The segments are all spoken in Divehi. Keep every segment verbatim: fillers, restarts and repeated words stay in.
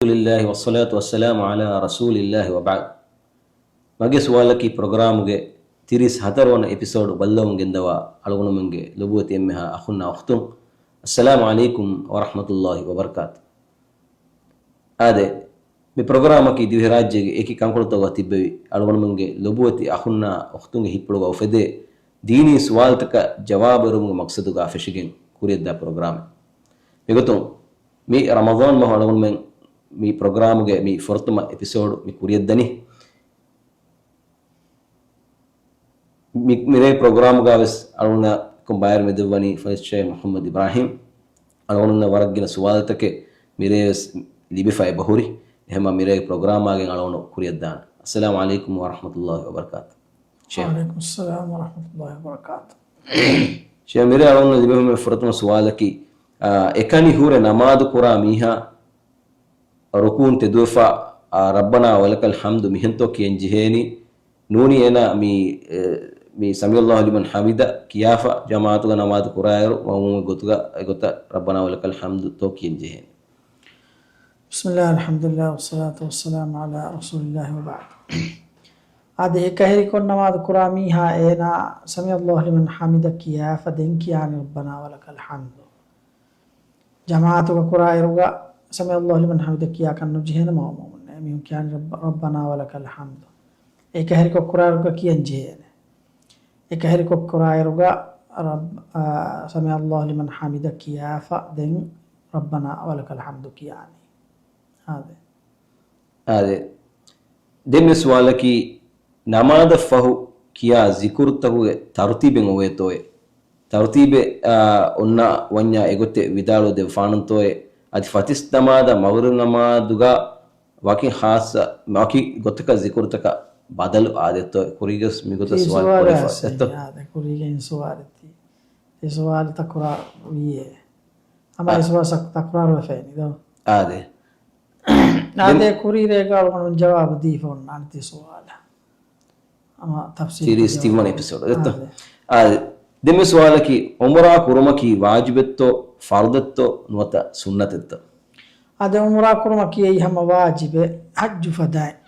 ލިއްލާހި ވައްޞަލާތު ވައްސަލާމު ޢަލާ ރަސޫލިއްލާހި ވަބަޢްދު. މަގޭ ސުވާލަކީ ޕްރޮގްރާމުގެ ތިރީސް ހަތަރު ވަނަ އެޕިސޯޑު ބައްލަވަމުން ގެންދަވާ އަޅުގަނޑުމެންގެ ލޮބުވެތި އެންމެހާ އަޚުންނާ އުޚްތުން، އައްސަލާމު ޢަލައިކުމް ވަރަޙްމަތުﷲި ވަބަރަކާތު. އާދެ، މި ޕްރޮގްރާމަކީ ދިވެހިރާއްޖޭގެ އެކި ކަންކޮޅުތަކުގަ ތިއްބެވި އަޅުގަނޑުމެންގެ ލޮބުވެތި އަޚުންނާ އުޚްތުންގެ ހިތްޕުޅުގަ އުފެދޭ ދީނީ ސުވާލުތަކަށް ޖަވާބު އެރުމުގެ މަޤްޞަދުގަ ފެށިގެން ކުރިއަށްދާ ޕްރޮގްރާމެއް. މިގޮތުން މި ރަމަޟާން މަހު އަޅުގަނޑުމެން މި ޕްރޮގްރާމުގެ މި ފުރަތަމަ އެޕިސޯޑު މި ކުރިއަށްދަނީ. މި، މިރޭ ޕްރޮގްރާމުގަ ވެސް އަޅުގަނޑަކުން ބައިވެރި މެދުވަނީ ފަޟީލަތު ޝޭޚް މުޙައްމަދު އިބްރާހީމް. އަޅުގަނޑުންނަށް ވަރަށް ގިނަ ސުވާލުތަކެއް މިރޭ ވެސް ލިބިފަ އެބަހުރި. އެހެންމަ މިރޭ ޕްރޮގްރާމާގެން އަޅުގަނޑު ކުރިއަށްދާން. އައްސަލާމު ޢަލައިކުމް ވަރަޙްމަތުﷲި ވަބަރަކާތު. ޝޭޚް. ވަޢަލައިކުމުއްސަލާމް ވަރަޙްމަތުﷲި ވަބަރަކާތު. ޝޭޚް، މިރޭ އަޅުގަނޑު ލިބެމުން ފުރަތަމަ ސުވާލަކީ، އާ، އެކަނި ހުރެ ނަމާދު ކުރާ މީހާ ރުކޫން ތެދުވެފަ، އާ، ރައްބަނާ ވަލަކަލް ޙަމްދު މިހެންތޯ ކިޔަން ޖެހޭނީ؟ ނޫނީ އޭނާ މި، އެ، މި ސަމިޢަﷲު ލިމަން ޙަމިދަ ކިޔާފަ ޖަމާޢަތުގަ ނަމާދު ކުރާއިރު މައުމޫމެއް ގޮތުގަ އެގޮތަށް ރައްބަނާ ވަލަކަލް ޙަމްދު ތޯ ކިޔަން ޖެހޭނީ؟ بسم الله، الحمد لله، والصلاة والسلام على رسول الله وبعد. އާދެ، އެކަހެރިކޮށް ނަމާދު ކުރާ މީހާ އޭނާ ސަމިޢަﷲު ލިމަން ޙަމިދަ ކިޔާފަ ދެން ކިޔާނީ ރައްބަނާ ވަލަކަލް ޙަމްދު. ޖަމާޢަތުގަ ކުރާއިރުގަ ސަމިޢަﷲު ލިމަން ޙަމިދަ ކިޔާކަށް ނުޖެހޭނެ މައުމޫމުންނަށް. އެމީހުން ކިޔާނީ ރައްބަ-، ރައްބަނާ ވަލަކަލް ޙަމްދު. އެކަހެރިކޮށް ކުރާއިރުގަ ކިޔަން ޖެހޭނެ. އެކަހެރިކޮށް ކުރާއިރުގަ ރައް-، އާ، ސަމިޢަﷲު ލިމަން ޙަމިދަ ކިޔާފަ ދެން ރައްބަނާ ވަލަކަލް ޙަމްދު ކިޔާނީ. އާދެ. އާދެ. ދެން މި ސުވާލަކީ، ނަމާދަށް ފަހު ކިޔާ ޒިކުރުތަކުގެ ތަރުތީބެއް އޮވޭތޯއޭ؟ ތަރުތީބެއް، އާ، އޮންނަ ވަންޏާ އެގޮތެއް ވިދާޅުވެ ދެއްވާނަންތޯއޭ؟ އަދި ފަތިސް ނަމާދަށް މަޣްރިބު ނަމާދުގަ ވަކި ޚާއްޞަ، ވަކި ގޮތަކަށް ޒިކުރުތަކަށް ބަދަލު އާދެއްތޯ؟ ކުރީގަސް މިގޮތަށް ތި ސުވާލު ސުވާލު ކުރިފަ އަސް އެއްތޯ؟ އާދެ، ކުރީގެ އިން ސުވާލެއް ތި. ތި ސުވާލު ތަކުރާރު ވީއޭ. ހަމަ އާ. އެ ސުވާލު ސަ-، ތަކުރާރު ވެފައިނީ ދޯ؟ އާދެ. އާދެ، ދެން ކުރީ ރޭގަ އަޅުގަނޑު ޖަވާބު ދީފަ އޮންނާނެ ތި ސުވާލަށް. ހަމަ ތަފްސީލު ތިރީސް ތިންވަނަ އެޕިސޯޑު ދެއްތޯ؟ އާދެ. އާދެ. ދެން މި ސުވާލަކީ، ޢުމްރާ ކުރުމަކީ ވާޖިބެއްތޯ، ފަރުޟެއްތޯ، ނުވަތަ ސުންނަތެއްތޯ؟ އާދެ، ޢުމްރާ ކުރުމަކީ އެއީ ހަމަ ވާޖިބެއް ޙައްޖު ފަދައިން.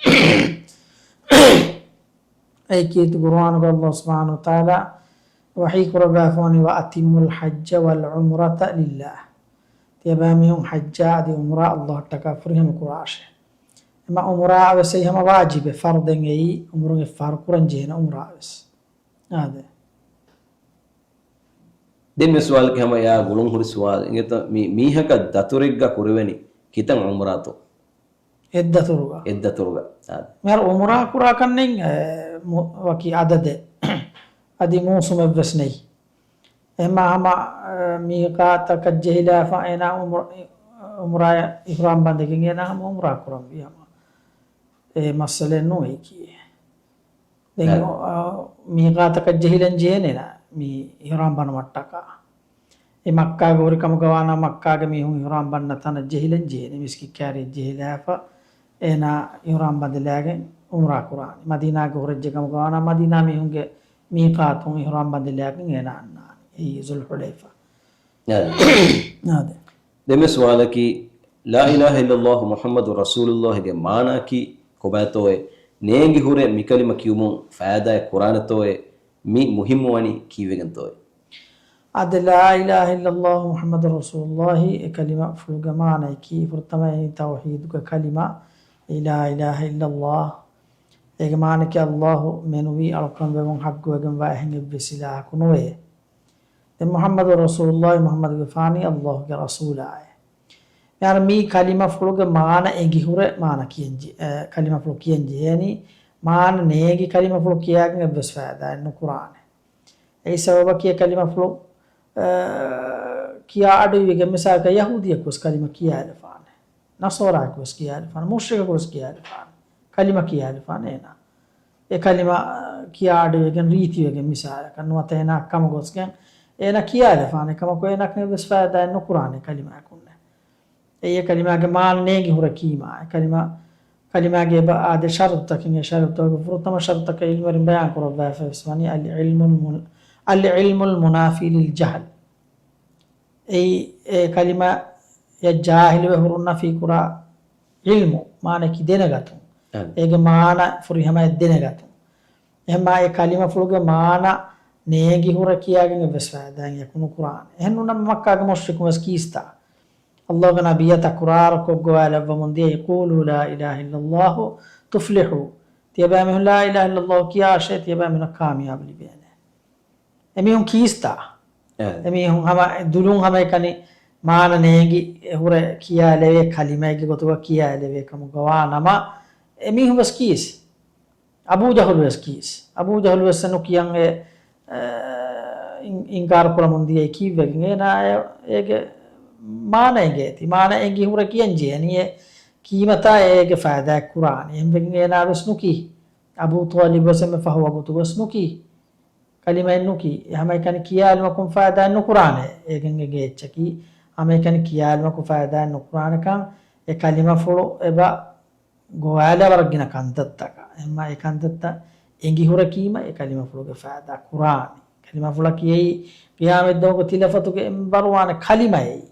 އެއީ ކީރިތި ޤުރުއާނުގަ ﷲ ސުބްޙާނަހޫ ވަތަޢާލާ ވަޙީ ކުރައްވާފަވަނީ، وأتموا الحج والعمرة لله. ތިޔަބައިމީހުން ޙައްޖާ އަދި ޢުމްރާ ﷲ އަށްޓަކާ ފުރިހަމަ ކުރާށޭ. އެމަ ޢުމްރާއަށް ވެސް އެއީ ހަމަ ވާޖިބެއް، ފަރުޟެއް އެއީ، ޢުމުރުން އެއްފަހަރު ކުރަން ޖެހޭނެ ޢުމްރާ ވެސް. އާދެ. ދެން މި ސުވާލަކީ ހަމަ އެއާ ގުޅުން ހުރި ސުވާލެއް. އިނގޭތޯ، މި މީހަކަށް ދަތުރެއްގަ ކުރެވެނީ ކިތަން ޢުމްރާތޯ؟ އެއްދަތުރުގަ. އެއްދަތުރުގަ. އާދެ. މިހާރު ޢުމްރާ ކުރާކަށް ނެތް، އެ، މު-، ވަކި އަދަދެއް. އަދި މޫސުމެއް ވެސް ނެތް. އެހެންމާ ހަމަ، އެ، މީޤާތަކަށް ޖެހިލާފަ އޭނާ ޢުމްރާ، ޢުމްރާ އިޙްރާމް ބަނދެގެން އޭނާ ހަމަ ޢުމްރާ ކުރަންވީ ހަމަ. އެ މައްސަލައެއް ނޫން އެކީ. ދެން، އާ. އަ، މީޤާތަކަށް ޖެހިލަން ޖެހޭނެ ނާ، މި އިޙްރާމް ބަނުމަށްޓަކާ. އެ މައްކާގަ ހުރި ކަމުގަ ވާނަމަ، މައްކާގެ މީހުން އިޙްރާމް ބަންނަ ތަނަށް ޖެހިލަން ޖެހޭނެ، މިސްކިތް ކާރިއަށް ޖެހިލާފަ، އޭނާ އިޙްރާމް ބަނދެލާގެން ޢުމްރާ ކުރާނެ. މަދީނާގަ ހުރެއްޖެ ކަމުގަ ވާނަމަ، މަދީނާ މީހުންގެ މީޤާތުން އިޙްރާމް ބަނދެލާގެން އޭނާ އަންނާނެ. އެއީ ޒުލްޙުލައިފާ. އާދެ. އާދެ. ދެން މި ސުވާލަކީ، لا إله إلا الله محمد رسول الله ގެ މާނައަކީ ކޮބާތޯއޭ؟ ނޭނގި ހުރެ މި ކަލިމަ ކިޔުމުން ފައިދާއެއް ކުރާނެތޯއޭ؟ މި މުހިއްމުވަނީ ކީއްވެގެންތޯއޭ؟ އާދެ، لا إله إلا الله محمد رسول الله އެ ކަލިމަ ފުޅުގެ މާނައަކީ، ފުރަތަމަ އެއީ ތައުޙީދުގެ ކަލިމަ، އެއީ لا إله إلا الله. އޭގެ މާނައަކީ، ﷲ މެނުވީ އަޅުކަން ވެވުން ޙައްޤުވެގެންވާ އެހެން އެއްވެސް އިލާހަކު ނުވޭ. ދެން މުޙައްމަދު ރަސޫލުﷲ، މުޙައްމަދުގެފާނީ ﷲގެ ރަސޫލާއޭ. މިހާރު މި ކަލިމަފުޅުގެ މާނަ އެނގިހުރެ މާނަ ކިޔަން ޖެ-، އެ، ކަލިމަފުޅު ކިޔަން ޖެހޭނީ، މާނަ ނޭނގި ކަލިމަފުޅު ކިޔާގެން އެއްވެސް ފައިދާއެއް ނުކުރާނެ. އެއީ ސަބަބަކީ އެ ކަލިމަފުޅު، އަ، ކިޔާ އަޑުއިވިގެން މިސާލަކަށް ޔަހޫދިއަކުވެސް ކަލިމަ ކިޔާލަފާނެ. ނަޞާރާއަކުވެސް ކިޔާލަފާނެ. މުޝްރިކަކުވެސް ކިޔާލަފާނެ. ކަލިމަ ކިޔާލަފާނެ އޭނާ. އެ ކަލިމަ ކިޔާ އަޑުއިވިގެން ރީތިވެގެން މިސާލަކަށް ނުވަތަ އޭނާ ކަމަށް ގޮސްގެން އޭނާ ކިޔާލަފާނެ. ކަމަކު އޭނާކަށް އެއްވެސް ފައިދާއެއް ނުކުރާނެ ކަލިމައަކުންނެ. އެއީ އެ ކަލިމާގެ މާނަ ނޭނގި ހުރެ ކީމާ. އެ ކަލިމާ، ކަލިމާގެ އެބަ އާދެ ޝަރުޠުތަކެއް، އެ ޝަރުޠުތަކުގެ ފުރަތަމަ ޝަރުޠަކަށް ޢިލްމުވެރިން ބަޔާން ކުރައްވާފަވެސް ވަނީ، العلم المن-، العلم المنافي للجهل. އެއީ އެ ކަލިމާއަށް ޖާހިލުވެ ހުރުން ނަފީ ކުރާ ޢިލްމު، މާނައަކީ ދެނެގަތުން. އެ. އޭގެ މާނަ ފުރިހަމައަށް ދެނެގަތުން. އެހެންމާ އެ ކަލިމަފުޅުގެ މާނަ ނޭނގި ހުރެ ކިޔާގެން އެއްވެސް ފައިދާއެއް އެކު ނުކުރާނެ. އެހެން ނޫނަމަ މައްކާގެ މުޝްރިކުން ވެސް ކީސްތާ. އައްލާހުގެ ނަބިއްޔާ ތަކުރާރުކޮށް ގޮވާލައްވަމުން ދިޔައީ، "قولوا لا إله إلا الله تفلحوا." ތިޔަބައިމީހުން لا إله إلا الله ކިޔާށޭ، ތިޔަބައިމީހުންނަށް ކާމިޔާބު ލިބޭނެ. އެމީހުން ކީސްތާ؟ އެ. އެމީހުން ހަމަ ދުލުން ހަމައެކަނި މާނަ ނޭނގި ހުރެ ކިޔާލެވޭ ކަލިމައެއްގެ ގޮތުގަ ކިޔާލެވޭ ކަމުގަ ވާ ނަމަ، އެމީހުން ވެސް ކީސް. އަބޫ ޖަހުލު ވެސް ކީސް. އަބޫ ޖަހުލު ވެސް ނުކިޔަން އެ، އެ، އިން-، އިންކާރު ކުރަމުން ދިޔައީ ކީއްވެގެން؟ އޭނާ އެ-، އޭގެ މާނަ އެނގޭތީ. މާނަ އެނގި ހުރެ ކިޔަން ޖެހެނީ އެ ކީމަތާ އޭގެ ފައިދާއެއް ކުރާނީ. އެހެންވެގެން އޭނާ ވެސް ނުކީ. އަބޫ ޠާލިބު ވެސް އެންމެ ފަހު ވަގުތު ވެސް ނުކީ. ކަލިމައެއް ނުކީ. އެ ހަމައެކަނި ކިޔާލުމަކުން ފައިދާއެއް ނުކުރާނެ. އޭގެން އެނގޭ އެއްޗަކީ، ހަމައެކަނި ކިޔާލުމަކުން ފައިދާއެއް ނުކުރާނެކަން އެ ކަލިމަފުޅު އެބަ ގޮވާލާ ވަރަށް ގިނަ ކަންތައްތަކަށް. އެހެންމާ އެ ކަންތައްތައް އެނގި ހުރެ ކީމަ އެ ކަލިމަފުޅުގެ ފައިދާ ކުރާނީ. ކަލިމަފުޅަކީ އެއީ ޤިޔާމަތްދުވަހުގެ ތިލަފަތުގެ އެންމެ ބަރުވާނެ ކަލިމައެއް.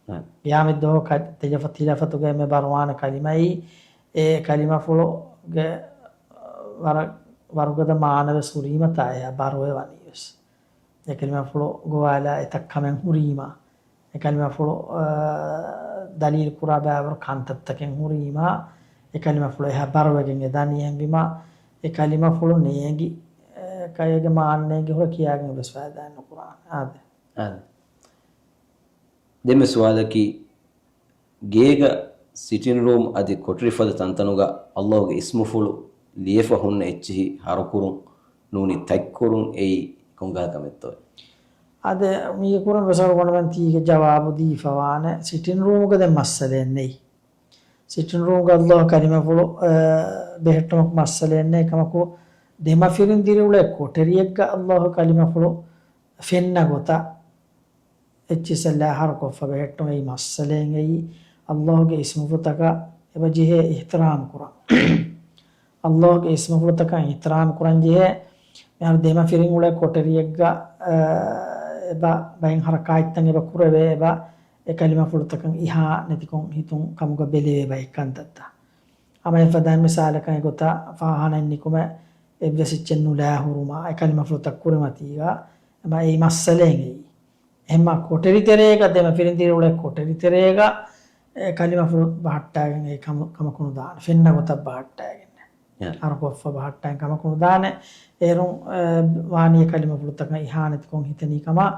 އަ. ޤިޔާމަތްދުވަހު ކަ-، ތިލަފަ-، ތިލަފަތުގެ އެންމެ ބަރުވާނެ ކަލިމައީ، އެ ކަލިމަފުޅުގެ ވަރަށް ވަރުގަދަ މާނަވެސް ހުރީމަތާ އެއާ ބަރުވެވަނީވެސް. އެ ކަލިމަފުޅު ގޮވާލާ އެތައް ކަމެއް ހުރީމަ، އެ ކަލިމަފުޅު، އާ، ދަލީލު ކުރާ ބައިވަރު ކަންތައްތަކެއް ހުރީމަ، އެ ކަލިމަފުޅު އެހާ ބަރުވެގެން އެ ދަނީ. އެހެންވީމަ، އެ ކަލިމަފުޅު ނޭނގި، އެ، ކައިގެ މާނަ ނޭނގި ހުރެ ކިޔާގެން ވެސް ފައިދާއެއް ނުކުރާނެ. އާދެ. އާދެ. ދެންމެ ސުވާލަކީ، ގޭގަ ސިޓިން ރޫމް އަދި ކޮޓަރިފަދަ ތަންތަނުގަ އައްލާހުގެ އިސްމުފުޅު ލިޔެފަ ހުންނަ އެއްޗިހި ހަރުކުރުން ނޫނީ ތަތްކުރުން އެއީ ކޮންކަހަލަ ކަމެއްތޯއޭ؟ އާދެ، މީގެ ކުރިން ވެސް އަޅުގަނޑުމެން ތީގެ ޖަވާބު ދީފަވާނެ. ސިޓިން ރޫމުގަ ދެން މައްސަލައެއް ނެތް. ސިޓިން ރޫމްގަ އައްލާހު ކަލިމަފުޅު، އަ، ބެހެއްޓުމަކު މައްސަލައެއް ނެތް. އެކަމަކު، ދެމަފިރިން ދިރިއުޅޭ ކޮޓަރިއެއްގަ އައްލާހު ކަލިމަފުޅު ފެންނަ ގޮތަށް އެއްޗިއްސަށް ލާހަރުކޮށްފަ ބެހެއްޓުން އެއީ މައްސަލައެއް. އެއީ އައްލާހުގެ އިސްމުފުޅުތަކަށް އެބަ ޖެހޭ އިޙްތިރާމް ކުރަން. އައްލާހުގެ އިސްމުފުޅުތަކަށް އިޙްތިރާމް ކުރަން ޖެހޭ. މިހާރު ދެމަފިރިން އުޅޭ ކޮޓަރިއެއްގަ، އަ، އެބަ ބައެއް ހަރަކާތްތައް އެބަ ކުރެވޭ، އެބަ އެ ކަލިމަފުޅުތަކަށް އިހާ ނެތިކޮށް ހިތުން ކަމުގަ ބެލެވޭ ބައެއް ކަންތައްތައް. ހަމަ އެފަދައިން މިސާލަކަށް އެގޮތަށް ފާހާނައެއް ނިކުމެ އެއްވެސް އެއްޗެއް ނުލާ ހުރުމާ، އެ ކަލިމަފުޅުތައް ކުރިމަތީގަ، އެމަ އެއީ މައްސަލައެއް އެއީ. އެހެންމާ ކޮޓަރި ތެރޭގަ، ދެމަފިރިން ދިރިއުޅޭ ކޮޓަރި ތެރޭގަ، އެ ކަލިމަފުޅު ބަހައްޓާގެން އެ ކަމަ-، ކަމަކު ނުދާނެ. ފެންނަ ގޮތަށް ބަހައްޓާގެން. އެ. ހަރުކޮށްފަ ބަހައްޓާގެން ކަމަކު ނުދާނެ. އޭރުން، އެ، ވާނީ އެ ކަލިމަފުޅުތަކަށް އިހާނެތިކޮށް ހިތަނީ ކަމަށް،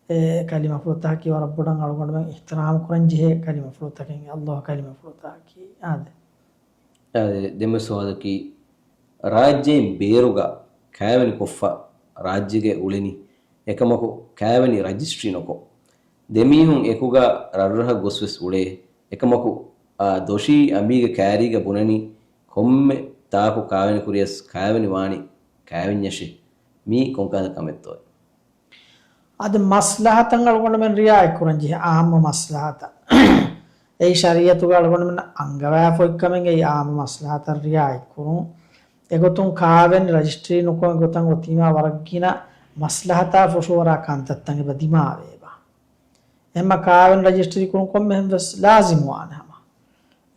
އެ ކަލިމަފުޅުތަކަކީ ވަރަށް ބޮޑަށް އަޅުގަނޑުމެން އިޙްތިރާމް ކުރަން ޖެހޭ ކަލިމަފުޅުތަކެއް، އައްލާހު ކަލިމަފުޅުތަކަކީ. އާދެ. އާދެ، ދެންމެ ސުވާލަކީ، ރާއްޖެއިން ބޭރުގަ ކާވެނި ކޮށްފަ ރާއްޖޭގަ އުޅެނީ، އެކަމަކު ކާވެނި ރަޖިސްޓްރީ ނުކޮށް، ދެމީހުން އެކުގަ ރަށްރަށަށް ގޮސްވެސް އުޅޭ. އެކަމަކު، އާ، ދޮށީ އަނބީގެ ކާރީގަ ބުނަނީ، ކޮންމެ ތާކު ކާވެނި ކުރިޔަސް ކާވެނި ވާނީ ކާވެންޏަށޭ. މީ ކޮންކަހަލަ ކަމެއްތޯއޭ؟ އަދި މަސްލަހަތަށް އަޅުގަނޑުމެން ރިއާޔަތް ކުރަން ޖެހޭ އާއްމު މަސްލަހަތަށް. އެއީ ޝަރީއަތުގަ އަޅުގަނޑުމެން އަންގަވާފަ އޮތްކަމެއް އެއީ އާއްމު މަސްލަހަތަށް ރިއާޔަތް ކުރުން. އެގޮތުން ކާވެން ރަޖިސްޓްރީ ނުކޮށް އެގޮތަށް އޮތީމާ ވަރަށް ގިނަ މަސްލަހަތާ ފުށުއަރާ ކަންތައްތައް އެބަ ދިމާވޭބަ. އެހެންމަ ކާވެން ރަޖިސްޓްރީ ކުރުން ކޮންމެހެން ވެސް ލާޒިމް ވާނެ ހަމަ.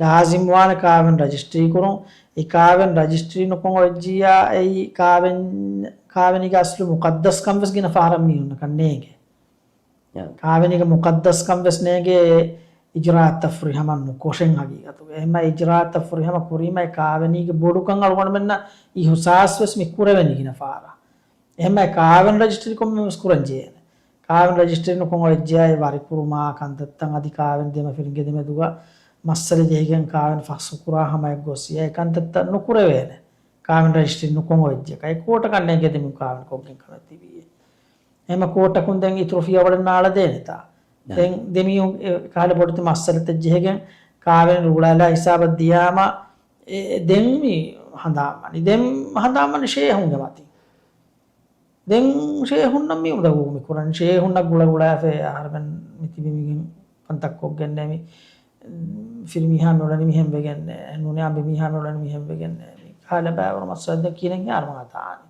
ލާޒިމް ވާނެ ކާވެން ރަޖިސްޓްރީ ކުރުން. އެ ކާވެން ރަޖިސްޓްރީ ނުކޮށް އޮތްޖިއްޔާ އެއީ ކާވެން، ކާވެނީގެ އަސްލު މުޤައްދަސްކަން ވެސް ގިނަ ފަހަރަށް މީހުންނަކަށް ނޭނގޭ. ޔާ. ކާވެނީގެ މުޤައްދަސްކަން ވެސް ނޭނގޭ އިޖްރާއަތްތައް ފުރިހަމަ ނުކޮށެން ހަގީގަތުގަ. އެހެންމަ އިޖްރާއަތްތައް ފުރިހަމަ ކުރީމަ އެ ކާވެނީގެ ބޮޑުކަން އަޅުގަނޑުމެންނަށް އިހުސާސް ވެސް މި ކުރެވެނީ ގިނަ ފަހަރަށް. އެހެންމަ އެ ކާވެން ރަޖިސްޓްރީ ކޮންމެ ވެސް ކުރަން ޖެހޭނެ. ކާވެން ރަޖިސްޓްރީ ނުކޮށް އޮތްޖިއްޔާ އެ ވަރިކުރުމާ ކަންތައްތައް އަދި ކާވެން ދެމަފިރިންގެ ދެމެދުގަ މައްސަލަ ޖެހިގެން ކާވެން ފަސްހުކުރާ ހަމަޔަށް ގޮސް އެ ކަންތައްތައް ނުކުރެވޭނެ. ކާވެން ރަޖިސްޓްރީ ނުކޮށް އޮތްޖެކަ. އެ ކޯޓަކަށް ނޭނގެ ދެމި ކާވެން ކޮށްގެން ކަމެއް ތިބީ. އެހެންމަ ކޯޓަކުން ދެން އިތުރު ފިޔަވަޅެއް ނާޅަދޭނެތާ؟ ނާ. ދެން ދެމީހުން އެ ކަހަލަ ބޮޑެތި މައްސަލަތައް ޖެހިގެން ކާވެން ރޫޅާލާ ހިސާބަށް ދިޔާމަ، އެ، ދެން މި ހަނދާންވަނީ. ދެން ހަނދާންވަނީ ޝޭހުންގެ މަތިން. ދެން ޝޭހުންނަށް މި އުނދަގޫ މި ކުރަން. ޝޭހުންނަށް ގުޅަ ގުޅާފަ އަހަރެމެން މި ތިބި މިގެން ކަންތައް ކޮށްގެންނޭ މި ފިރިމީހާ މި އުޅެނީ މިހެން ވެގެންނޭ. ނޫނީ އަނބިމީހާ މި އުޅެނީ މިހެން ވެގެންނޭ. މި ކަހަލަ ބައިވަރު މައްސަލަ ދެން ކިހިނެއް ހިޔާރު ހަދާނީ.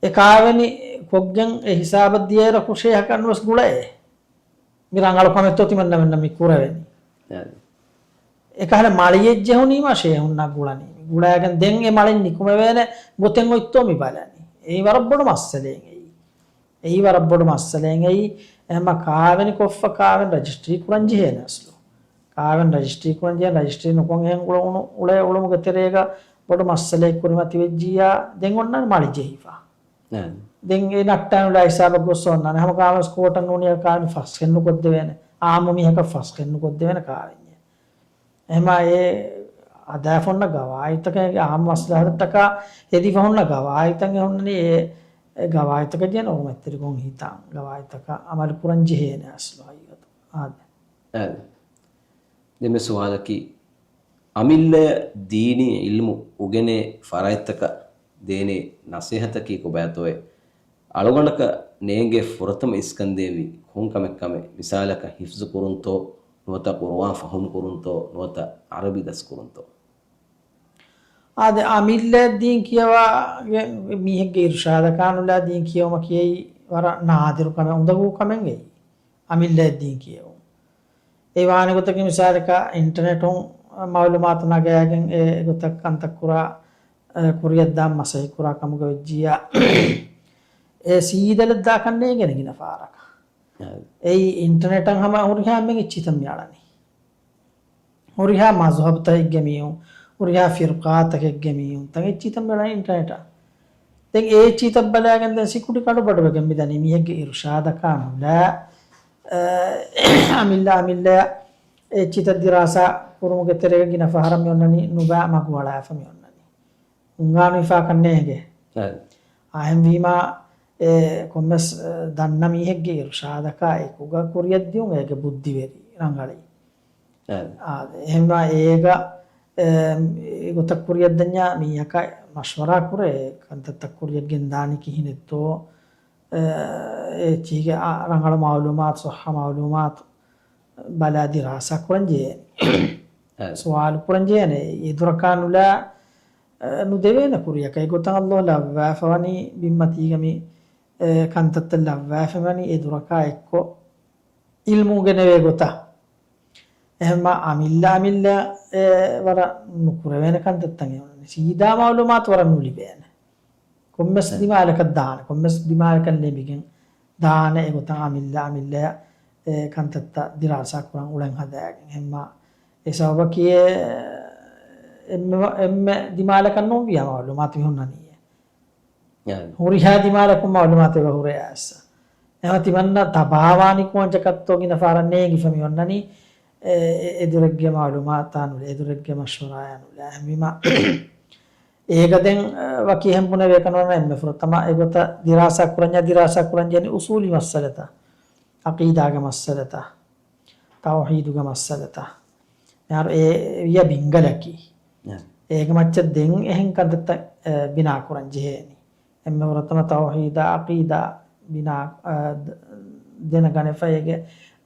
އެ ކާވެނި ކޮށްގެން އެ ހިސާބަށް ދިޔައިރަކު ޝޭހަކަށް ނުވެސް ގުޅައޭ. މި ރަނގަޅު ކަމެއްތޯ ތިމަންނަމެންނަށް މި ކުރެވެނީ. އާދެ. އެކަހަލަ މަޅިއެއް ޖެހުނީމާ ޝޭހުންނާ ގުޅަނީ. ގުޅާގެން ދެން އެ މަޅިން ނިކުމެވޭނެ ގޮތެއް އޮތްތޯ މި ބަލަނީ. އެއީ ވަރަށް ބޮޑު މައްސަލައެއް އެއީ. އެއީ ވަރަށް ބޮޑު މައްސަލައެއް އެއީ. އެހެންމަ ކާވެނި ކޮށްފަ ކާވެން ރަޖިސްޓްރީ ކުރަން ޖެހޭނެ އަސްލު. ކާވެން ރަޖިސްޓްރީ ކުރަން ޖެހޭ ރަޖިސްޓްރީ ނުކޮށް އެހެން އުޅު-، އުޅު-، އުޅޭ އުޅުމުގެ ތެރޭގަ ބޮޑު މައްސަލައެއް ކުރިމަތިވެއްޖިއްޔާ ދެން އޮންނަން މަޅި ޖެހިފަ. އެ. ދެން އެ ނައްޓާނުލާ ހިސާބަށް ގޮސް އޮންނާނެ. ހަމަ ކާވެންސް ކޯޓަށް ނޫނީ ކާވެނި ފަސްހެއް ނުކޮށްދެވޭނެ. އާއްމު މީހަކަށް ފަސްހެއް ނުކޮށްދެވޭނެ ކާވެންޏެއް. އެހެމާ އެ ހަދާފަ ހުންނަ ގަވާއިދުތަކެއް އާއްމު މަސްލަހަތަށްޓަކާ ހެދިފަ ހުންނަ ގަވާއިދުތައް އެ ހުންނަނީ އެ، އެ ގަވާއިދުތަކަށް ޖެހޭނެ އޮގުމެއްތެރިކޮށް ހިތާން ގަވާއިދުތަކަށް އަމަލު ކުރަން ޖެހޭނެ އަސްލު ހަގީގަތު. އާދެ. އާދެ. ދެންމެ ސުވާލަކީ، އަމިއްލަޔަށް ދީނީ އިލްމު އުގެނޭ ފަރާތްތަކަށް ދޭނެ ނަސޭހަތަކީ ކޮބާތޯއޭ؟ އަޅުގަނޑަކަށް ނޭނގޭ ފުރަތަމަ އިސްކަންދޭވީ ކޮން ކަމެއްކަމެއް، މިސާލަކަށް ހިފްޒު ކުރުންތޯ، ނުވަތަ ޤުރުއާން ފަހުމް ކުރުންތޯ، ނުވަތަ ޢަރަބި ދަސް ކުރުންތޯ؟ އާދެ، އަމިއްލަ ދީން ކިޔަވާ މީހެއްގެ އިރުޝާދަކާ ނުލާ ދީން ކިޔެވުމަކީ ވަރަށް ނާދިރު ކަމެއް، އުނދަގޫ ކަމެއް އެއީ. އަމިއްލަ ދީން ކިޔެވުން. އެ ވާނެ ގޮތަކީ މިސާލަކަށް އިންޓަނެޓުން މައުލޫމާތު ނަގާގެން އެ ގޮތަށް ކަންތައް ކުރާ، އެ، ކުރިއަށްދާން މަސައްކަތް ކުރާ ކަމުގަ ވެއްޖިއްޔާ އެ ސީދަލަށް ދާކަށް ނޭނގޭނެ ގިނަ ފަހަރަކަށް. އާ. އެއީ އިންޓަނެޓަށް ހަމަ ހުރިހާ އެންމެން އެއްޗިތައް މި އަޅަނީ. ހުރިހާ މަޒުހަބުތަކެއްގެ މީހުން، ހުރިހާ ފިރުޤާތަކެއްގެ މީހުން، ތަން އެއްޗިތައް މި އަޅަނީ އިންޓަނެޓަށް. ދެން އެ އެއްޗިތައް ބަލާގެން ދެން ސިކުޑި ކަޑު ބަޑުވެގެން މި ދަނީ މީހެއްގެ އިރުޝާދަކާ ނުލާ، އަ، އަމިއްލަ އަމިއްލަ އެއްޗިތައް ދިރާސާ ކުރުމުގެ ތެރޭގަ ގިނަ ފަހަރަށް މި އޮންނަނީ ނުބައި މަގު އަޅާފަ މި އޮންނަނީ. އުނގާނު ހިފާކަށް ނޭނގެ. އެ. އާހެންވީމާ، އެ، ކޮންމެސް، އެ، ދަންނަ މީހެއްގެ އިރުޝާދަކާ އެކުގަ ކުރިއަށް ދިޔުން އޭގެ ބުއްދިވެރި ރަނގަޅީ. އެ. އާ، އެހެންވާ އޭގަ، އެ، އެގޮތަށް ކުރިއަށްދަންޏާ މީހަކާ މަޝްވަރާ ކުރޭ، ކަންތައްތައް ކުރިއަށް ގެންދާނީ ކިހިނެއްތޯ، އެ، އެ އެއްޗީގެ އާ، ރަނގަޅު މައުލޫމާތު، ޞައްޙަ މައުލޫމާތު ބަލާ ދިރާސާ ކުރަން ޖެހޭނެ. އެ. ސުވާލު ކުރަން ޖެހޭނެ. އެދުރަކާ ނުލާ، އެ، ނުދެވޭނެ ކުރިއަކަށް. އެގޮތަށް ﷲ ލައްވާފަވަނީ ބިންމަތީގަ މި، އެ، ކަންތައްތައް ލައްވާފަވަނީ އެދުރަކާ އެއްކޮށް އިލްމު އުގެނެވޭ ގޮތަށް. އެހެންމާ އަމިއްލަ އަމިއްލަ، އެ، ވަރަށް ނުކުރެވޭނެ ކަންތައްތައް އެ އޮންނަނީ. ސީދާ މައުލޫމާތު ވަރަށް ނުލިބޭނެ. ކޮންމެސް އެ. ދިމާލަކަށް ދާނެ، ކޮންމެސް ދިމާލަކަށް ލެބިގެން ދާނެ، އެގޮތަށް އަމިއްލަ އަމިއްލައަށް އެ ކަންތައްތައް ދިރާސާ ކުރަން އުޅެން ހަދާގެން. އެހެންމާ އެ ސަބަބަކީ އެ އެންމެ، އެންމެ ދިމާލަކަށް ނޫންވިޔާ މައުލޫމާތު މި ހުންނަނީ. އެ. ހުރިހާ ދިމާލަކުން މައުލޫމާތު އެބަ ހުރޭ އައިސް. އެހެންވީމާ ތިމަންނަ ތަބާވާނީ ކޯންޗަކަށްތޯ ގިނަ ފަހަރަށް ނޭނގިފަ މި އޮންނަނީ. އެ، އެ، އެދުރެއްގެ މައުލޫމާތާ ނުލާ، އެދުރެއްގެ މަޝްވަރާޔާ ނުލާ. އެހެންވީމާ އޭގަ ދެން، އަ، ވަކި އެހެން ބުނެވޭކަށް ނުވަންޏާ އެންމެ ފުރަތަމަ އެގޮތަށް ދިރާސާ ކުރަންޏާ ދިރާސާ ކުރަން ޖެހޭނީ އުސޫލީ މައްސަލަތައް، ޢަޤީދާގެ މައްސަލަތައް، ތައުޙީދުގެ މައްސަލަތައް. މިހާރު އެ ވިޔަ ބިންގަލަކީ. އެ. އޭގެ މައްޗަށް ދެން އެހެން ކަންތައްތައް، އެ، ބިނާ ކުރަން ޖެހޭނީ. އެންމެ ފުރަތަމަ ތައުޙީދާ ޢަޤީދާ ބިނާ، އަ، ދ-، ދެނެގަނެފަ އޭގެ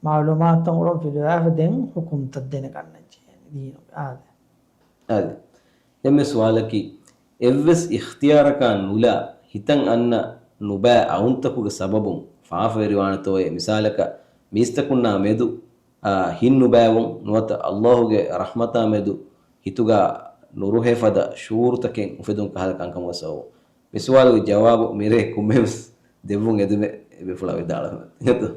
މައުލޫމާތުތައް އުޅުން ފިލުވާފަ ދެން ޙުކުމްތައް ދެނެގަންނަން ޖެހޭނީ ދީނުގެ. އާދެ. އާދެ. ދެންމެ ސުވާލަކީ، އެއްވެސް އިޚްތިޔާރަކާ ނުލާ ހިތަށް އަންނަ ނުބައި އައުންތަކުގެ ސަބަބުން ފާފަވެރިވާނެތޯއޭ؟ މިސާލަކަށް މީސްތަކުންނާ މެދު، އާ، ހިތް ނުބައިވުން ނުވަތަ ﷲ ގެ ރަޙްމަތާ މެދު ހިތުގަ ނުރުހޭ ފަދަ ޝުޢޫރުތަކެއް އުފެދުން ކަހަލަ ކަންކަމުގެ ސަބަބުން. މި ސުވާލުގެ ޖަވާބު މިރޭ ކޮންމެވެސް ދެއްވުން އެދުމެއް އެބޭފުޅާ ވިދާޅުވީމަ.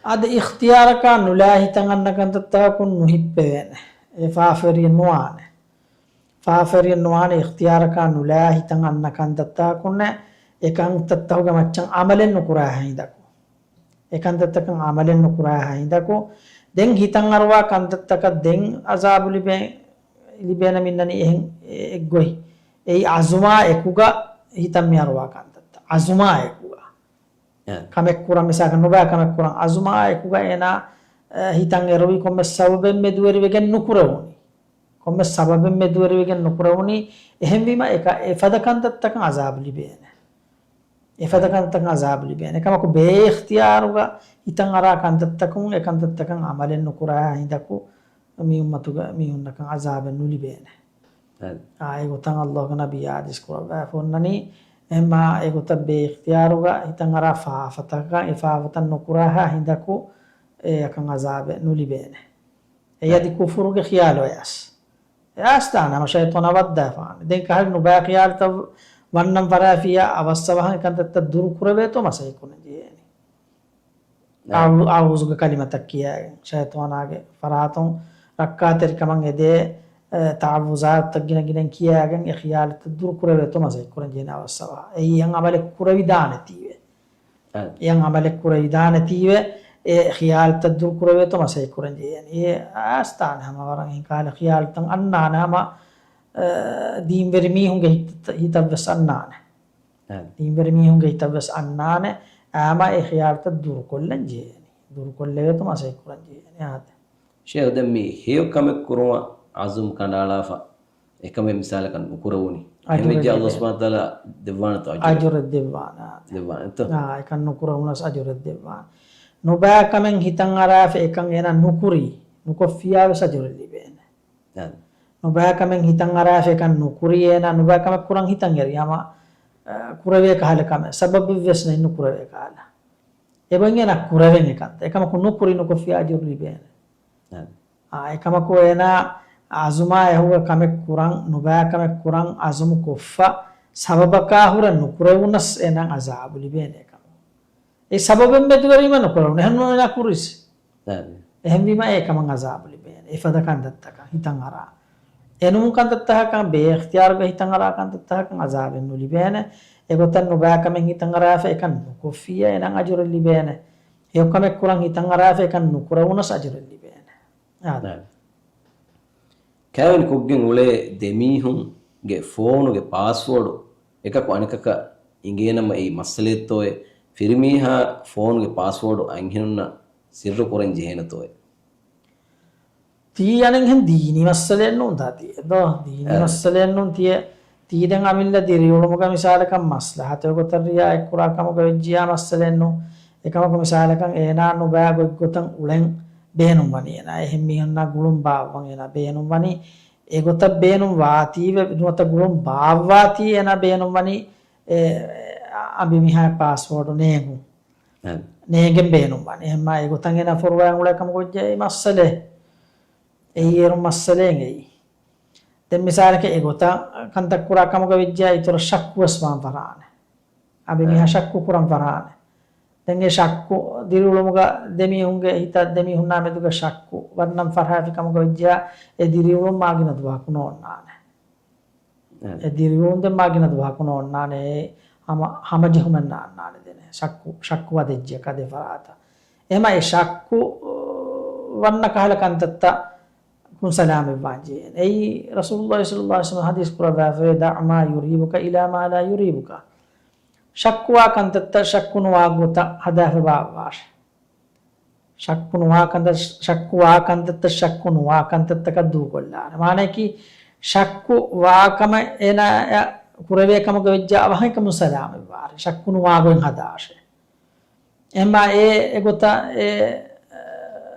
އަދި އިޚްތިޔާރަކާ ނުލާ ހިތަށް އަންނަ ކަންތައްތަކަކުން ނުހިއްޕެވޭނެ. އެ ފާފަވެރިއެއް ނުވާނެ. ފާފަވެރިއެއް ނުވާނެ އިޚްތިޔާރަކާ ނުލާ ހިތަށް އަންނަ ކަންތައްތަކުންނެއް، އެ ކަންތައްތަކުގެ މައްޗަށް ޢަމަލެއް ނުކުރާ ހިނދަކު. އެ ކަންތައްތަކަށް ޢަމަލެއް ނުކުރާ ހިނދަކު، ދެން ހިތަށް އަރުވާ ކަންތައްތަކަށް ދެން ޢަޒާބު ލިބޭ، ލިބޭނެ މިންނަނީ އެހެން އެއްގޮތް. އެއީ ޢަޒުމާ އެކުގަ ހިތަށް މި އަރުވާ ކަންތައްތައް. ޢަޒުމާ އެކުގަ. އެ. ކަމެއް ކުރަން، މިސާލަކަށް ނުބައި ކަމެއް ކުރަން، ޢަޒުމާ އެކުގަ އޭނާ، އެ، ހިތަށް އެރުވި ކޮންމެސް ސަބަބެއް މެދުވެރިވެގެން ނުކުރެވުނީ. ކޮންމެސް ސަބަބެއް މެދުވެރިވެގެން ނުކުރެވުނީ. އެހެންވީމަ އެކަ-، އެފަދަ ކަންތައްތަކަށް ޢަޒާބު ލިބޭނެ. އެފަދަ ކަންތައް ޢަޒާބު ލިބޭނެ. އެކަމަކު ބޭ އިޚްތިޔާރުގަ ހިތަށް އަރާ ކަންތައްތަކުން އެ ކަންތައްތަކަށް ޢަމަލެއް ނުކުރާ ހިނދަކު މި އުއްމަތުގެ މީހުންނަކަށް ޢަޒާބެއް ނުލިބޭނެ. އެ. އާ، އެގޮތަށް ﷲގެ ނަބިއްޔާ ޙަދީޘް ކުރައްވާފަ އޮންނަނީ، އެހެންމާ އެގޮތަށް ބޭ އިޚްތިޔާރުގަ ހިތަށް އަރާ ފާފަތަކަށް، އެ ފާފަތައް ނުކުރާހާ ހިނދަކު އެއަކަށް ޢަޒާބެއް ނުލިބޭނެ. އެއީ އަދި ކުފުރުގެ ޚިޔާލު އަޔަސް. އެ އައިސްދާނެ ހަމަ ޝައިޠާނާ ވައްދާފާނެ. ދެން ކަހަލަ ނުބައި ޚިޔާލުތައް ވަންނަން ފަށާފިއްޔާ އަވަސްއަވަހަށް އެކަންތައްތައް ދުރުކުރެވޭތޯ މަސައްކަތް ކުރަން ޖެހޭނެ. އެ. އައު-، އައުޒުގެ ކަލިމަތައް ކިޔާގެން، ޝައިޠާނާގެ ފަރާތުން ރައްކާތެރިކަމަށް އެދޭ، އެ، ތަޢައްވުޒާތުތައް ގިނަ ގިނައިން ކިޔާގެން އެ ޚިޔާލުތައް ދުރުކުރެވޭތޯ މަސައްކަތް ކުރަން ޖެހޭނެ އަވަސްއަވަހަށް. އެއީ އެއަށް ޢަމަލެއް ކުރެވިދާނެތީވެ. އެއަށް ޢަމަލެއް ކުރެވިދާނެތީވެ، އެ ޚިޔާލުތައް ދުރުކުރެވޭތޯ މަސައްކަތް ކުރަން ޖެހޭނެ. އެ އައިސްދާނެ ހަމަ ވަރަށް އެހެން ކަހަލަ ޚިޔާލުތައް އަންނާނެ ހަމަ، އެ، ދީންވެރި މީހުންގެ ހިތަށް، ހިތަށްވެސް އަންނާނެ. އެ. ދީންވެރި މީހުންގެ ހިތަށްވެސް އަންނާނެ، އާމަ އެ ޚިޔާލުތައް ދުރުކޮށްލަން ޖެހޭނެ. ދުރުކޮށްލެވޭތޯ މަސައްކަތް ކުރަން ޖެހޭނެ. އާދެ. ޝޭޚް، ދެން މި ހެޔޮ ކަމެއް ކުރުމަށް ޢަޒުމް ކަނޑައަޅާފަ، އެކަމެއް މިސާލަކަށް ނުކުރެވުނީ. އަޖުރެއް އެހެންވެއްޖެ ﷲ ލިބޭ. ސުބްޙާނަހޫ ވަތަޢާލާ ދެއްވާނެތޯ އަޖުރެއް؟ އަޖުރެއް ދެއްވާނެ. ދެއްވާނެތޯ؟ އާ، އެކަން ނުކުރެވުނަސް އަޖުރެއް ދެއްވާނެ. ނުބައި ކަމެއް ހިތަށް އަރާފަ އެކަން އޭނާ ނުކުރީ، ނުކޮށްފިއްޔާވެސް އަޖުރެއް ލިބޭނެ. އެ. ނުބައި ކަމެއް ހިތަށް އަރާފަ އެކަން ނުކުރީ އޭނާ ނުބައި ކަމެއް ކުރަން ހިތަށް އެރި ހަމަ، އަ، ކުރެވޭ ކަހަލަ ކަމެއް. ސަބަބެއްވެސް ނެތް ނުކުރެވޭ ކަހަލަ. އެބައިން އޭނާ ކުރެވެން އެކަންތައް. އެކަމަކު ނުކުރި ނުކޮށްފިއްޔާ އަޖުރު ލިބޭނެ. އެ. އާ، އެކަމަކު އޭނާ އަޒުމާ އެހުގަ ކަމެއް ކުރަން، ނުބައި ކަމެއް ކުރަން އަޒުމު ކޮށްފަ، ސަބަބަކާ ހުރެ ނުކުރެވުނަސް އޭނާ އަޒާބު ލިބޭނެ އެކަމަކު. އެ ސަބަބެއް މެދުވެރީމަ ނުކުރެވުނު. އެހެން ނޫން އޭނާ ކުރިސް. އެ. އެހެންވީމަ އެ ކަމަށް އަޒާބު ލިބޭނެ. އެފަދަ ކަންތައްތަކަށް ހިތަށް އަރާ. އެނޫން ކަންތައްތަކަކަށް ބޭއިޚްތިޔާރުގަ ހިތަށް އަރާ ކަންތައްތަކަކަށް އަޒާބެއް ނުލިބޭނެ. އެގޮތަށް ނުބައި ކަމެއް ހިތަށް އަރާފަ އެކަން ނުކޮށްފިއްޔާ އޭނާ އަޖުރެއް ލިބޭނެ. ހެޔޮ ކަމެއް ކުރަން ހިތަށް އަރާފަ އެކަން ނުކުރެވުނަސް އަޖުރެއް ލިބޭނެ. އާދެ. އެ. ކައިވެނި ކޮށްގެން އުޅޭ ދެމީހުންގެ ފޯނުގެ ޕާސްވޯޑު އެކަކު އަނެކަކަށް އިނގޭނަމަ އެއީ މައްސަލައެއްތޯއޭ؟ ފިރިމީހާ ފޯނުގެ ޕާސްވޯޑު އަންހެނުންނަށް ސިއްރު ކުރަން ޖެހޭނެތޯއޭ؟ ތީ އަނެއްހެން ދީނީ މައްސަލައެއް ނޫން ދާ ތީ. ދޯ، ދީނީ އެ. މައްސަލައެއް ނޫން ތިޔަ. ތީ ދެން އަމިއްލަ ދިރިއުޅުމުގަ މިސާލަކަށް މަސްލަހަތެއް ގޮތަށް ރިއާޔަތް ކުރާ ކަމުގަ ވެއްޖިޔާ މައްސަލައެއް ނޫން. އެކަމަކު މިސާލަކަށް އޭނާ ނުބައި ގޮތްގޮތަށް އުޅެން ބޭނުންވަނީ އޭނާ. އެހެން މީހުންނާ ގުޅުން ބާއްވަން އޭނާ ބޭނުންވަނީ. އެގޮތަށް ބޭނުން ވާތީވެ، ނުވަތަ ގުޅުން ބާއްވާތީ އޭނާ ބޭނުންވަނީ، އެ، އަނބިމީހާ ޕާސްވޯޑު ނޭނގުން. އެ. ނޭނގެން ބޭނުންވަނީ. އެހެންމާ އެގޮތަށް އޭނާ ފޮރުވާ އުޅޭ ކަމަކު ވެއްޖެ އެ މައްސަލައެއް. އެއީ އޭރު މައްސަލައެއް އެއީ. ދެން މިސާލަކަށް އެގޮތަށް ކަންތައް ކުރާ ކަމުގަ ވެއްޖެ އިތުރަށް ޝައްކުވެސް ވާން ފަށާނެ. އަނބިމީހާ އެ. ޝައްކު ކުރަން ފަށާނެ. ދެން އެ ޝައްކު ދިރިއުޅުމުގަ ދެމީހުންގެ ހިތަށް ދެމީހުންނާ މެދުގަ ޝައްކު ވަންނަން ފަށާފި ކަމުގަ ވެއްޖެޔާ އެ ދިރިއުޅުން މާގިނަ ދުވަހަކު ނޯންނާނެ. އެ. އެ ދިރިއުޅުން ދެން މާގިނަ ދުވަހަކު ނޯންނާނެ. އެ ހަމަ، ހަމަޖެހުމެއް ނާންނާނެ ދެނެ. ޝައްކު، ޝައްކު ވަދެއްޖެ ކަދެ ފަރާތަށް. އެހެމަ އެ ޝައްކު ވަންނަ ކަހަލަ ކަންތައްތައް ކުން ސަލާމަތްވާން ޖެހޭނެ. އެއީ ރަސޫލުﷲ ޞައްލަﷲ ޢަލައިހި ވަސައްލަމަ ޙަދީޘް ކުރައްވާފައި، "دع ما يريبك إلى ما لا يريبك." ޝައްކުވާ ކަންތައްތައް ޝައްކު ނުވާ ގޮތަށް ހަދާފަ ބާއްވާށޭ. ޝައްކު ނުވާ ކަންތައް، ޝައްކުވާ ކަންތައްތައް ޝައްކު ނުވާ ކަންތައްތަކަށް ދޫކޮށްލާނެ. މާނަޔަކީ، ޝައްކު ވާ ކަމަށް އޭނާ ކުރެވޭ ކަމުގަ ވެއްޖާ އަވަހަށް އެކަމުން ސަލާމަތްވާށޭ. ޝައްކު ނުވާ ގޮތް ހަދާށޭ. އެހެންމާ އެ، އެގޮތަށް އެ، އެ،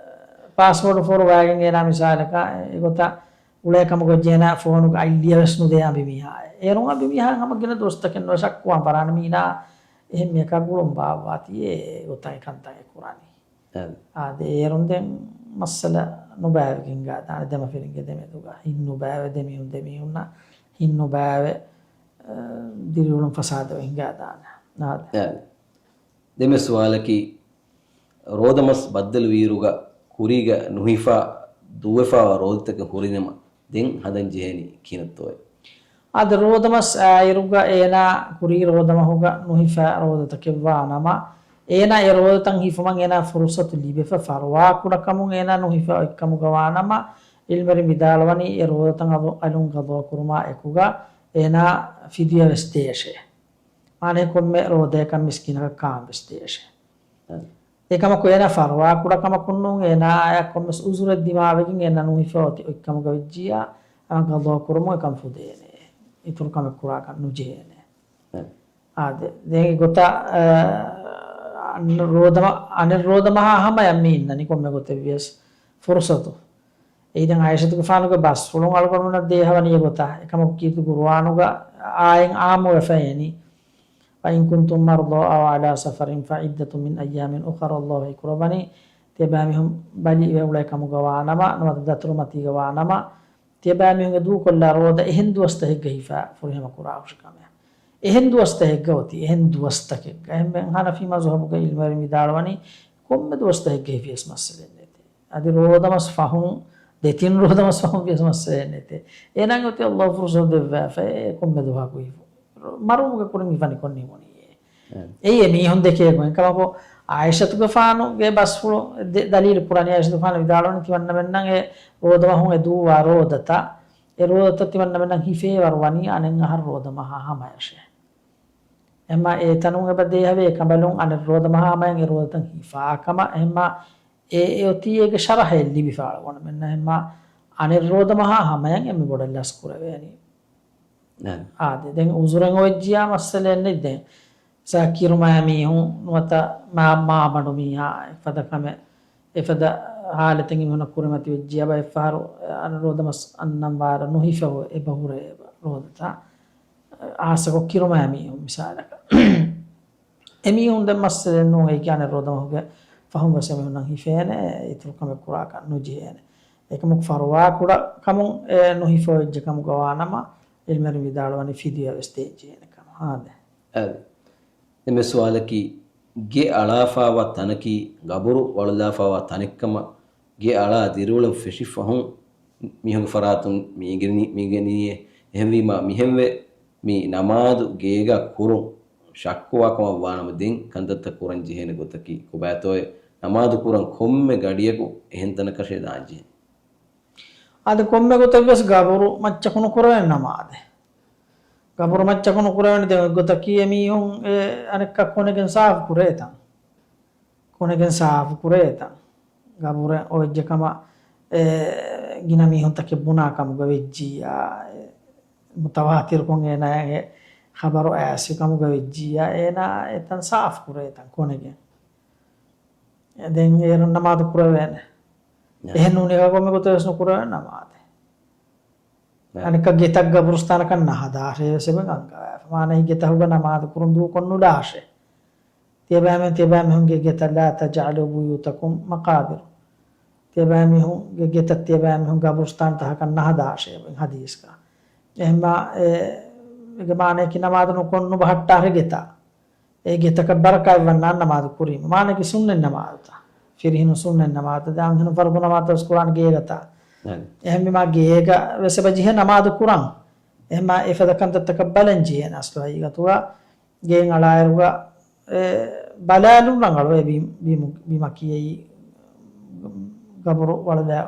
ޕާސްވޯޑު ފޯރުވާގެން އޭނާ މިސާލަކަށް އެގޮތަށް އުޅޭ ކަމަކު އެއްޗެއް އޭނާ ފޯނުގަ އައިލިޔަވެސް ނުދޭ އަނބިމީހާ. އޭރުން އަނބިމީހާ ހަމަ ގިނަ ދުވަސްތަކެއް ނުވެ ޝައްކުވާން ފަށާނެ މީނާ އެހެން މީހަކާ ގުޅުން ބާއްވާތީ އެ ގޮތަށް އެ ކަންތައް އެ ކުރަނީ. އެ. އާދެ، އޭރުން ދެން މައްސަލަ ނުބައިވެގެން ހިނގާދާނެ ދެމަފިރިންގެ ދެމެދުގަ. ހިތް ނުބައިވެ ދެމީހުން ދެމީހުންނަށް ހިތް ނުބައިވެ، އަ، ދިރިއުޅުން ފަސާދަވެ ހިނގާދާނެ. އާދެ. އެ. ދެންމެ ސުވާލަކީ، ރޯދަމަސް ބައްދަލުވިއިރުގަ ކުރީގަ ނުހިފާ ދުއްވެފާވާ ރޯދަތަކެއް ހުރިނަމަ، ދެން ހަދަން ޖެހޭނީ ކިހިނެއްތޯއޭ؟ އާދެ، ރޯދަމަސް އާއިރުގަ އޭނާ ކުރީ ރޯދަމަހުގަ ނުހިފާ ރޯދަތަކެއްވާ ނަމަ، އޭނާ އެ ރޯދަތައް ހިފުމަށް އޭނާ ފުރުސަތު ލިބެފަ ފަރުވާ ކުޑަކަމުން އޭނާ ނުހިފާ އޮތްކަމުގަ ވާ ނަމަ، ޢިލްމުވެރިން ވިދާޅުވަނީ އެ ރޯދަތައް އަލު-، އަލުން ގަޟާ ކުރުމާ އެކުގަ އޭނާ ފިދިޔަ ވެސް ދޭށޭ. މާނައީ ކޮންމެ ރޯދަޔަކަށް މިސްކީނަކަށް ކާން ވެސް ދޭށޭ. އެކަމަކު އޭނާ ފަރުވާ ކުޑަކަމަކުން ނޫން، އޭނާއަށް ކޮންމެސް ޢުޛުރެއް ދިމާވެގެން އޭނާ ނުހިފަ އޮތީ އޮތްކަމުގަ ވެއްޖިއްޔާ، އަން ގަޟާ ކުރުމުން އެކަން ފުދޭނެ. އިތުރު ކަމެއް ކުރާކަށް ނުޖެހޭނެ. އެ. އާދެ، ދެން އެގޮތަށް، އަ، އަން ރޯދަމަ-، އަނެއް ރޯދަމަހާ ހަމަޔަށް މި އިންނަނީ ކޮންމެ ގޮތެއް ވިޔަސް ފުރުސަތު. އެއީ ދެން ޢާއިޝަތުގެފާނުގެ ބަސްފުޅުން އަޅުގަނޑުމެންނަށް ދޭހަވަނީ އެގޮތަށް. އެކަމަކު ކީރިތި ޤުރުއާނުގަ އާޔަތް ޢާއްމުވެފައި އެނީ. "وإن كنتم مرضى أو على سفر فعدة من أيام أخر" ﷲ ކުރައްވަނީ، ތިޔަބައިމީހުން ބަލިވެ އުޅޭ ކަމުގަ ވާނަމަ، ނުވަތަ ދަތުރުމަތީގަ ވާނަމަ، ތިޔަބައިމީހުންގެ ދޫކޮށްލާ ރޯދަ އެހެން ދުވަސްތަކެއްގަ ހިފާ ފުރިހަމަ ކުރާ ހުށިކަމެއް. އެހެން ދުވަސްތަކެއްގަ އޮތީ، އެހެން ދުވަސްތަކެއްގަ. އެހެން ހަނަފީ މަޒުހަބުގައި އިލްމުވެރިން ވިދާޅުވަނީ، ކޮންމެ ދުވަސްތަކެއްގަ ހިފިޔަސް މައްސަލައެއް ނެތޭ. އަދި ރޯދަމަސް ފަހުން، ދެތިން ރޯދަމަސް ފަހުން ވިޔަސް މައްސަލައެއް ނެތޭ. އޭނާގެ އޮތީ އައްލާހު ފުރުސަތު ދެއްވާފައި، އެ ކޮންމެ ދުވަހަކު ހިފުން. މަރުވުމުގެ ކުރިން ހިފަނީ ކޮން ނިމުނީއޭ؟ އެއީ އެމީހުން ދެކޭ ގޮތް. އެކަމަކު، އާއިޝަތުގެފާނުގެ ބަސްފުޅު ދެ-، ދަލީލު ކުރަނީ، އާއިޝަތުގެފާނު ވިދާޅުވަނީ ތިމަންނަމެންނަށް އެ ރޯދަމަހުން އެ ދޫވާ ރޯދަތައް، އެ ރޯދަތައް ތިމަންނަމެންނަށް ހިފޭވަރު ވަނީ އަނެއް އަހަރު ރޯދަމަހާ ހަމަޔަށޭ. އެހެންމާ އެ ތަނުން އެބަ ދޭހަވޭ އެ ކަނބަލުން އަނެއް ރޯދަމަހާ ހަމަޔަށް އެ ރޯދަތައް ހިފާކަމަށް. އެހެންމާ އެ، އެ އޮތީ އޭގެ ޝަރަހެއް ލިބިފާޅު ގޮނޑުމެންނަށް. އެހެންމާ އަނެއް ރޯދަމަހާ ހަމަޔަށް އެންމެ ބޮޑަށް ލަސް ކުރެވޭނީ. އާދެ، ދެން އުޒުރެއް އޮވެއްޖިޔާ މައްސަލައެއް ނެތް. ދެން ސާ ކިރުމާ މީހުން ނުވަތަ މާ-، މާބަނޑު މީހާ އެފަދަ ކަމެއް، އެފަދަ ހާލަތެއް އެމީހުނަށް ކުރިމަތިވެއްޖިޔާ ބައެއްފަހަރު އަނެއް ރޯދަމަސް އަންނަން ވާރަށް ނުހިފަވެ އެބަހުރޭ އެބަ ރޯދަތައް. އާސަކޮށް ކިރުމާ މީހުން މިސާލަކަށް. އެމީހުން ދެން މައްސަލައެއް ނޫން އެއީ އަނެއް ރޯދަމަހުގެ ފަހުން ވެސް އެމީހުންނަށް ހިފޭނެ، އިތުރު ކަމެއް ކުރާކަށް ނުޖެހޭނެ. އެކަމަކު ފަރުވާ ކުޑަ ކަމުން އެ ނުހިފަވެއްޖެ ކަމުގަ ވާނަމަ، އިލްމުވެރިން ވިދާޅުވަނީ ފިދިޔާ ވެސް ދޭން ޖެހޭނެ ކަމަށް. އާދެ. އާދެ. ދެން މި ސުވާލަކީ، ގެ އަޅާފާވާ ތަނަކީ ގަބުރު ވަޅުލާފާވާ ތަނެއްކަމަށް، ގެ އަޅާ ދިރިއުޅެން ފެށި ފަހުން މީހުންގެ ފަރާތުން މި އިނގެނީ، މި އިނގެނީއޭ. އެހެންވީމާ މިހެންވެ މި ނަމާދު ގޭގަ ކުރުން ޝައްކުވާ ކަމަށް ވާނަމަ، ދެން ކަންތައްތައް ކުރަން ޖެހޭނެ ގޮތަކީ ކޮބާތޯއޭ؟ ނަމާދު ކުރަން ކޮންމެ ގަޑިއަކު އެހެން ތަނަކަށޭ ދާން ޖެހޭނެ. އާދެ، ކޮންމެ ގޮތެއް ވެސް ގަބުރު މައްޗަކު ނުކުރެވޭނެ ނަމާދެއް. ގަބުރު މައްޗަކު ނުކުރެވޭނެ. ދެން އޮތްގޮތަކީ އެމީހުން އެ އަނެއްކާ ކޮނެގެން ސާފު ކުރޭ ތަން. ކޮނެގެން ސާފު ކުރޭ ތަން. ގަބުރެއް އޮވެއްޖެ ކަމަށް އެ ގިނަ މީހުންތަކެއް ބުނާ ކަމުގަ ވެއްޖިއްޔާ، އެ މުތަވާތިރުކޮށް އޭނާއަށް އެ ޚަބަރު އައިސް ކަމުގަ ވެއްޖިއްޔާ، އޭނާ އެތަން ސާފު ކުރޭ ތަން ކޮނެގެން. ދެން އޭރުން ނަމާދު ކުރެވޭނެ. އެހެން ނޫނީ ކޮންމެ ގޮތެއް ވެސް ނުކުރެވޭނެ ނަމާދެއް. އަނެއްކާ ގެތައް ގަބުރުސްތާނަކަށް ނަހަދާށޭ ވެސް އެބަ އަންގަވާފަ. މާނައީ ގެތަހުގަ ނަމާދު ކުރުން ދޫކޮށް ނުލާށޭ. ތިޔަބައިމީހުން، ތިޔަބައިމީހުންގެ ގެތައް، ލާ ތަޖްޢަލޫ ބުޔޫތަކުމް މަޤާބިރު. ތިޔަބައިމީހުންގެ ގެތައް ތިޔަބައިމީހުން ގަބުރުސްތާންތަކަކަށް ނަހަދާށޭ އެބަ ޙަދީޘްގަ. އެހެންމާ އެ، އޭގެ މާނައަކީ ނަމާދު ނުކޮށް ނުބަހައްޓާށޭ ގެތައް. އެ ގެތަކަށް ބަރަކާތް ވަންނާނެ ނަމާދު ކުރީމަ. މާނައަކީ ސުންނަތް ނަމާދުތައް. ފިރިހެނުން ސުންނަތް ނަމާދުތައް. ދެން އަންހެނުން ފަރުޟު ނަމާދުތައް ވެސް ކުރާނެ ގޭގަތައް. އެހެންވީމާ ގޭގަ ވެސް އެބަ ޖެހޭ ނަމާދު ކުރަން. އެހެންމާ އެފަދަ ކަންތައްތަކަށް ބަލަން ޖެހޭނެ އަސްލު ހަގީގަތުގަ. ގެއިން އަޅާއިރުގަ އެ ބަލާލުން ރަނގަޅު. އެ ބި-، ބިމު-، ބިމަކީ އެއީ ގަބުރު ވަޅުލާ،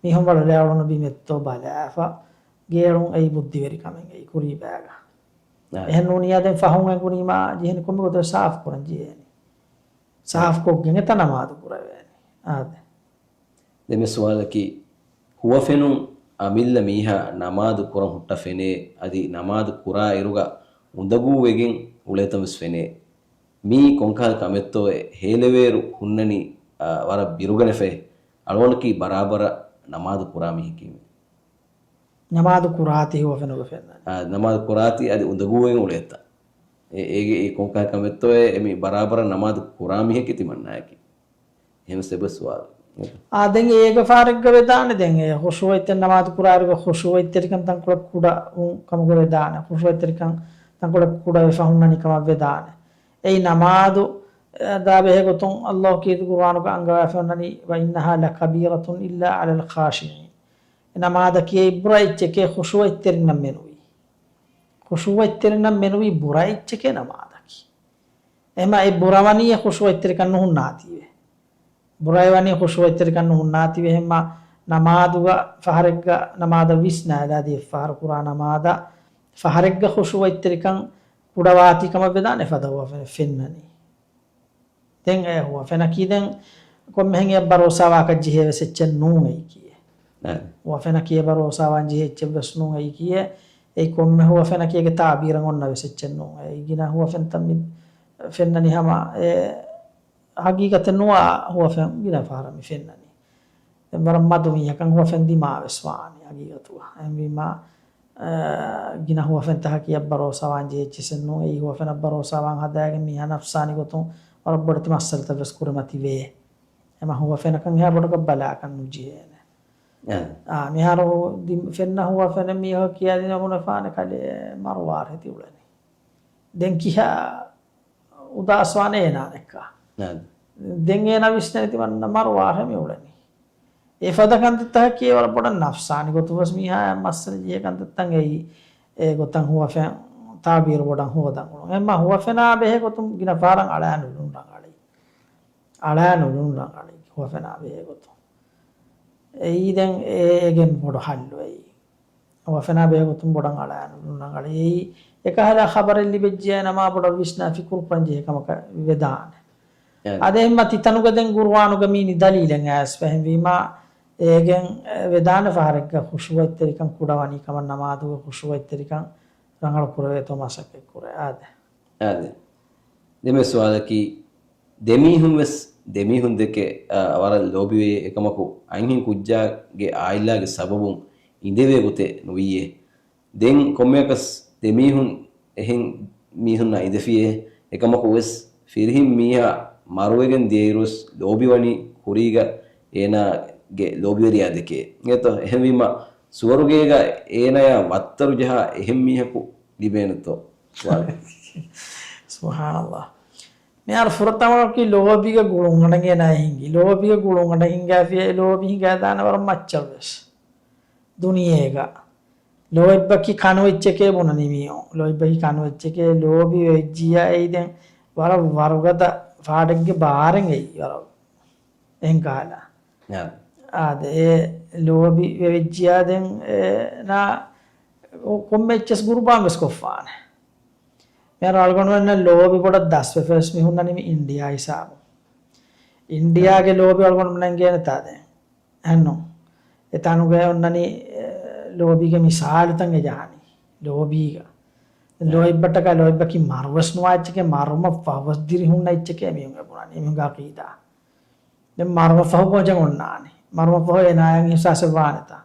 މީހުން ވަޅުލާ އުޅުނު ބިމެއްތޯ ބަލާފަ. ގޭޅުން އެއީ ބުއްދިވެރިކަމެއް އެއީ ކުރީ ބައިގަ. އެހެން ނޫނިއްޔާ ދެން ފަހުން އެނގުނީމާ ޖެހެނީ ކޮންމެ ގޮތެއް ސާފު ކުރަން ޖެހޭނީ. ސާފު ކޮށްގެން އެތަން ނަމާދު ކުރެވޭނީ. އާދެ. ދެން މި ސުވާލަކީ، ހުވަފެނުން އަމިއްލަ މީހާ ނަމާދު ކުރަން ހުއްޓަ ފެނޭ، އަދި ނަމާދު ކުރާ އިރުގަ އުނދަގޫވެގެން އުޅޭތަން ވެސް ފެނޭ. މީ ކޮންކަހަލަ ކަމެއްތޯއޭ؟ ހޭލެވޭއިރު ހުންނަނީ، އާ، ވަރަށް ބިރުގަނެފައި. އަޅުގަނޑަކީ ބަރާބަރަށް ނަމާދު ކުރާ މީހަކީމެ. ނަމާދު ކުރާތީ ހުވަފެނުގަ ފެންނަނީ. އާ، ނަމާދު ކުރާތީ އަދި އުނދަގޫވެގެން އުޅޭތަން. އެ-، އޭގެ އެ ކޮންކަހަލަ ކަމެއްތޯއޭ؟ އެ މީ ބަރާބަރަށް ނަމާދު ކުރާ މީހަކީ ތިމަންނައަކީ. އެހެންވެސް އެބަ ސުވާލު. އާ، ދެން އޭގެ ފަހަރެއްގަ ވެދާނެ. ދެން އެ ޚުޝޫޢަތްތެރި ނަމާދު ކުރާއިރުގަ ޚުޝޫޢަތްތެރިކަން ތަންކޮޅެއް ކުޑަވުން ކަމުގަ ވެދާނެ. ޚުޝޫޢަތްތެރިކަން ތަންކޮޅެއް ކުޑަވެފަ ހުންނަނީ ކަމަށް ވެދާނެ. އެއީ ނަމާދު، އެ، ދާ ބެހޭ ގޮތުން އައްލާހު ކީރިތި ޤުރުއާނުގަ އަންގަވާފަ ހުންނަނީ، "وإنها لكبيرة إلا على الخاشعين." އެ ނަމާދަކީ އެއީ ބުރަ އެއްޗެކޭ ޚުޝޫޢަތްތެރިންނަށް މެނުވީ. ޚުޝޫޢަތްތެރިންނަށް މެނުވީ ބުރަ އެއްޗެކޭ ނަމާދަކީ. އެހެންމާ އެ ބުރަވަނީ އެ ޚުޝޫޢަތްތެރިކަން ނުހުންނާތީވެ. ބުރައިވަނީ ޚުޝޫޢަތްތެރިކަން ނުހުންނާތީވެ. އެހެންމާ ނަމާދުގަ ފަހަރެއްގަ ނަމާދަށް ވިސްނާލާ އަދި އެއްފަހަރު ކުރާ ނަމާދަށް ފަހަރެއްގަ ޚުޝޫޢަތްތެރިކަން ކުޑަވާތީ ކަމަށް ވެދާނެ އެފަދަ ހުވަފެނެއް ފެންނަނީ. ދެން އެ ހުވަފެނަކީ ދެން ކޮންމެހެން އެއަށް ބަރޯސާވާކަށް ޖެހޭވެސް އެއްޗެއް ނޫން އެއީކީއެއް. އެ. ހުވަފެނަކީ އެ ބަރޯސާވާން ޖެހޭ އެއްޗެއް ވެސް ނޫން އެއީކީއެއް. އެއީ ކޮންމެ ހުވަފެނަކީ އޭގެ ތާބީރަށް އޮންނަ ވެސް އެއްޗެއް ނޫން. އެއީ ގިނަ ހުވަފެންތައް މި ފެންނަނީ ހަމަ އެ ހަގީގަތެއް ނުވާ ހުވަފެން ގިނަ ފަހަރަށް މި ފެންނަނީ. ދެން ވަރަށް މަދު މީހަކަށް ހުވަފެން ދިމާވެސް ވާނީ ހަގީގަތުގަ. އެހެންވީމާ، އަ، ގިނަ ހުވަފެންތަކަކީ އެއަށް ބަރޯސާވާން ޖެހޭ އެއްޗެއް ނޫން. އެއީ ހުވަފެނަށް ބަރޯސާވާން ހަދާގެން މީހާ ނަފްސާނީ ގޮތުން ވަރަށް ބޮޑެތި މައްސަލަތައް ވެސް ކުރިމަތިވޭ. އެމަ ހުވަފެނަކަށް އެހާ ބޮޑަކަށް ބަލާކަށް ނުޖެހޭނެ. އާ، މިހާރު ދި-، ފެންނަ ހުވަފެނެއް މީހަކަށް ކިޔާދިނަ ބުނެފާނެ ކަލޭ މަރު ވާރޭ ތި އުޅެނީ. ދެން ކިހާ އުދާސްވާނެ އޭނާއަކާ. އާ. ދެން އޭނާ ވިސްނޭ ތިމަންނަ މަރު ވާހެ މި އުޅެނީ. އެ ފަދަ ކަންތައްތަކަކީ ވަރަށް ބޮޑަށް ނަފްސާނީ ގޮތުން ވެސް މީހާ މައްސަލަ ޖެހޭ ކަންތައްތައް އެއީ. އެ ގޮތަށް ހުވަފެން ތާބީރު ބޮޑަށް ހޯދަން އުޅުން. އެމަ ހުވަފެނާ ބެހޭ ގޮތުން ގިނަ ފަހަރަށް އަޅާ ނުލުން ރަނގަޅީ. އަޅާ ނުލުން ރަނގަޅީ ހުވަފެނާ ބެހޭ ގޮތުން. އެއީ ދެން އޭގެން ބޮޑު ހައްލު އެއީ. ހުވަފެނާ ބެހޭ ގޮތުން ބޮޑަށް އަޅާ ނުލުން ރަނގަޅީ. އެއީ އެކަހަލަ ޚަބަރެއް ލިބެއްޖިޔާ ނަމާ ބޮޑަށް ވިސްނާ ފިކުރު ކުރަން ޖެހޭ ކަމަކަށް ވެދާނެ. އާ. އަދެ އެހެންމަ ތިތަނުގަ ދެން ގުރުއާނުގަ މީނި ދަލީލެއް އައިސްފަ އެހެންވީމާ، އޭގެން ވެދާނެ ފަހަރެއްގަ ޚުޝޫޢަތްތެރިކަން ކުޑަވަނީ ކަމަށް ނަމާދުގަ ޚުޝޫޢަތްތެރިކަން ރަނގަޅު ކުރެވޭތޯ މަސައްކަތް ކުރޭ. އާދެ. އާދެ. ދެންމެ ސުވާލަކީ، ދެމީހުން ވެސް ދެމީހުން ދެކެ، އާ، ވަރަށް ލޯބިވޭ އެކަމަކު އަންހެން ކުއްޖާގެ އާއިލާގެ ސަބަބުން އިނދެވޭ ގޮތެއް ނުވިއޭ. ދެން ކޮންމެއަކަސް ދެމީހުން އެހެން މީހުންނާ އިނދެފިއޭ. އެކަމަކު ވެސް ފިރިހެން މީހާ މަރުވެގެން ދިޔައިރުވެސް ލޯބިވަނީ ކުރީގަ އޭނާގެ ލޯބިވެރިޔާ ދެކެ. އެތޯ؟ އެހެންވީމަ ސުވަރުގޭގަ އޭނާޔާ ވައްތަރު ޖަހާ އެހެން މީހަކު ލިބޭނެތޯ؟ ސުވާލެއް. ސުބްޙާނަﷲ. މިހާރު ފުރަތަމައަކީ ލޯބީގެ ގުޅުން އަޑަނގޭނާ ހިނގި. ލޯބީގެ ގުޅުން އަޑަ ހިނގާފިޔާ އެ ލޯބި ހިނގާދާނެ ވަރަށް މައްޗަށް ވެސް. ދުނިޔޭގަ ލޯތްބަކީ ކަނު އެއްޗެކޭ ބުނަނީ މީހުން. ލޯތްބަކީ ކަނު އެއްޗެކޭ، ލޯބި ވެއްޖިޔާ އެއީ ދެން ވަރަށް ވަރުގަދަ ފާޑެއްގެ ބާރެއް އެއީ ވަރަށް. އެހެން ކަހަލަ. އާ. އާދެ، އެ ލޯބި ވެވެއްޖިޔާ ދެން އޭނާ ކޮ-، ކޮންމެ އެއްޗެސް ގުރުބާން ވެސް ކޮށްފާނެ. މިހާރު އަޅުގަނޑުމެންނަށް ލޯބި ބޮޑަށް ދަސްވެފަ ވެސް މި ހުންނަނީ މި އިންޑިޔާ ހިސާބު. އިންޑިޔާގެ ލޯބި އަޅުގަނޑުމެންނަށް އެނގޭނެތާ ދެން؟ އެހެންނު. އެތަނުގައި އޮންނަނީ، އެ، ލޯބީގެ މިސާލުތައް އެ ޖަހާނީ. ލޯބީގަ. އެ. ލޯތްބަށްޓަކާ ލޯތްބަކީ މަރުވެސް ނުވާ އެއްޗެކޭ، މަރުމަށް ފަހުވެސް ދިރިހުންނަ އެއްޗެކޭ މީހުން އެ ބުނާނީ. މީހުންގެ އަޤީދާ. ދެން މަރުމަށް ފަހު ކޯޗެއް އޮންނާނެ. މަރުމަށް ފަހު އޭނާޔަށް އިޙްސާސެއް ވާނެތާ.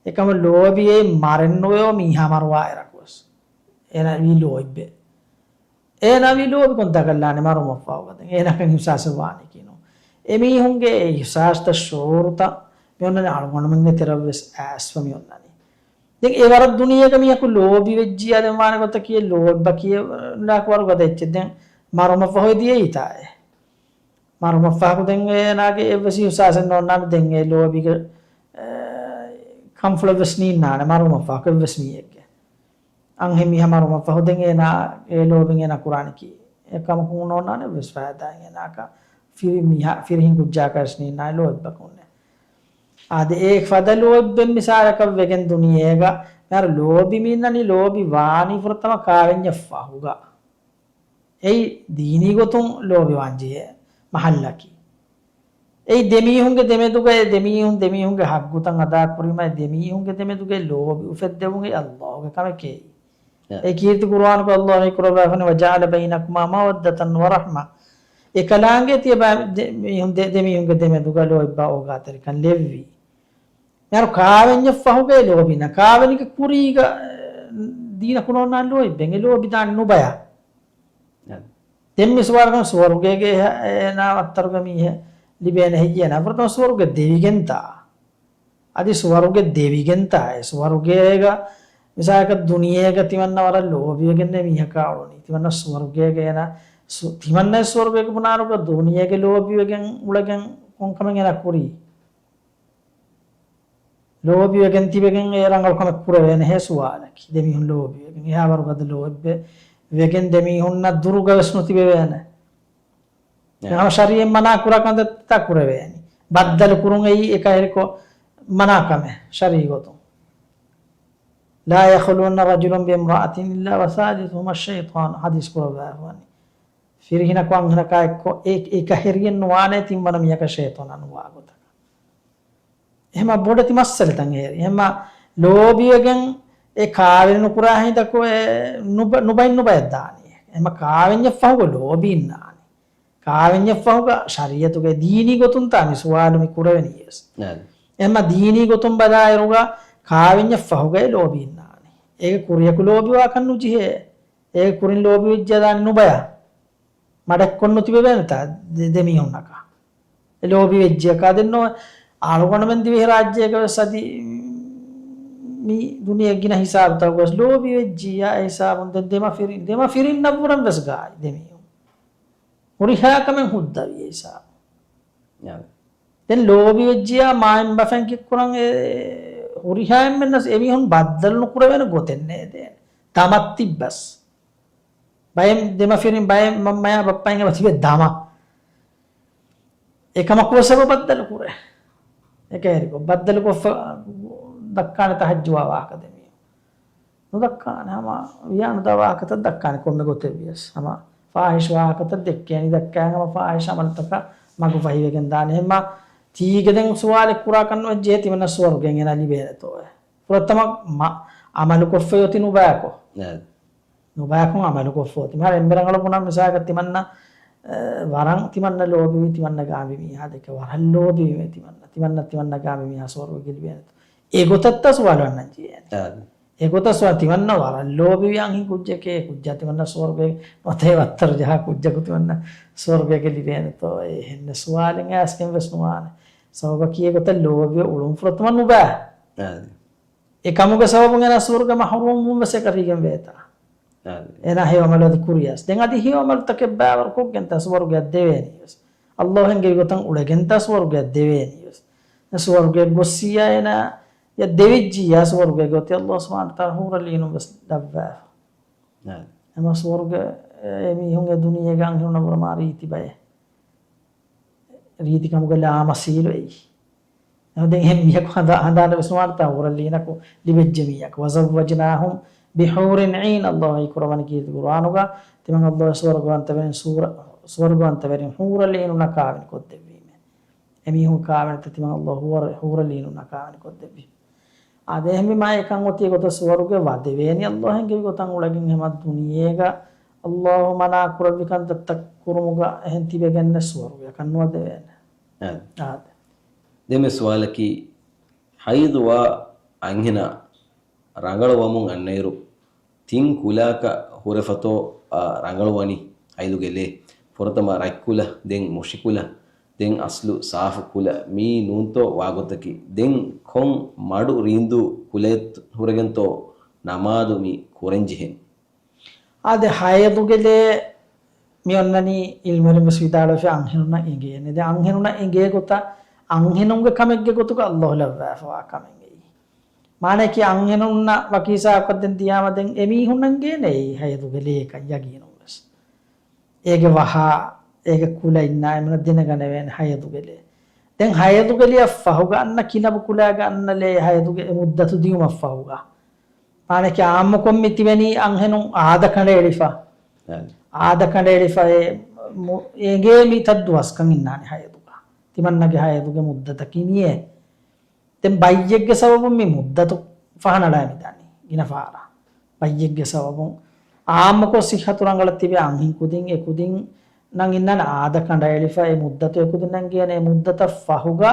އެކަމަ ލޯބިއޭ މަރެއްނުވެޔޯ މީހާ މަރުވާއިރަކުވެސް. އޭނާ ވީ ލޯތްބެއް. އޭނާ ވީ ލޯބިކޮށް ދަގަށްލާނެ މަރުމަށް ފަހުގަ. ދެން އޭނާކަން އިޙްސާސެއް ވާނީކީ ނޫން. އެމީހުންގެ އެ އިޙްސާސްތައް ޝުޢޫރުތައް މި އޮންނަނީ އަޅުގަނޑުމެންގެ ތެރަށް ވެސް އައިސްފަ މި އޮންނަނީ. ދެން އެ ވަރަށް ދުނިޔޭގަ މީހަކު ލޯބި ވެއްޖިޔާ ދެން ވާނެ ގޮތަކީ އެ ލޯތްބަކީ އެ ވަރުގަދަ އެއްޗެއް. ދެން މަރުމަށް ފަހު ދިޔައީތާ އެ. މަރުމަށްފަހަކު ދެން އޭނާގެ އެއްވެސް އިޙްސާސެއް ނޯންނާނެ. ދެން އެ ލޯބީގެ، އެ، ކަންފުޅެއް ވެސް ނީންނާނެ މަރުމަށްފަހަކު އެއްވެސް މީހެއްގެ. އަންހެން މީހާ މަރުމަށްފަހު ދެން އޭނާ އެ ލޯބިން އޭނާ ކުރާނެ ކީ؟ އެ ކަމަކު ނޯންނާނެ އެއްވެސް ފައިދާއެއް އޭނާއަކަށް. ފިރި މީހާ، ފިރިހެން ކުއްޖާއަކަށް ވެސް ނީންނާނެ ލޯތްބަކުންނެއް. އާދެ، އެ ފަދަ ލޯތްބެއް މިސާލަކަށް ވެގެން ދުނިޔޭގަ މިހާރު ލޯބި މި އިންނަނީ ލޯބި ވާނީ ފުރަތަމަ ކާވެންޏަށް ފަހުގަ. އެއީ ދީނީ ގޮތުން ލޯބިވާން ޖެހޭ މަހައްލަކީ. އެއީ ދެމީހުންގެ ދެމެދުގައި ދެމީހުން ދެމީހުންގެ ހައްގުތައް އަދާކުރީމަ ދެމީހުންގެ ދެމެދުގައި ލޯބި އުފެއްދެވުން އެއީ ﷲގެ ކަމެކޭ. އެ. އެ ކީރިތި ޤުރުއާނުގަ ﷲ ހީކުރައްވާފަނި، "وجعل بينكما مودة ورحمة." އެކަލާނގެ ތިޔަބައި ދެ-، މީހުން ދެ-، ދެމީހުންގެ ދެމެދުގަ ލޯތްބާ އޯގާތެރިކަން ލެއްވީ. މިހާރު ކާވެންޏަށް ފަހުގައި ލޯބިން. ކާވެނިގެ ކުރީގަ، އެ، ދީނަކު ނޯންނާނެ ލޯތްބެއް. އެ ލޯބި ދާނެ ނުބަޔަށް. އެ. ދެން މި ސުވާލަކަށް ސުވަރުގޭގެ އެހ-، އޭނާ ވައްތަރުގެ މީހެއް ލިބޭނެ ހެއްޔޭ؟ ނަފުރަތަމަ ސުވަރުގެ ދެވިގެންތާ. އަދި ސުވަރުގެ ދެވިގެންތާ. އެ ސުވަރުގޭގަ މިސާލަކަށް ދުނިޔޭގަ ތިމަންނަ ވަރަށް ލޯބިވެގެންނޭ މީހަކާ އުޅުނީ. ތިމަންނަ ސުވަރުގޭގަ އޭނާ ސު-، ތިމަންނަ ސުވަރުގޭގަ ބުނާރުގަ ދުނިޔޭގެ ލޯބިވެގެން އުޅެގެން ކޮންކަމެއް އޭނާ ކުރީ؟ ލޯބިވެގެން ތިބެގެން އެ ރަނގަޅު ކަމެއް ކުރެވޭނެހޭ ސުވާލަކީ. ދެމީހުން ލޯބިވެގެން އެހާ ވަރުގަދަ ލޯތްބެއް ވެގެން ދެމީހުންނަށް ދުރުގަ ވެސް ނުތިބެވޭނެ. އެ. ހަމަ ޝަރީޢަތް މަނާ ކުރާ ކަންތައްތައް ކުރެވޭނީ. ބައްދަލު ކުރުން އެއީ އެކަހެރިކޮށް މަނާ ކަމެއް ޝަރީޢީ ގޮތުން. لا يخلون رجل بامرأة إلا وثالثهما الشيطان ޙަދީޘް ކުރައްވާފަވަނީ. ފިރިހެނަކު އަންހެނަކާ އެއްކޮށް އެ-، އެކަހެރިއެއް ނުވާނެ ތިންވަނަ މީހަކަށް ޝައިޠާނާ ނުވާ ގޮތަކަށް. އެހެމަ ބޮޑެތި މައްސަލަތައް އެހެރި. އެހެމަ ލޯބިވެގެން އެ ކާވެނި ނުކުރާ ހިނދަކު އެ ނުބަ-، ނުބައިން ނުބައަށް ދާނީ. އެހެމަ ކާވެންޏަށް ފަހުގަ ލޯބި އިންނާނީ. ކާވެންޏަށް ފަހުގަ ޝަރީޢަތުގައި ދީނީ ގޮތުންތާ މި ސުވާލު މި ކުރެވެނީ ވެސް. އެހެމަ ދީނީ ގޮތުން ބަލާއިރުގަ ކާވެންޏަށް ފަހުގައި ލޯބި އިންނާނީ. އޭގެ ކުރިޔަކު ލޯބިވާކަށް ނުޖެހޭ. އޭގެ ކުރިން ލޯބިވެއްޖެ ދާނީ ނުބަޔަށް. މަޑެއްކޮށް ނުތިބެވޭނެތާ ދެ-، ދެމީހުންނަކަށް. އެ ލޯބިވެއްޖެއަކާ ދެން ނޯ-، އަޅުގަނޑުމެން ދިވެހިރާއްޖޭގަ ވެސް އަދި މި ދުނިޔެ ގިނަ ހިސާބުތަކުގަ ވެސް ލޯބިވެއްޖިއްޔާ އެ ހިސާބުން ދެން ދެމަފިރިން، ދެމަފިރިންނަށްވުރެން ވެސް ގާތް ދެމީހުން. ހުރިހާ ކަމެއް ހުއްދަވި އެ ހިސާބު. ދެން ލޯބިވެއްޖިއްޔާ މާތް ބަފައިން ކިއްކުރަން އެ ހުރިހާ އެންމެންނަސް އެމީހުން ބައްދަލު ނުކުރެވޭނެ ގޮތެއް ނޭދޭނެ. ދަމަށް ތިއްބަސް. ބައެއް ދެމަފިރިން ބައެއް މަ-، މަޔާ ބައްޕައިން އެބަ ތިބެ ދަމަ. އެކަމަކުވެސް އެބަ ބައްދަލު ކުރޭ. އެކަހެރިކޮށް ބައްދަލުކޮށްފަ ދައްކާނެ ތަހައްޖުވާ ވާހަކަ ދެމީހުން. ނުދައްކާނެ ހަމަ ވިޔާނުދާ ވާހަކަތައް ދައްކާނެ ކޮންމެ ގޮތެއް ވިޔަސް. ހަމަ ފާހިޝް ވާހަކަތައް ދެއްކޭނީ ދައްކާ ހަމަ ފާހިޝް އަމަލުތަކަށް މަގުފަހިވެގެން ދާނެ. އެހެންމަ ތީގެ ދެން ސުވާލެއް ކުރާކަށް ނުވެއްޖެ ތިމަންނަ ސުވަރުގެން އޭނާ ލިބޭނެތޯއޭ. ފުރަތަމަ މަ-، އަމަލުކޮށްފައި އޮތީ ނުބަޔަކު. ނުބަޔަކުން އަމަލުކޮށްފަ އޮތީ. މިހާރު އެންމެ ރަނގަޅަށް ބުނަން މިސާލަކަށް ތިމަންނަ، އަ، ވަރަށް ތިމަންނަ ލޯބިވި ތިމަންނަ ގާމި މީހާ ދެކެ ވަރަށް ލޯބިވީމޭ ތިމަންނަ. ތިމަންނަ ތިމަންނަ ގާމި މީހާ ސުވަރުގެ ލިބޭނެތޯ. އެގޮތަށްތާ ސުވާލު އަންނަން ޖެހޭނެ. އާދެ. އެގޮތަށް ސުވާލު ތިމަންނަ ވަރަށް ލޯބިވި އަންހެން ކުއްޖެކޭ ކުއްޖާ ތިމަންނަ ސުވަރުގެ ނުވަތަ އެ ވައްތަރު ޖަހާ ކުއްޖަކު ތިމަންނަ ސުވަރުގެގެ ލިބޭނެތޯ. އެ އެހެން ސުވާލެއް އައިސްގެން ވެސް ނުވާނެ. ސަބަބަކީ އެގޮތަށް ލޯބިވެ އުޅުން ފުރަތަމަ ނުބަ. އާދެ. އެކަމުގެ ސަބަބުން އޭނާ ސުވަރުގެ މަހުރޫމްވުން ވެސް އެކަށީގެން ވޭތާ. އާދެ. އޭނާ ހެޔޮ އަމަލު އަދި ކުރިޔަސް. ދެން އަދި ހެޔޮ އަމަލުތަކެއް ބައިވަރު ކޮށްގެންތާ ސުވަރުގެއަށް ދެވޭނީ ވެސް. އައްލާހު ހެންގެވި ގޮތަށް އުޅެގެންތާ ސުވަރުގެއަށް ދެވޭނީ ވެސް. ސުވަރުގެއަށް ގޮއްސިއްޔާ އޭނާ ދެވިއްޖިއްޔާ ސުވަރުގެ ގޮތެއް އައްލާހު ސުބްޙާނަހު ވަތަޢާލާ ހޫރަލީނުން ވެސް ލައްވާފަ. އާދެ. އެމަ ސުވަރުގެ އެ މީހުން އެ ދުނިޔޭގަ އަންހެނުންނަށް ވުރެ މާ ރީތި ބައެއް. ރީތިކަމުގެ ލާމަސީލު އެއީ. އެހެން ދެން އެހެން މީހަކު ހަނދާ-، ހަނދާން ވެސް ނުވާނެތާ ހޫރަލީނަކު ލިބެއްޖެ މީހަކު. وزوجناهم بحور عين އައްލާހު ކުރައްވަނީ ކީރިތި ޤުރްއާނުގަ. ތިމަން އައްލާހު ސުވަރުގަވަންތަވެރިން ސޫރަ-، ސުވަރުގަވަންތަވެރިން ހޫރަލީނުންނަށް ކާވެނި ކޮށްދެއްވީމޭ. އެމީހުން ކާވެނިތަ ތިމަން އައްލާހު ހޫރަ-، ހޫރަލީނުންނަށް ކާވެނި ކޮށްދެއްވީ. އާދެ، އެހެންވީމާ އެކަން އޮތީ އެގޮތަށް ސުވަރުގެ ވަދެވޭނީ އައްލާހު ހެންގެވި ގޮތަށް އުޅެގެން. ހަމަ ދުނިޔޭގަ އައްލާހު މަނާ ކުރެއްވި ކަންތައްތައް ކުރުމުގަ އެހެން ތިބެގެންނެއް ސުވަރުގެއަކަށް ނުވަދެވޭނެ. އާދެ. އާދެ. ދެންމެ ސުވާލަކީ، ހައިޟުވާ އަންހެނާ ރަނގަޅުވަމުން އަންނައިރު، ތިން ކުލައަކަށް ހުރެފަތޯ، އާ، ރަނގަޅުވަނީ ހައިޟުގެ ލޭ؟ ފުރަތަމަ ރަތްކުލަ، ދެން މުށިކުލަ، ދެން އަސްލު ސާފު ކުލަ، މީ ނޫންތޯ ވާގޮތަކީ؟ ދެން ކޮން މަޑު ރީނދޫ ކުލައެއް ހުރެގެންތޯ ނަމާދު މި ކުރަންޖެހެނީ؟ އާދެ، ހައިޟުގެ ލޭ މި އޮންނަނީ އިލްމުވެރިން ވެސް ވިދާޅުވެފަ އަންހެނުންނަށް އެނގޭނެ. ދެން އަންހެނުންނަށް އެނގޭ ގޮތަށް އަންހެނުންގެ ކަމެއްގެ ގޮތުގަ އައްލާހު ލައްވާފަވާ ކަމެއް އެއީ. މާނައަކީ އަންހެނުންނަށް ވަކި ހިސާބަކަށް ދެން ދިޔާމަ ދެން އެމީހުންނަށް އެނގޭނެ އެއީ ހައިޟުގެ ލޭކަން ޔަގީނުން ވެސް. އޭގެ ވަހާ، އޭގެ ކުލަ އިންނާ އެމީހުންނަށް ދެނެގަނެވޭނެ ހައިޟުގެ ލޭ. ދެން ހައިޟުގެ ލެޔަށް ފަހުގަ އަންނަ ކިނަބު ކުލައިގަ އަންނަ ލޭ ހައިޟުގެ އެ މުއްދަތު ދިޔުމަށް ފަހުގަ. މާނައަކީ އާއްމުކޮށް މި ތިބެނީ އަންހެނުން އާދަ ކަނޑައެޅިފަ. އާދެ. އާދަ ކަނޑައެޅިފަ އެ މު-، އެނގޭ މިތައް ދުވަސްކަން އިންނާނެ ހައިޟުގަ. ތިމަންނަގެ ހައިޟުގެ މުއްދަތަކީ މިއޭ. ދެން ބައްޔެއްގެ ސަބަބުން މި މުއްދަތު ފަހަނަޅައި މިދާނީ ގިނަ ފަހަރަށް. ބައްޔެއްގެ ސަބަބުން އާއްމުކޮށް ސިއްހަތު ރަނގަޅަށް ތިބޭ އަންހެން ކުދިން އެ ކުދިންނަށް އިންނާނެ އާދަ ކަނޑައެޅިފަ އެ މުއްދަތު އެ ކުދިންނަށް އެނގޭނެ އެ މުއްދަތަށް ފަހުގަ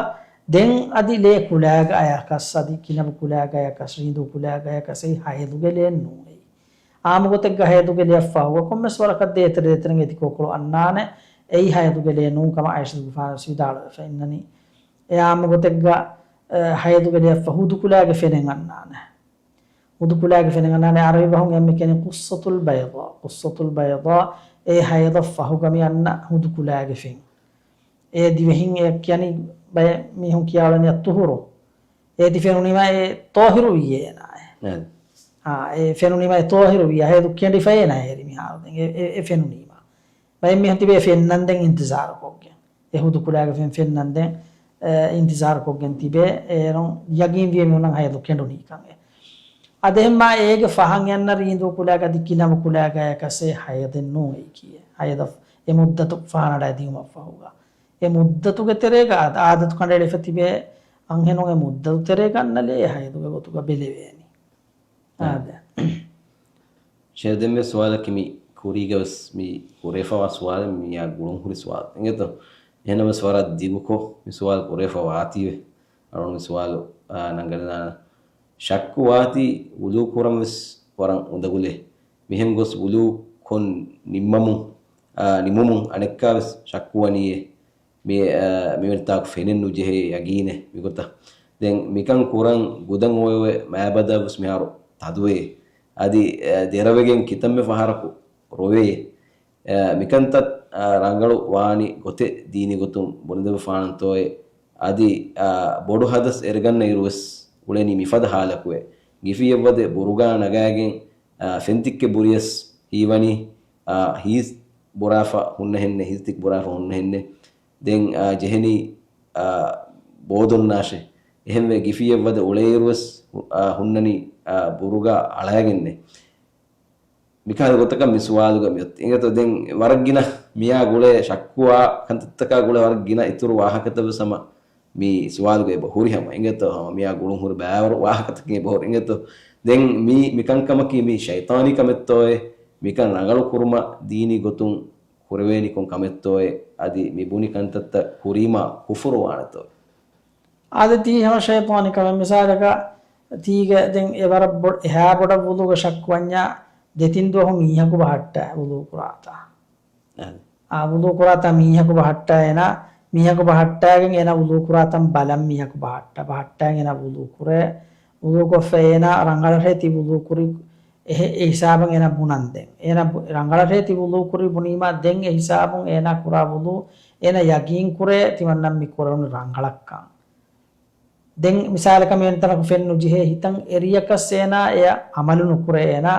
ދެން އަދި ލޭ ކުލައިގަ އަޔަކަސް އަދި ކިނަބު ކުލައިގަ އަޔަކަސް ރީނދޫ ކުލައިގަ އަޔަކަސް އެއީ ހައިޟުގެ ލެޔެއް ނޫން އެއީ. އާއްމު ގޮތެއްގަ ހައިޟުގެ ލެޔަށް ފަހުގަ ކޮންމެސް ވަރަކަށް ދޭތެރޭ ދޭތެރެން އެދިކޯކޮޅު އަންނާނެ. އެއީ ހައިޟުގެ ލެޔެއް ނޫން ކަމަށް ޢާއިޝަތުގެފާނު ވެސް ވިދާޅުވެފަ އިންނަނީ. އެ އާއްމު ގޮތެއްގަ، އެ، ހައިޟުގެ ލެޔަށްފަހު ހުދު ކުލައިގެ ފެނެއް އަންނާނެ. ހުދު ކުލައިގެ ފެނެއް އަންނާނެ. ޢަރަބި ބަހުން އެންމެ ކިޔަނީ ޤުއްޞަތުލް ބައިޟާ. ޤުއްޞަތުލް ބައިޟާ އެ ހައިޟަށް ފަހުގަ މި އަންނަ ހުދު ކުލައިގެ ފެން. އެ ދިވެހިން އެ ކިޔަނީ ބައެއް މީހުން ކިޔާލަނީ އައްޠުހުރު. އޭތި ފެނުނީމާ އެ ޠާހިރު ވީ އޭނާ. އެ. އާ، އެ ފެނުނީމާ އެ ޠާހިރު ވީ. ހައިޟު ކެނޑިފަ އޭނާ އެރި މިހާރު ދެން އެ، އެ، އެ ފެނުނީމާ. ބައެއް މީހުން ތިބޭ ފެންނަން ދެން އިންތިޒާރު ކޮށްގެން. އެ ހުދު ކުލައިގެ ފެން ފެންނަން ދެން، އެ، އިންތިޒާރު ކޮށްގެން ތިބޭ. އޭރުން ޔަގީން ވީ މީހުންނަށް ހައިޟު ކެނޑުނީކަން އެ. އަދެހެންމާ އޭގެ ފަހަން އެ އަންނަ ރީނދޫ ކުލައިގަ އަދި ކިނަބު ކުލައިގަ އަޔަކަސް އެ ހައިޟެއް ނޫން އެއީކީ. ހައިޟަށް އެ މުއްދަތު ފަހަނަޅައި ދިޔުމަށްފަހުގަ. އެ މުއްދަތުގެ ތެރޭގަ އާދަ-، އާދަތު ކަނޑައެޅިފަ ތިބޭ އަންހެނުން އެ މުއްދަތު ތެރޭގަ އަންނަ ލޭ ހައިޟުގެ ގޮތުގަ ބެލެވޭނީ. އާދެ. ޝޭޚް ދެންމެ ސުވާލަކީ މި ކުރީގަ ވެސް މި ކުރެފަވާ ސުވާލެއް މިއާ ގުޅުން ހުރި ސުވާލެއް. އިނގޭތޯ؟ އެހެންނަމަވެސް ވަރަށް ދިގުކޮށް މި ސުވާލު ކުރެފަ ވާތީވެ. އަޅުގަނޑު މި ސުވާލު، އާ، ނަންގަނެދާނަން. ޝައްކު ވާތީ ވުޟޫ ކުރަން ވެސް ވަރަށް އުނދަގުލޭ. މިހެން ގޮސް ވުޟޫ ކޮށް ނިންމަމުން، އާ، ނިމުމުން އަނެއްކާ ވެސް ޝައްކު ވަނީއޭ. މި، އާ، މިވެނިތާކު ފެނެއްނުޖެހޭ ޔަގީނެއް މިގޮތަށް. ދެން މިކަން ކުރަން ގުދަން އޮވެ މާބަދަލުވެސް މިހާރު ތަދުވޭ. އަދި، އާ، ދެރަވެގެން ކިތަންމެ ފަހަރަކު ރޮވޭ. އާ، މިކަންތައް، އާ، ރަނގަޅު ވާނީ ގޮތެއް ދީނީ ގޮތުން ބުނެދެއްވިފާނަންތޯއޭ. އަދި، އާ، ބޮޑު ހަދަސް އެރިގަންނަ އިރުވެސް އުޅެނީ މިފަދަ ހާލަކުއޭ. ގިފިއެއްވަދެ ބުރުގާ ނަގާގެން، އާ، ފެންތިއްކެއް ބުރިޔަސް ހީވަނީ، އާ، ހީސް ބުރާފަ ހުންނަހެންނެއް، ހީސްތިއް ބުރާފަ ހުންނަހެންނެއް. ދެން، އާ، ޖެހެނީ، އާ، ބޯދޮންނާށޭ. އެހެންވެ ގިފިއެއްވަދެ އުޅޭއިރުވެސް، އާ، ހުންނަނީ، އާ، ބުރުގާ އަޅާގެންނޭ. މިކަހަލަ ގޮތަކަށް މި ސުވާލުގަ މިއޮތީ. އިނގޭތޯ ދެން ވަރަށް ގިނަ މިޔާ ގުޅޭ ޝައްކުވާ ކަންތައްތަކާ ގުޅޭ ވަރަށް ގިނަ އިތުރު ވާހަކަތައްވެސް ހަމަ މި ސުވާލުގަ އެބަ ހުރި ހަމަ. އިނގޭތޯ ހަމަ މިޔާ ގުޅުން ހުރި ބައިވަރު ވާހަކަތަކެއް އެބަ ހުރި. އިނގޭތޯ ދެން މި، މިކަންކަމަކީ މި ޝައިޠާނީ ކަމެއްތޯއޭ؟ މިކަން ރަނގަޅު ކުރުމަށް ދީނީ ގޮތުން ކުރެވޭނީ ކޮން ކަމެއްތޯއޭ؟ އަދި މި ބުނި ކަންތައްތައް ކުރީމާ ކުފުރު ވާނެތޯ؟ އާދެ، ތީ ހަމަ ޝައިޠާނީ ކަމެއް. މިސާލަކަށް، ތީގެ ދެން އެ ވަރަށް ބޮ-، އެހާ ބޮޑަށް ވުޟޫގަ ޝައްކު ވަންޏާ، ދެތިން ދުވަހު މީހަކު ބަހައްޓާ ވުޟޫ ކުރާތާ. އާދެ. އާ، ވުޟޫ ކުރާތާ މީހަކު ބަހައްޓާ އޭނާ، މީހަކު ބަހައްޓާގެން އޭނާ ވުޟޫ ކުރާތަން ބަލަން މީހަކު ބަހައްޓާ، ބަހައްޓާގެން އޭނާ ވުޟޫ ކުރޭ، ވުޟޫ ކޮށްފަ އޭނާ ރަނގަޅަށޭ ތި ވުޟޫ ކުރި، އެ ހި-، އެ ހިސާބަށް އޭނާ ބުނަން ދެން. އޭނާ ބު-، ރަނގަޅަށޭ ތި ވުޟޫ ކުރި ބުނީމާ ދެން އެ ހިސާބުން އޭނާ ކުރާ ވުޟޫ، އޭނާ ޔަގީން ކުރޭ ތިމަންނަ މި ކުރެވުނު ރަނގަޅަށްކަން. ދެން މިސާލަކަށް މިވެނި ތަނަކު ފެން ނުޖެހޭ ހިތަށް އެރިޔަކަސް އޭނާ އެއަށް އަމަލު ނުކުރޭ އޭނާ.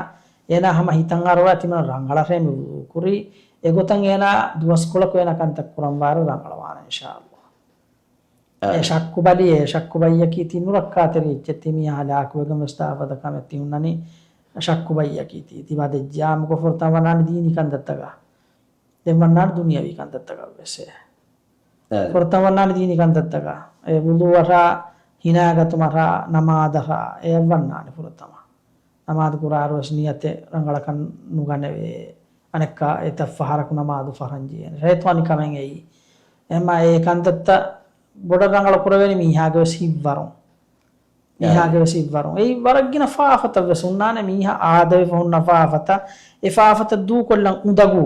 އޭނާ ހަމަ ހިތަށް އަރުވާ ތިމަން ރަނގަޅަށޭ މި ވުޟޫ ކުރީ. އެގޮތަށް އޭނާ ދުވަސްކޮޅަކު އޭނާ ކަންތައް ކުރަން ވާއިރު ރަނގަޅަވާނެ އިންޝާﷲ. އެ އާ. ޝައްކު ބަލި، އެ ޝައްކު ބައްޔަކީ ތި ނުރައްކާތެރި އެއްޗެއް ތި މީހާ ހަލާކުވެގެން ވެސް ދާފަދަ ކަމެއް ތި ހުންނަނީ ޝައްކު ބައްޔަކީ ތި. ތި ބަދެއްޖާމުގަ ފުރަތަމަ ވަންނާނެ ދީނީ ކަންތައްތަކަށް. ދެން ވަންނާނެ ދުނިޔަވީ ކަންތައްތަކަށް ވެސް. އާ. ފުރަތަމަ ވަންނާނެ ދީނީ ކަންތައްތަކަށް. އެ ވުޟޫއަށާ، ހިނާގަތުމަށާ، ނަމާދަށާ، އެއަށް ވަންނާނެ ފުރަތަމަ. ނަމާދު ކުރާއިރު ވެސް ނިޔަތެއް ރަނގަޅަކަށް ނުގަނެވޭ. އަނެއްކާ އެތައް ފަހަރަކު ނަމާދު ފަހަން ޖެހޭނެ. ޝައިޠާނީ ކަމެއް އެއީ. އެމާ އެ ކަންތައްތައް ބޮޑަށް ރަނގަޅަށް ކުރެވޭނީ މީހާގެ ވެސް ހިތްވަރުން. އާ. މީހާގެ ވެސް ހިތްވަރުން. އެއީ ވަރަށް ގިނަ ފާފަތައް ވެސް ހުންނާނެ މީހާ އާދަވެފަ ހުންނަ ފާފަތައް. އެ ފާފަތައް ދޫކޮށްލަން އުނދަގޫ.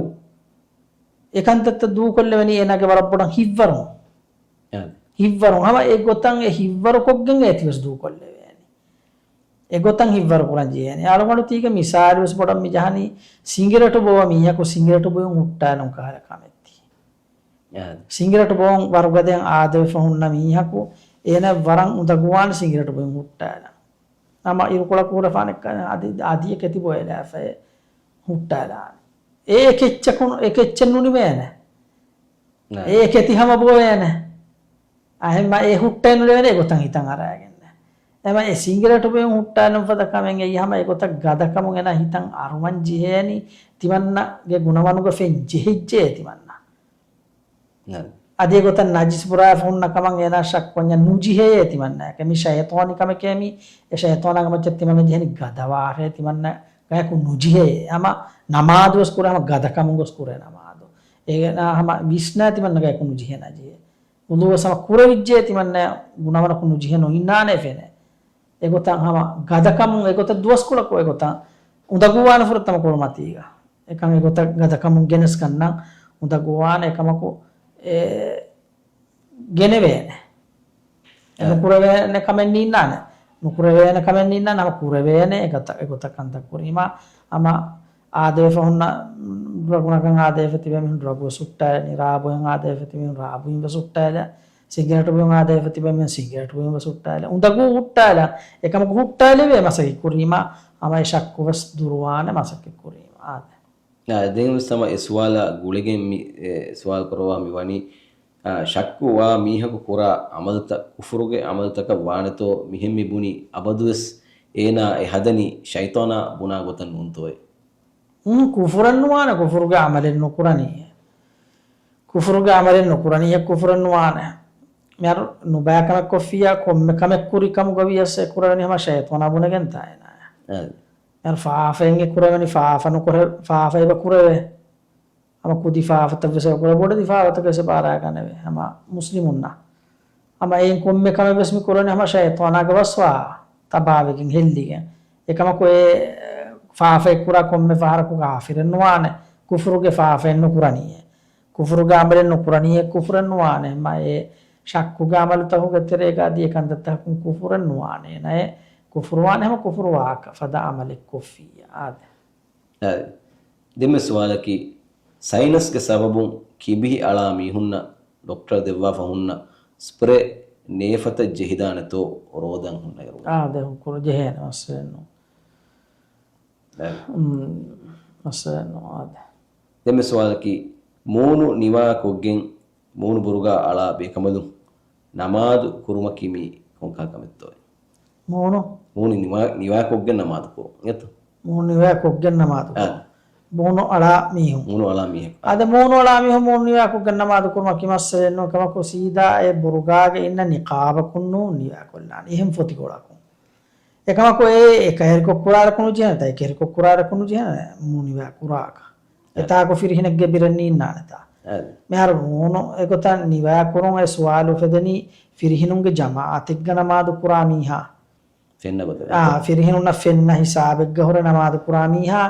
އެ ކަންތައްތައް ދޫކޮށްލެވެނީ އޭނާގެ ވަރަށް ބޮޑަށް ހިތްވަރުން. އާ. ހިތްވަރުން. ހަމަ އެ ގޮތަށް އެ ހިތްވަރު ކޮށްގެން އޭތި ވެސް ދޫކޮށްލެވޭނެ. އެގޮތަށް ހިތްވަރު ކުރަން ޖެހޭނެ. އަޅުގަނޑު ތީގެ މިސާލު ވެސް ބޮޑަށް މި ޖަހަނީ، ސިނގިރޭޓު ބޯ މީހަކު ސިނގިރޭޓު ބުއިން ހުއްޓާލުން ކަހަލަ ކަމެއްތީ. އާ. ސިނގިރޭޓު ބޯން ވަރުގަދައިން އާދަވެފަ ހުންނަ މީހަކު އޭނަ ވަރަށް އުނދަގޫވާނެ ސިނގިރޭޓު ބުއިން ހުއްޓާލަން. ހަމަ އިރުކޮޅަކު ހުރެފާނެ ކަ-، އަދި، އަދި އެކެތި ބޮއެލާފައި ހުއްޓާލާނެ. އެ އެކެއްޗަކު، އެކެއްޗެއް ނުނިމޭނެ. ނާ. އެ އެކެތި ހަމަ ބޮވޭނެ. އަހެންމަ އެ ހުއްޓައެއް ނުލެވޭނެ އެގޮތަށް ހިތަށް އަރާގެން. އެމަ އެ ސިނގިރޭޓު ބުއިން ހުއްޓާލުން ފަދަ ކަމެއް އެއީ ހަމަ އެގޮތަށް ގަދަކަމުން އޭނާ ހިތަށް އަރުވަން ޖެހޭނީ ތިމަންނަގެ ގުނަވަނުގަ ފެން ޖެހިއްޖެ ތިމަންނަ. ނަ. އަދި އެގޮތަށް ނަޖިސް ބުރާފަ ހުންނަ ކަމަށް އޭނާ ޝައްކުވަންޏާ ނުޖެހޭ ތިމަންނައަކަށް. މި ޝައިޠާނީ ކަމެކޭ މީ. އެ ޝައިޠާނާގެ މައްޗަށް ތިމަންނަ ޖެހެނީ ގަދަވާށޭ ތިމަންނަ ގަޔަކު ނުޖެހޭ. ހަމަ ނަމާދު ވެސް ކުރޭ ހަމަ ގަދަކަމުން ގޮސް ކުރޭ ނަމާދު. އޭނާ ހަމަ ވިސްނާ ތިމަންނަ ގަޔަކު ނުޖެހޭ ނަޖެހޭ. ވުޟޫ ވެސް ހަމަ ކުރެވިއްޖެ ތިމަންނަ ގުނަވަނަކު ނުޖެހޭ ނުއިންނާނެ ފެނޭ. އެގޮތަށް ހަމަ ގަދަކަމުން އެގޮތަށް ދުވަސްކޮޅަކު އެގޮތަށް އުނދަގޫވާނެ ފުރަތަމަ ކުރުމަތީގަ. އެކަން އެގޮތަށް ގަދަކަމުން ގެނެސް ގަންނަން އުނދަގޫވާނެ އެކަމަކު އެ ގެނެވޭނެ. އެ އެ. ނުކުރެވޭނެ ކަމެއް ނީންނާނެ. ނުކުރެވޭނެ ކަމެއް ނީންނާނެ. ހަމަ ކުރެވޭނެ އެގޮތަށް، އެގޮތަށް ކަންތައް ކުރީމާ. ހަމަ އާދަވެފަ ހުންނަ ޑްރަގުނަކަށް އާދަވެފަ ތިބޭ މީހުން ޑްރަގު ވެސް ހުއްޓާލަނީ. ރާބުއިން އާދަވެފަ ތިބޭ މީހުން ރާބުއިން ވެސް ހުއްޓާލަ. ސިނގިރޭޓު ބުއިން އާދަވެފަ ތިބޭ މީހުން ސިނގިރޭޓު ބުއިން ވެސް ހުއްޓާލަ. އުނދަގޫ ހުއްޓާލަ. އެކަމަކު ހުއްޓާލެވޭ މަސައްކަތް ކުރީމާ. ހަމަ އެ ޝައްކު ވެސް ދުރުވާނެ މަސައްކަތް ކުރީމާ. އާދެ. އާ، ދެން ވެސް ހަމަ އެ ސުވާލާ ގުޅިގެން މި، އެ، ސުވާލު ކުރައްވާ މި ވަނީ، އާ، ޝައްކު ވާ މީހަކު ކުރާ އަމަލުތައް ކުފުރުގެ އަމަލުތަކަށް ވާނެތޯ މިހެން މި ބުނި އަބަދުވެސް އޭނާ އެ ހަދަނީ ޝައިޠާނާ ބުނާ ގޮތަށް ނޫންތޯއޭ؟ އުން، ކުފުރެއް ނުވާނެ، ކުފުރުގެ އަމަލެއް ނުކުރަނީ. ކުފުރުގެ އަމަލެއް ނުކުރަނީ، އެ ކުފުރެއް ނުވާނެ. މިހާރު ނުބައި ކަމެއް ކޮށްފިއްޔާ ކޮންމެ ކަމެއް ކުރި ކަމުގަ ވިޔަސް އެ ކުރެވެނީ ހަމަ ޝައިޠާނާ ބުނެގެންތާ އޭނާ. އަދި. މިހާރު ފާފައެއް އެ ކުރެވެނީ ފާފަ ނުކުރެ، ފާފަ އެބަ ކުރެވޭ. ހަމަ ކުދި ފާފަތައް ވެސް އެބަ ކުރޭ، ބޮޑެތި ފާފަތަކެއް ވެސް އެބަ އަރާގަނެވޭ ހަމަ މުސްލިމުންނަށް. ހަމަ އެއިން ކޮންމެ ކަމެއް ވެސް މި ކުރަނީ ހަމަ ޝައިޠާނާގެ ވަސްވާ ތަބާވެގެން ހެއްލިގެން. އެކަމަކު އެ ފާފައެއް ކުރާ ކޮންމެ ފަހަރަކު ކާފިރެއް ނުވާނެ، ކުފުރުގެ ފާފައެއް ނުކުރަނީއޭ. ކުފުރުގެ އަމަލެއް ނުކުރަނީ އެ ކުފުރެއް ނުވާނެ. މަ އެ ޝައްކުގެ އަމަލުތަކުގެ ތެރޭގަ އަދި އެ ކަންތައްތަކުން ކުފުރެއް ނުވާނެ. ނައެ ކުފުރުވާނެ ހަމަ ކުފުރުވާކަށް ފަދަ އަމަލެއް ކޮށްފިއްޔާ. އާދެ. އާދެ. ދެންމެ ސުވާލަކީ، ސައިނަސްގެ ސަބަބުން ކިބިހި އަޅާ މީހުންނަށް ޑޮކްޓަރ ދެއްވާފަ ހުންނަ ސްޕްރޭ ނޭފަތަށް ޖެހިދާނެތޯ ރޯދަން ހުންނައިރު؟ އާދެ، ހުކުރު ޖެހޭނެ މައްސަލައެއް ނޫން. އެ. އުން، މައްސަލައެއް ނޫން، އާދެ. ދެންމެ ސުވާލަކީ، މޫނު ނިވާ ކޮށްގެން މޫނު ބުރުގާ އަޅާ ބޭކަނބަލުން ނަމާދު ކުރުމަކީ މީ ކޮންކަހަލަ ކަމެއްތޯއޭ؟ މޫނު؟ މޫނު ނިވާ، ނިވާ ކޮށްގެން ނަމާދު ކުރުން. އެތަ؟ މޫނު ނިވާ ކޮށްގެން ނަމާދު އާ. ކުރުން. މޫނު އަޅާ މީހުން. މޫނު އަޅާ މީހަކު. އާ. އާދެ، މޫނު އަޅާ މީހުން މޫނު ނިވާ ކޮށްގެން ނަމާދު ކުރުމަކީ މައްސަލައެއް ނޫން. ކަމަކު ސީދާ އެ ބުރުގާގަ އިންނަ ނިޤާބަކުން ނޫން ނިވާ ކޮށްލާނެ. އެހެން ފޮތިކޮޅަކުން. އެކަމަކު އެ އެކަހެރިކޮށް ކުރާރަކު ނުޖެހޭނެތާ، އެކަހެރިކޮށް ކުރާރަކު ނުޖެހޭނެ މޫނު ނިވާ ކުރާކަށް. އެ. އެތާކު ފިރިހެނެއްގެ ބިރެއް ނީންނާނެތާ. އެ. މިހާރު މޫނު އެގޮތަށް ނިވާ ކުރުން އެ ސުވާލު އުފެދެނީ ފިރިހެނުންގެ ޖަމާޢަތެއްގަ ނަމާދު ކުރާ މީހާ. ފެންނަ ގޮތަށް. އާ، ފިރިހެނުންނަށް ފެންނަ ހިސާބެއްގަ ހުރެ ނަމާދު ކުރާ މީހާ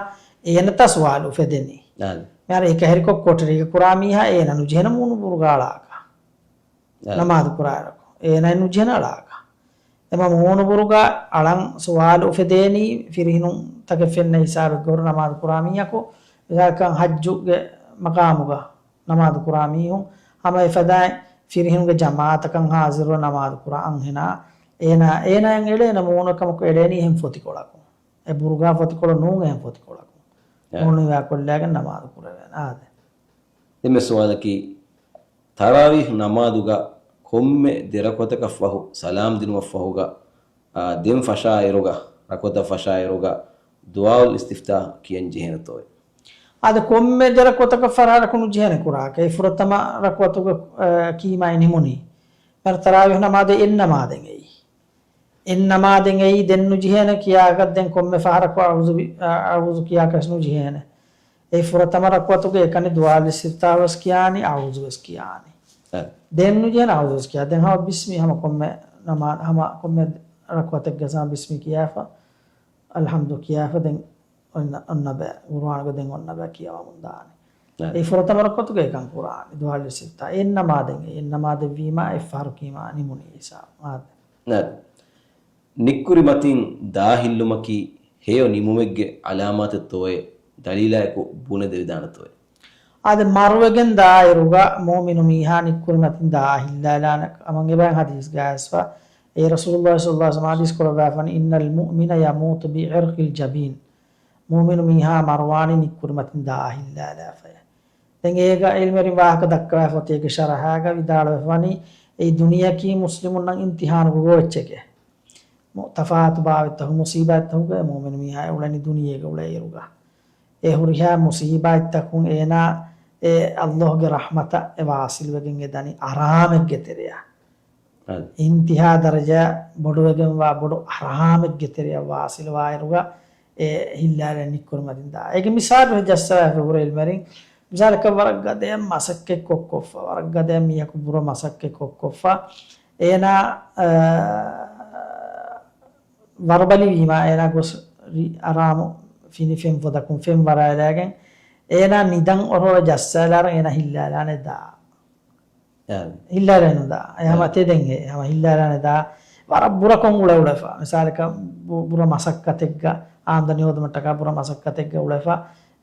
އޭނަތާ ސުވާލު އުފެދެނީ. އާ. މިހާރު އެކަހެރިކޮށް ކޮޓަރީގަ ކުރާ މީހާ އޭނަ ނުޖެހޭނެ މޫނު ބުރުގާ އަޅާކަށް. އާ. ނަމާދު ކުރާއިރަކު. އޭނަ ނުޖެހޭނެ އަޅާކަށް. އެމަ މޫނު ބުރުގާ އަޅަން ސުވާލު އުފެދޭނީ ފިރިހެނުންތަކެއް ފެންނަ ހިސާބެއްގަ ހުރެ ނަމާދު ކުރާ މީހަކު، މިސާލަކަށް ޙައްޖުގެ މަޤާމުގަ ނަމާދު ކުރާ މީހުން، ހަމަ އެފަދައިން ފިރިހެނުންގެ ޖަމާޢަތަކަށް ޙާޟިރުވެ ނަމާދު ކުރާ އަންހެނާ، އޭނާ، އޭނާއަށް އެޅޭނެ މޫނު ކަމަކު އެޅޭނީ އެހެން ފޮތިކޮޅަކުން. އެ ބުރުގާ ފޮތިކޮޅު ނޫން އެހެން ފޮތިކޮޅަކުން. އެ. މޫނު ނިވާ ކޮށްލާގެން ނަމާދު ކުރެވޭނެ. އާދެ. ދެންމެ ސުވާލަކީ، ތަރާވީޙް ނަމާދުގަ ކޮންމެ ދެ ރަކުޢަތަކަށް ފަހު ސަލާމް ދިނުމަށްފަހުގަ، އާ، ދެން ފަށާއިރުގަ، ރަކުޢަތަށް ފަށާއިރުގަ ދުޢާއުލް އިސްތިފްތާޙް ކިޔަން ޖެހޭނެތޯއޭ؟ އާދެ، ކޮންމެ ދެ ރަކުޢަތަކަށް ފަށާއިރަކު ނުޖެހޭނެ ކުރާކަށް. އެ ފުރަތަމަ ރަކުޢަތުގަ، އާ، ކީމާއި ނިމުނީ. މިހާރު ތަރާވީޙް ނަމާދު އެއް ނަމާދެއް އެއީ. އެއް ނަމާދެއް އެއީ ދެން ނުޖެހޭނެ ކިޔާކަށް ދެން ކޮންމެ ފަހަރަކު އަޢޫޛު ބި-، އަ-، އަޢޫޛު ކިޔާކަށް ނުޖެހޭނެ. އެ ފުރަތަމަ ރަކުޢަތުގެ އެކަނި ދުޢާ އިސްތިފްތާޙް ވެސް ކިޔާނީ، އަޢޫޛު ވެސް ކިޔާނީ. އެ. ދެން ނުޖެހޭނެ އަޢޫޛު ވެސް ކިޔާ. ދެން ހަމަ ބިސްމި ހަމަ ކޮންމެ ނަމާ-، ހަމަ ކޮންމެ ރަކުޢަތެއްގަ ސާ ބިސްމި ކިޔާފަ، އަލްޙަމްދު ކިޔާފަ ދެން އޮންނަ، އޮންނަ ބައި، ގުރުއާނުގަ ދެން އޮންނަ ބައި ކިޔަވަމުން ދާނެ. އެ. އެ ފުރަތަމަ ރަކުޢަތުގަ އެކަން ކުރާނެ. ދުޢާ އިސްތިފްތާޙް. އެއް ނަމާދެއް، އެއް ނަމާދެއް ވީމާ އެއް ފަހަރު ކީމާ ނިމުނީ އިސާ. އާދެ. އެ. ނިއްކުރި މަތިން ދާ ހިއްލުމަކީ ހެޔޮ ނިމުމެއްގެ ޢަލާމާތެއްތޯއޭ؟ ދަލީލާއެކު ބުނެދެވިދާނެތޯއޭ؟ އާދެ، މަރުވެގެން ދާއިރުގަ މުއުމިނު މީހާ ނިއްކުރި މަތިން ދާ ހިއްލާލާނެ ކަމަށް އެބައިން ޙަދީޘްގައި އައިސްފަ. އޭ ރަސޫލުﷲ ޞައްލަﷲ ޢަލައިހި ވަސައްލަމަ ޙަދީޘް ކުރައްވާފަނީ، "إن المؤمن يموت بعرق الجبين." މުއުމިނު މީހާ މަރުވާނީ ނިއްކުރި މަތިން ދާ ހިއްލާލާފައޭ. ދެން އޭގަ ޢިލްމުވެރިން ވާހަކަ ދައްކަވާފަ އޮތީ އޭގެ ޝަރަޙާގަ ވިދާޅުވެފަވަނީ، އެއީ ދުނިޔެއަކީ މުސްލިމުންނަށް އިމްތިޙާނުގެ ގޯއްޗެކޭ. މު-، ތަފާތު ބާވަތްތަކު، މުޞީބާތްތަކުގައި މުއުމިނު މީހާ އުޅެނީ ދުނިޔޭގަ އުޅޭއިރުގަ. އެ ހުރިހާ މުޞީބާތްތަކުން އޭނާ އެ ﷲ ގެ ރަޙްމަތަށް އެ ވާޞިލްވެގެން އެ ދަނީ އަރާމެއްގެ ތެރެއަށް. އަދި. އިންތިހާ ދަރަޖަ ބޮޑުވެގެންވާ ބޮޑު އަރާމެއްގެ ތެރެއަށް ވާޞިލްވާއިރުގަ އެ ހިއްލާލެ ނިއްކުރި މަތިން ދާ. އޭގެ މިސާލު ޖައްސަވާފަ ހުރެ ޢިލްމުވެރިން، މިސާލަކަށް ވަރަށް ގަދަޔަށް މަސައްކަތް ކޮށްކޮށްފަ، ވަރަށް ގަދަޔަށް މީހަކު ބުރަ މަސައްކަތް ކޮށްކޮށްފަ، އޭނާ، އަ، ވަރުބަލިވީމާ އޭނާ ގޮސް ރި-، އަރާމު ފިނި ފެން ފޮދަކުން ފެން ވަރާލާގެން އޭނާ ނިދަން އޮރޮޅަ ޖައްސާލާރަ އޭނާ ހިއްލާލާނެ ދާ. އެ. ހިއްލާލެނު ދާ. އެ ހަމަ އެ. ތެދެން ހެ. ހަމަ ހިއްލާލާނެ ދާ. ވަރަށް ބުރަކޮށް އުޅެ އުޅެފަ. މިސާލަކަށް ބު-، ބުރަ މަސައްކަތެއްގަ، އާމްދަނީ ހޯދުމަށްޓަކާ ބުރަ މަސައްކަތެއްގަ އުޅެފަ.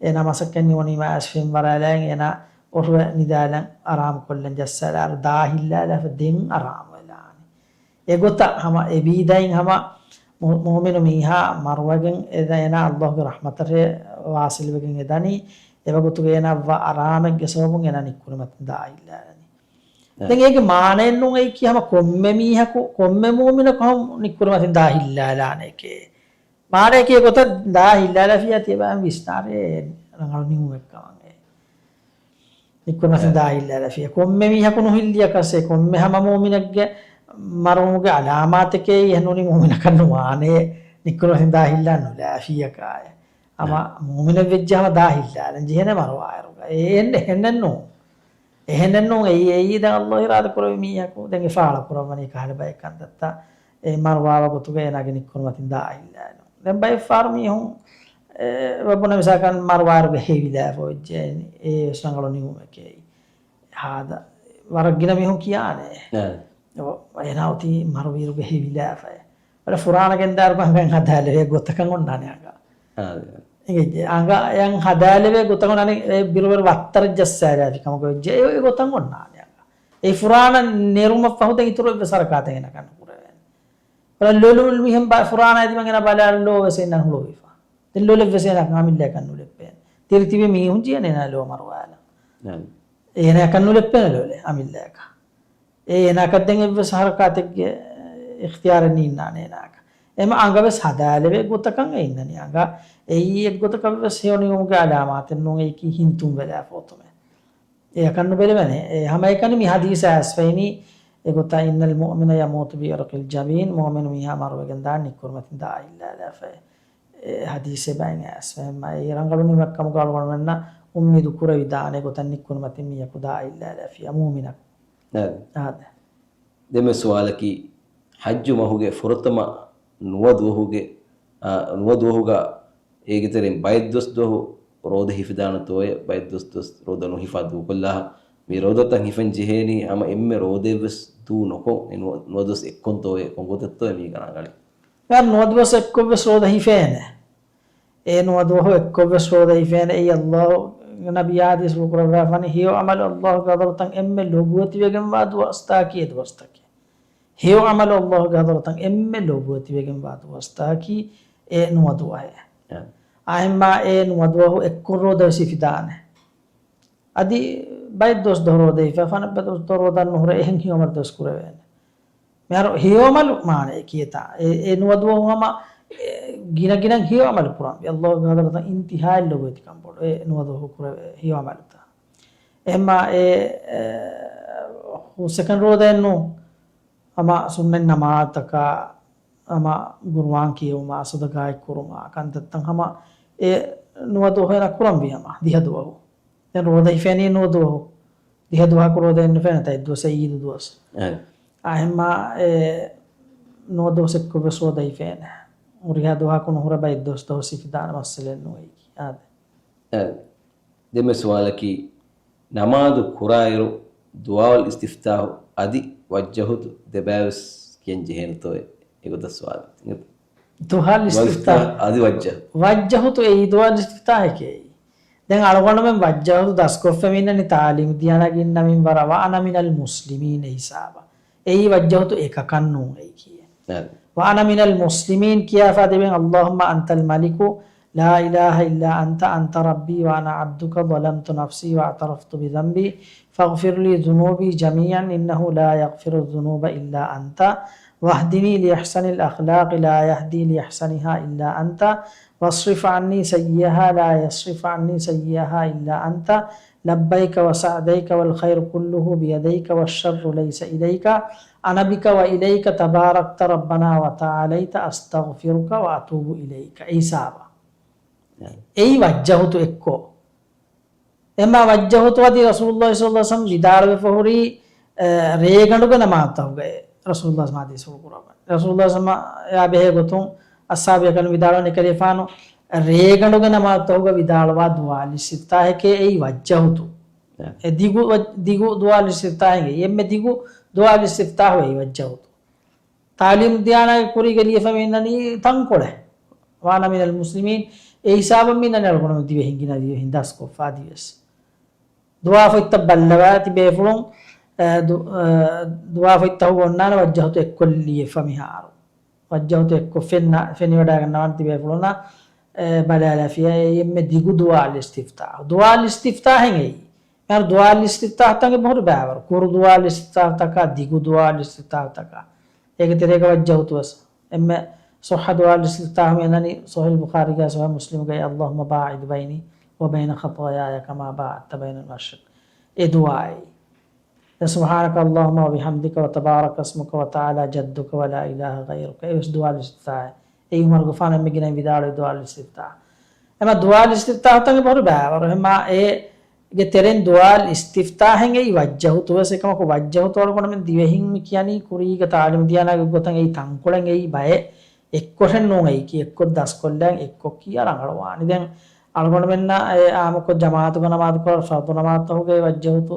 އޭނާ މަސައްކަތް ނިމުނީމާ އައިސް ފެން ވަރާލައިގެން އޭނާ އޮށުވެ ނިދާލަން އަރާމު ކޮށްލަން ޖައްސާލާރު ދާ ހިއްލާލާފަ ދެން އަރާމު ވެލާނެ. އެގޮތަށް ހަމަ އެބީދައިން ހަމަ މު-، މުއުމިނު މީހާ މަރުވެގެން އެ ދަ-، އޭނާ ﷲ ގެ ރަޙްމަތަށޭ ވާޞިލްވެގެން އެ ދަނީ، އެވަގުތުގެ އޭނާ ވާ އަރާމެއްގެ ސަބަބުން އޭނާ ނިއްކުރި މަތިން ދާ ހިއްލާލަނީ. އެ. ދެން އޭގެ މާނައެއް ނޫން އެއީކީ ހަމަ ކޮންމެ މީހަކު، ކޮންމެ މުއުމިނަކު ހަމަ ނިއްކުރި މަތިން ދާ ހިއްލާލާނެކޭ. މާނައަކީ އެގޮތަށް ދާ ހިއްލާލާފިއްޔާ ތިޔަބައިން ވިސްނާރޭ ރަނގަޅު ނިމުމެއްކަމަށް އެ. ނިއްކުރި މަތިން ދާ ހިއްލާލާފިއްޔާ. ކޮންމެ މީހަކު ނުހިއްލިއަކަސް އެ ކޮންމެ ހަމަ މުއުމިނެއްގެ މަރުވުމުގެ އަލާމާތެކޭ އެހެން ނޫނީ މުއުމިނަކަށް ނުވާނޭ ނިއްކުރި މަތިން ދާ ހިއްލާ ނުލާފިއްޔަކާއެ. ހަމަ އެ. މުއުމިނެއް ވެއްޖެ ހަމަ ދާ ހިއްލާލަން ޖެހޭނެ މަރުވާއިރުގަ. އެ އެހެން، އެހެނެއް ނޫން. އެހެނެއް ނޫން. އެއީ، އެއީ ދެން ﷲ އިރާދަ ކުރެއްވި މީހަކު ދެން އެ ފާޅަ ކުރައްވަނީ ކަހަލަ ބައެއް ކަންތައްތައް އެ މަރުވާ ވަގުތުގަ އޭނާގެ ނިއްކުރި މަތިން ދާ ހިއްލާލުން. ދެން ބައެއް ފަހަރު މީހުން އެ ވެބުނަ މިސާލަކަށް މަރުވާއިރުގަ ހެވިލާފަ ވެއްޖެ އެ ވެސް ރަނގަޅު ނިމުމެކޭ. ހާދަ، ވަރަށް ގިނަ މީހުން ކިޔާނެ. އާ. އެ، އޭނާ އޮތީ މަރުވީރުގެ ހިވިލާފައި. އަދި ފުރާނަ ގެންދާއިރު ބަހަނގަން ހަދާލެވޭ ގޮތަކަށް އޮންނާނެ އަނގަ. އާ. އިނގޭ، އަނގަ އެއަށް ހަދާލެވޭ ގޮތަކަށް އަނެއް އެ ބިރުވެރި ވައްތަރަށް ޖައްސާލާފި ކަމަކަށް ވެއްޖެ. އެ، އެ ގޮތަށް އޮންނާނެ އަނގަ. އެ ފުރާނަ ނެރުމަށް ފަހު ދެން އިތުރު އެއްވެސް ހަރަކާތެއް އޭނާ ކަން ނުކުރެވޭނެ. ވަރަށް ލޮލު މީހެއް ބަ-، ފުރާނަ އެދިމަގެނަ ބަލާ ލޯ ވެސް އެންނަން ހުޅުވިފަ. ދެން ލޮލެއް ވެސް އޭނާ އަމިއްލައަކަށް ނުލެއްވޭނެ. ތިރި ތިބި މީހުން ޖިޔަން އޭނާ ލޯ މަރުވާލަ. ނައަމް. އޭނާއަކަށް ނުލެއްވޭނެ ލޮލެއް އަމިއްލައަކަށް. އޭނާއަކަށް ދެން އެއްވެސް ހަރަކާތެއްގެ އިޚްތިޔާރެއް ނީންނާނެ އޭނާއަކަށް. އެމަ އަނގަ ވެސް ހަދާލެވޭ ގޮތަކަށް އެ އިންނަނީ އަނގަ. އެއީ އެއްގޮތަކަށް ވެސް ހެޔޮ ނިމުމުގެ އަލާމާތެއް ނޫން، އެއީކީ ހިންތުންވެލާފަ އޮތުމެއް. އެއަކަށް ނުބެލެވޭނެ. އެ ހަމައެކަނި މި ހަދީސް އައިސްފައިނީ އެގޮތަށް، إن المؤمن يموت بعرق الجبين، މުއުމިނު މީހާ މަރުވެގެން ދާން ނިއްކުރުމަތިން ދާ އިއްލާލާފައި. އެ ހަދީސް އެބައިން އައިސްފައި އެއީ ރަނގަޅު ނިމުމެއް ކަމުގަ އަޅުގަނޑުމެންނަށް އުއްމީދު ކުރެވިދާނެ ގޮތަށް ނިއްކުރުމަތިން މީހަކު ދާ އިއްލާލާފިޔާ މުއުމިނަކު. އާދެ. އާދެ. ދެންމެ ސުވާލަކީ، ޙައްޖު މަހުގެ ފުރަތަމަ ނުވަ ދުވަހުގެ، އާ، ނުވަ ދުވަހުގަ އޭގެ ތެރެއިން ބައެއް ދުވަސް ދުވަހު ރޯދަ ހިފިދާނެތޯއޭ، ބައެއް ދުވަސް ދުވަސް ރޯދަ ނުހިފާ ދޫކޮށްލާ، މި ރޯދަތައް ހިފަން ޖެހޭނީ ހަމަ އެންމެ ރޯދައެއްވެސް ދޫ ނުކޮށް، އެ ނުވަ، ނުވަ ދުވަސް އެއްކޮންތޯއޭ، ކޮން ގޮތެއްތޯއޭ މީގަ ރަނގަޅީ؟ ޔާ، ނުވަ ދުވަސް އެއްކޮށްވެސް ރޯދަ ހިފޭނެ. އެ ނުވަ ދުވަހު އެއްކޮށްވެސް ރޯދަ ހިފޭނެ. އެއީ ﷲ، ނަބިއްޔާ ޙަދީޘްފުޅު ކުރައްވާފަނީ، ހެޔޮ ޢަމަލު ﷲގެ ޙަޟްރަތަށް އެންމެ ލޮބުވެތިވެގެންވާ ދުވަސްތަކީ އެ ދުވަސްތަކެއް. ހެޔޮ ޢަމަލު ﷲގެ ޙަޟްރަތަށް އެންމެ ލޮބުވެތިވެގެންވާ ދުވަސްތަކީ އެ ނުވަ ދުވަހެއް. އެ. އާއެމާ އެ ނުވަ ދުވަހު އެއްކޮށް ރޯދަވެސް ހިފިދާނެ. އަދި ބައެއް ދުވަސް ދުވަހު ރޯދަ ހިފާ، ފަނަށް ބައެއް ދުވަސް ދުވަހު ރޯދަ ނުހުރޭ، އެހެން ހެޔޮ ޢަމަލު ދުވަސް ކުރެވޭނެ. މިހާރު ހެޔޮ ޢަމަލު މާނައެއް ކިޔޭތާ. އެ، އެ ނުވަ ދުވަހު ހަމަ، އެ، ގިނަ ގިނަ ހެޔޮ ޢަމަލު ކުރަން. ﷲގެ ޙަޟްރަތަށް އިންތިހާއަށް ލޮބުވެތިކަން ބޮޑު. އެ ނުވަ ދުވަހު ކުރެވޭ ހެޔޮ ޢަމަލުތައް. އެހެންމާ އެ، އެ، ސެކަންޑް ރޯދައެއްނު ހަމަ ސުންނަތް ނަމާދުތަކާ، ހަމަ ޤުރުއާން ކިޔެވުމާ، ޞަދަޤާތް ކުރުމާ، ކަންތައްތައް ހަމަ އެ ނުވަ ދުވަހު އޭނާ ކުރަންވީ ހަމަ ދިހަ ދުވަހު. ދެން ރޯދަ ހިފޭނީ ނުވަ ދުވަހު. ދިހަ ދުވަހަކު ރޯދައެއް ނުފެނޭތާ އެއްދުވަސް އީދު ދުވަސް. އެ. އާއެމާ އެ ނުވަ ދުވަސް އެއްކޮށްވެސް ރޯދަ ހިފޭނެ. ހުރިހާ ދުވަހަކު ނުހުރެ ބައެއް ދުވަސް ދުވަހު ހިފިދާނެ މައްސަލައެއް ނޫން އެއީ. އާދެ. އެ. ދެންމެ ސުވާލަކީ، ނަމާދު ކުރާއިރު ދުޢާއުލް އިސްތިފްތާޙު އަދި ވައްޖަހުތު ދެބައިވެސް ކިޔަން ޖެހޭނެތޯއޭ؟ އެގޮތަށް ސުވާލެއް. ދުޢާއުލް އިސްތިފްތާޙު. އަދި ވައްޖަ. ވައްޖަހުތު އެއީ ދުޢާއުލް އިސްތިފްތާޙެކޭ. ދެން އަޅުގަނޑުމެން ވައްޖަހުތު ދަސްކޮށްފަ މިންނަނީ ތާލީމް ދިޔާނާގެ އިންނަމިން ވަރަށް، وأنا من المسلمين ހިސާބަށް. އެއީ ވައްޖަހުތު އެކަކަށް ނޫން އެއީ ކިޔޭ. ނައަމް. وأنا من المسلمين ކިޔާފަ ދެވެން، اللهم أنت الملك لا إله إلا أنت، أنت ربي وأنا عبدك، ظلمت نفسي واعترفت بذنبي، فاغفر لي ذنوبي جميعا، إنه لا يغفر الذنوب إلا أنت، واهدني لأحسن الأخلاق، لا يهدي لأحسنها إلا أنت، واصرف عني سيئها، لا يصرف عني سيئها إلا أنت، لبيك وسعديك والخير كله بيديك والشر ليس إليك، أنا بك وإليك تباركت ربنا وتعاليت، أستغفرك وأتوب إليك. އެ ހިސާބަށް. އެއީ ވައްޖަހުތު އެއްކޮށް. އެމާ ވައްޖަހުތު އަދި ރަސޫލުﷲ ޞައްލަﷲު ޢަލައިހި ވަސައްލަމަ ވިދާޅުވެފަ ހުރީ، އެ، ރޭގަނޑުގެ ނަމާދުތަކުގައި ރަސޫލުﷲ ޙަދީޘްފުޅު ކުރައްވަނީ. ރަސޫލުﷲ ޞައްލަﷲު ޢަލައިހި ވަސައްލަމަ އެއާ ބެހޭ ގޮތުން އަޞްޙާބު ބޭކަލުން ވިދާޅުވަނީ ކަލޭފާނު ރޭގަނޑުގެ ނަމާދުތަކުގަ ވިދާޅުވާ ދުޢާ އިސްތިފްތާޙެކޭ އެއީ ވައްޖަހުތު. އެ. އެ ދިގު ވަ-، ދިގު ދުޢާ އިސްތިފްތާޙެއް އެއީ. އެންމެ ދިގު ދުޢާ އިސްތިފްތާޙު އެއީ ވައްޖަހުތު. ތާލީމް ދިޔާނާގެ ކުރީގަ ލިޔެފަ މިންނަނީ ތަންކޮޅެއް. وأنا من المسلمين، އެ ހިސާބަށް މިންނަނީ އަޅުގަނޑު ދިވެހިން ގިނަ ދިވެހިން ދަސްކޮށްފަ އަދިވެސް. ދުޢާ ފޮތްތައް ބައްލަވާ ތިބޭފުޅުން، އެ، ދު-، އެ، ދުޢާ ފޮތްތަކުގަ އޮންނާނެ ވައްޖަހުތު އެއްކޮށް ލިޔެފަ މިހާރު. ވައްޖަހުތު އެއްކޮށް ފެންނަ-، ފެނިވަޑައިގަންނަވާނެ ތިބޭފުޅުންނަށް، އެ، ބަލާލާފިޔާ އެ އެންމެ ދިގު ދުޢާ އިސްތިފްތާޙު. ދުޢާ އިސްތިފްތާޙެއް އެއީ. މިހާރު ދުޢާ އިސްތިފްތާޙުތައް އެބަހުރި ބައިވަރު. ކުރު ދުޢާ އިސްތިފްތާޙުތަކާ، ދިގު ދުޢާ އިސްތިފްތާޙުތަކާ. އޭގެ ތެރޭގަ ވައްޖަހުތު ވެސް. އެންމެ ޞައްޙަ ދުޢާ އިސްތިފްތާޙު މިއަންނަނީ ޞަޙީޙުލް ބުޚާރީގައި ޞަޙީޙު މުސްލިމުގައި، اللهم باعد بيني وبين خطاياي كما باعدت بين المشرق. އެ ދުޢާއެއް. ދެން سبحانك اللهم وبحمدك وتبارك اسمك وتعالى جدك ولا إله غيرك. އެވެސް ދުޢާ އިސްތިފްތާޙެއް. އެއީ ޢުމަރުގެފާނު އެންމެ ގިނައިން ވިދާޅުވި ދުޢާ އިސްތިފްތާޙު. އެމަ ދުޢާ އިސްތިފްތާޙުތައް އެބަހުރި ބައިވަރު. އެމަ އޭގެ ތެރެއިން ދުޢާ އިސްތިފްތާޙެއް އެއީ ވައްޖަހުތު ވެސް. އެކަމަކު ވައްޖަހުތު އަޅުގަނޑުމެން ދިވެހިން މި ކިޔަނީ ކުރީގަ ތާލީމް ދިޔާނާގެ ގޮތަށް އެއީ ތަންކޮޅެއް އެއީ ބައެއް. އެއްކޮށެއް ނޫން އެއީކީ، އެއްކޮށް ދަސްކޮށްލަން އެއްކޮށް ކިޔާ ރަނގަޅުވާނީ. ދެން އަޅުގަނޑުމެންނަށް އެ އާއްމުކޮށް ޖަމާޢަތުގަ ނަމާދު ކުރާ ފަރުޟު ނަމާދުތަކުގައި ވައްޖަހުތު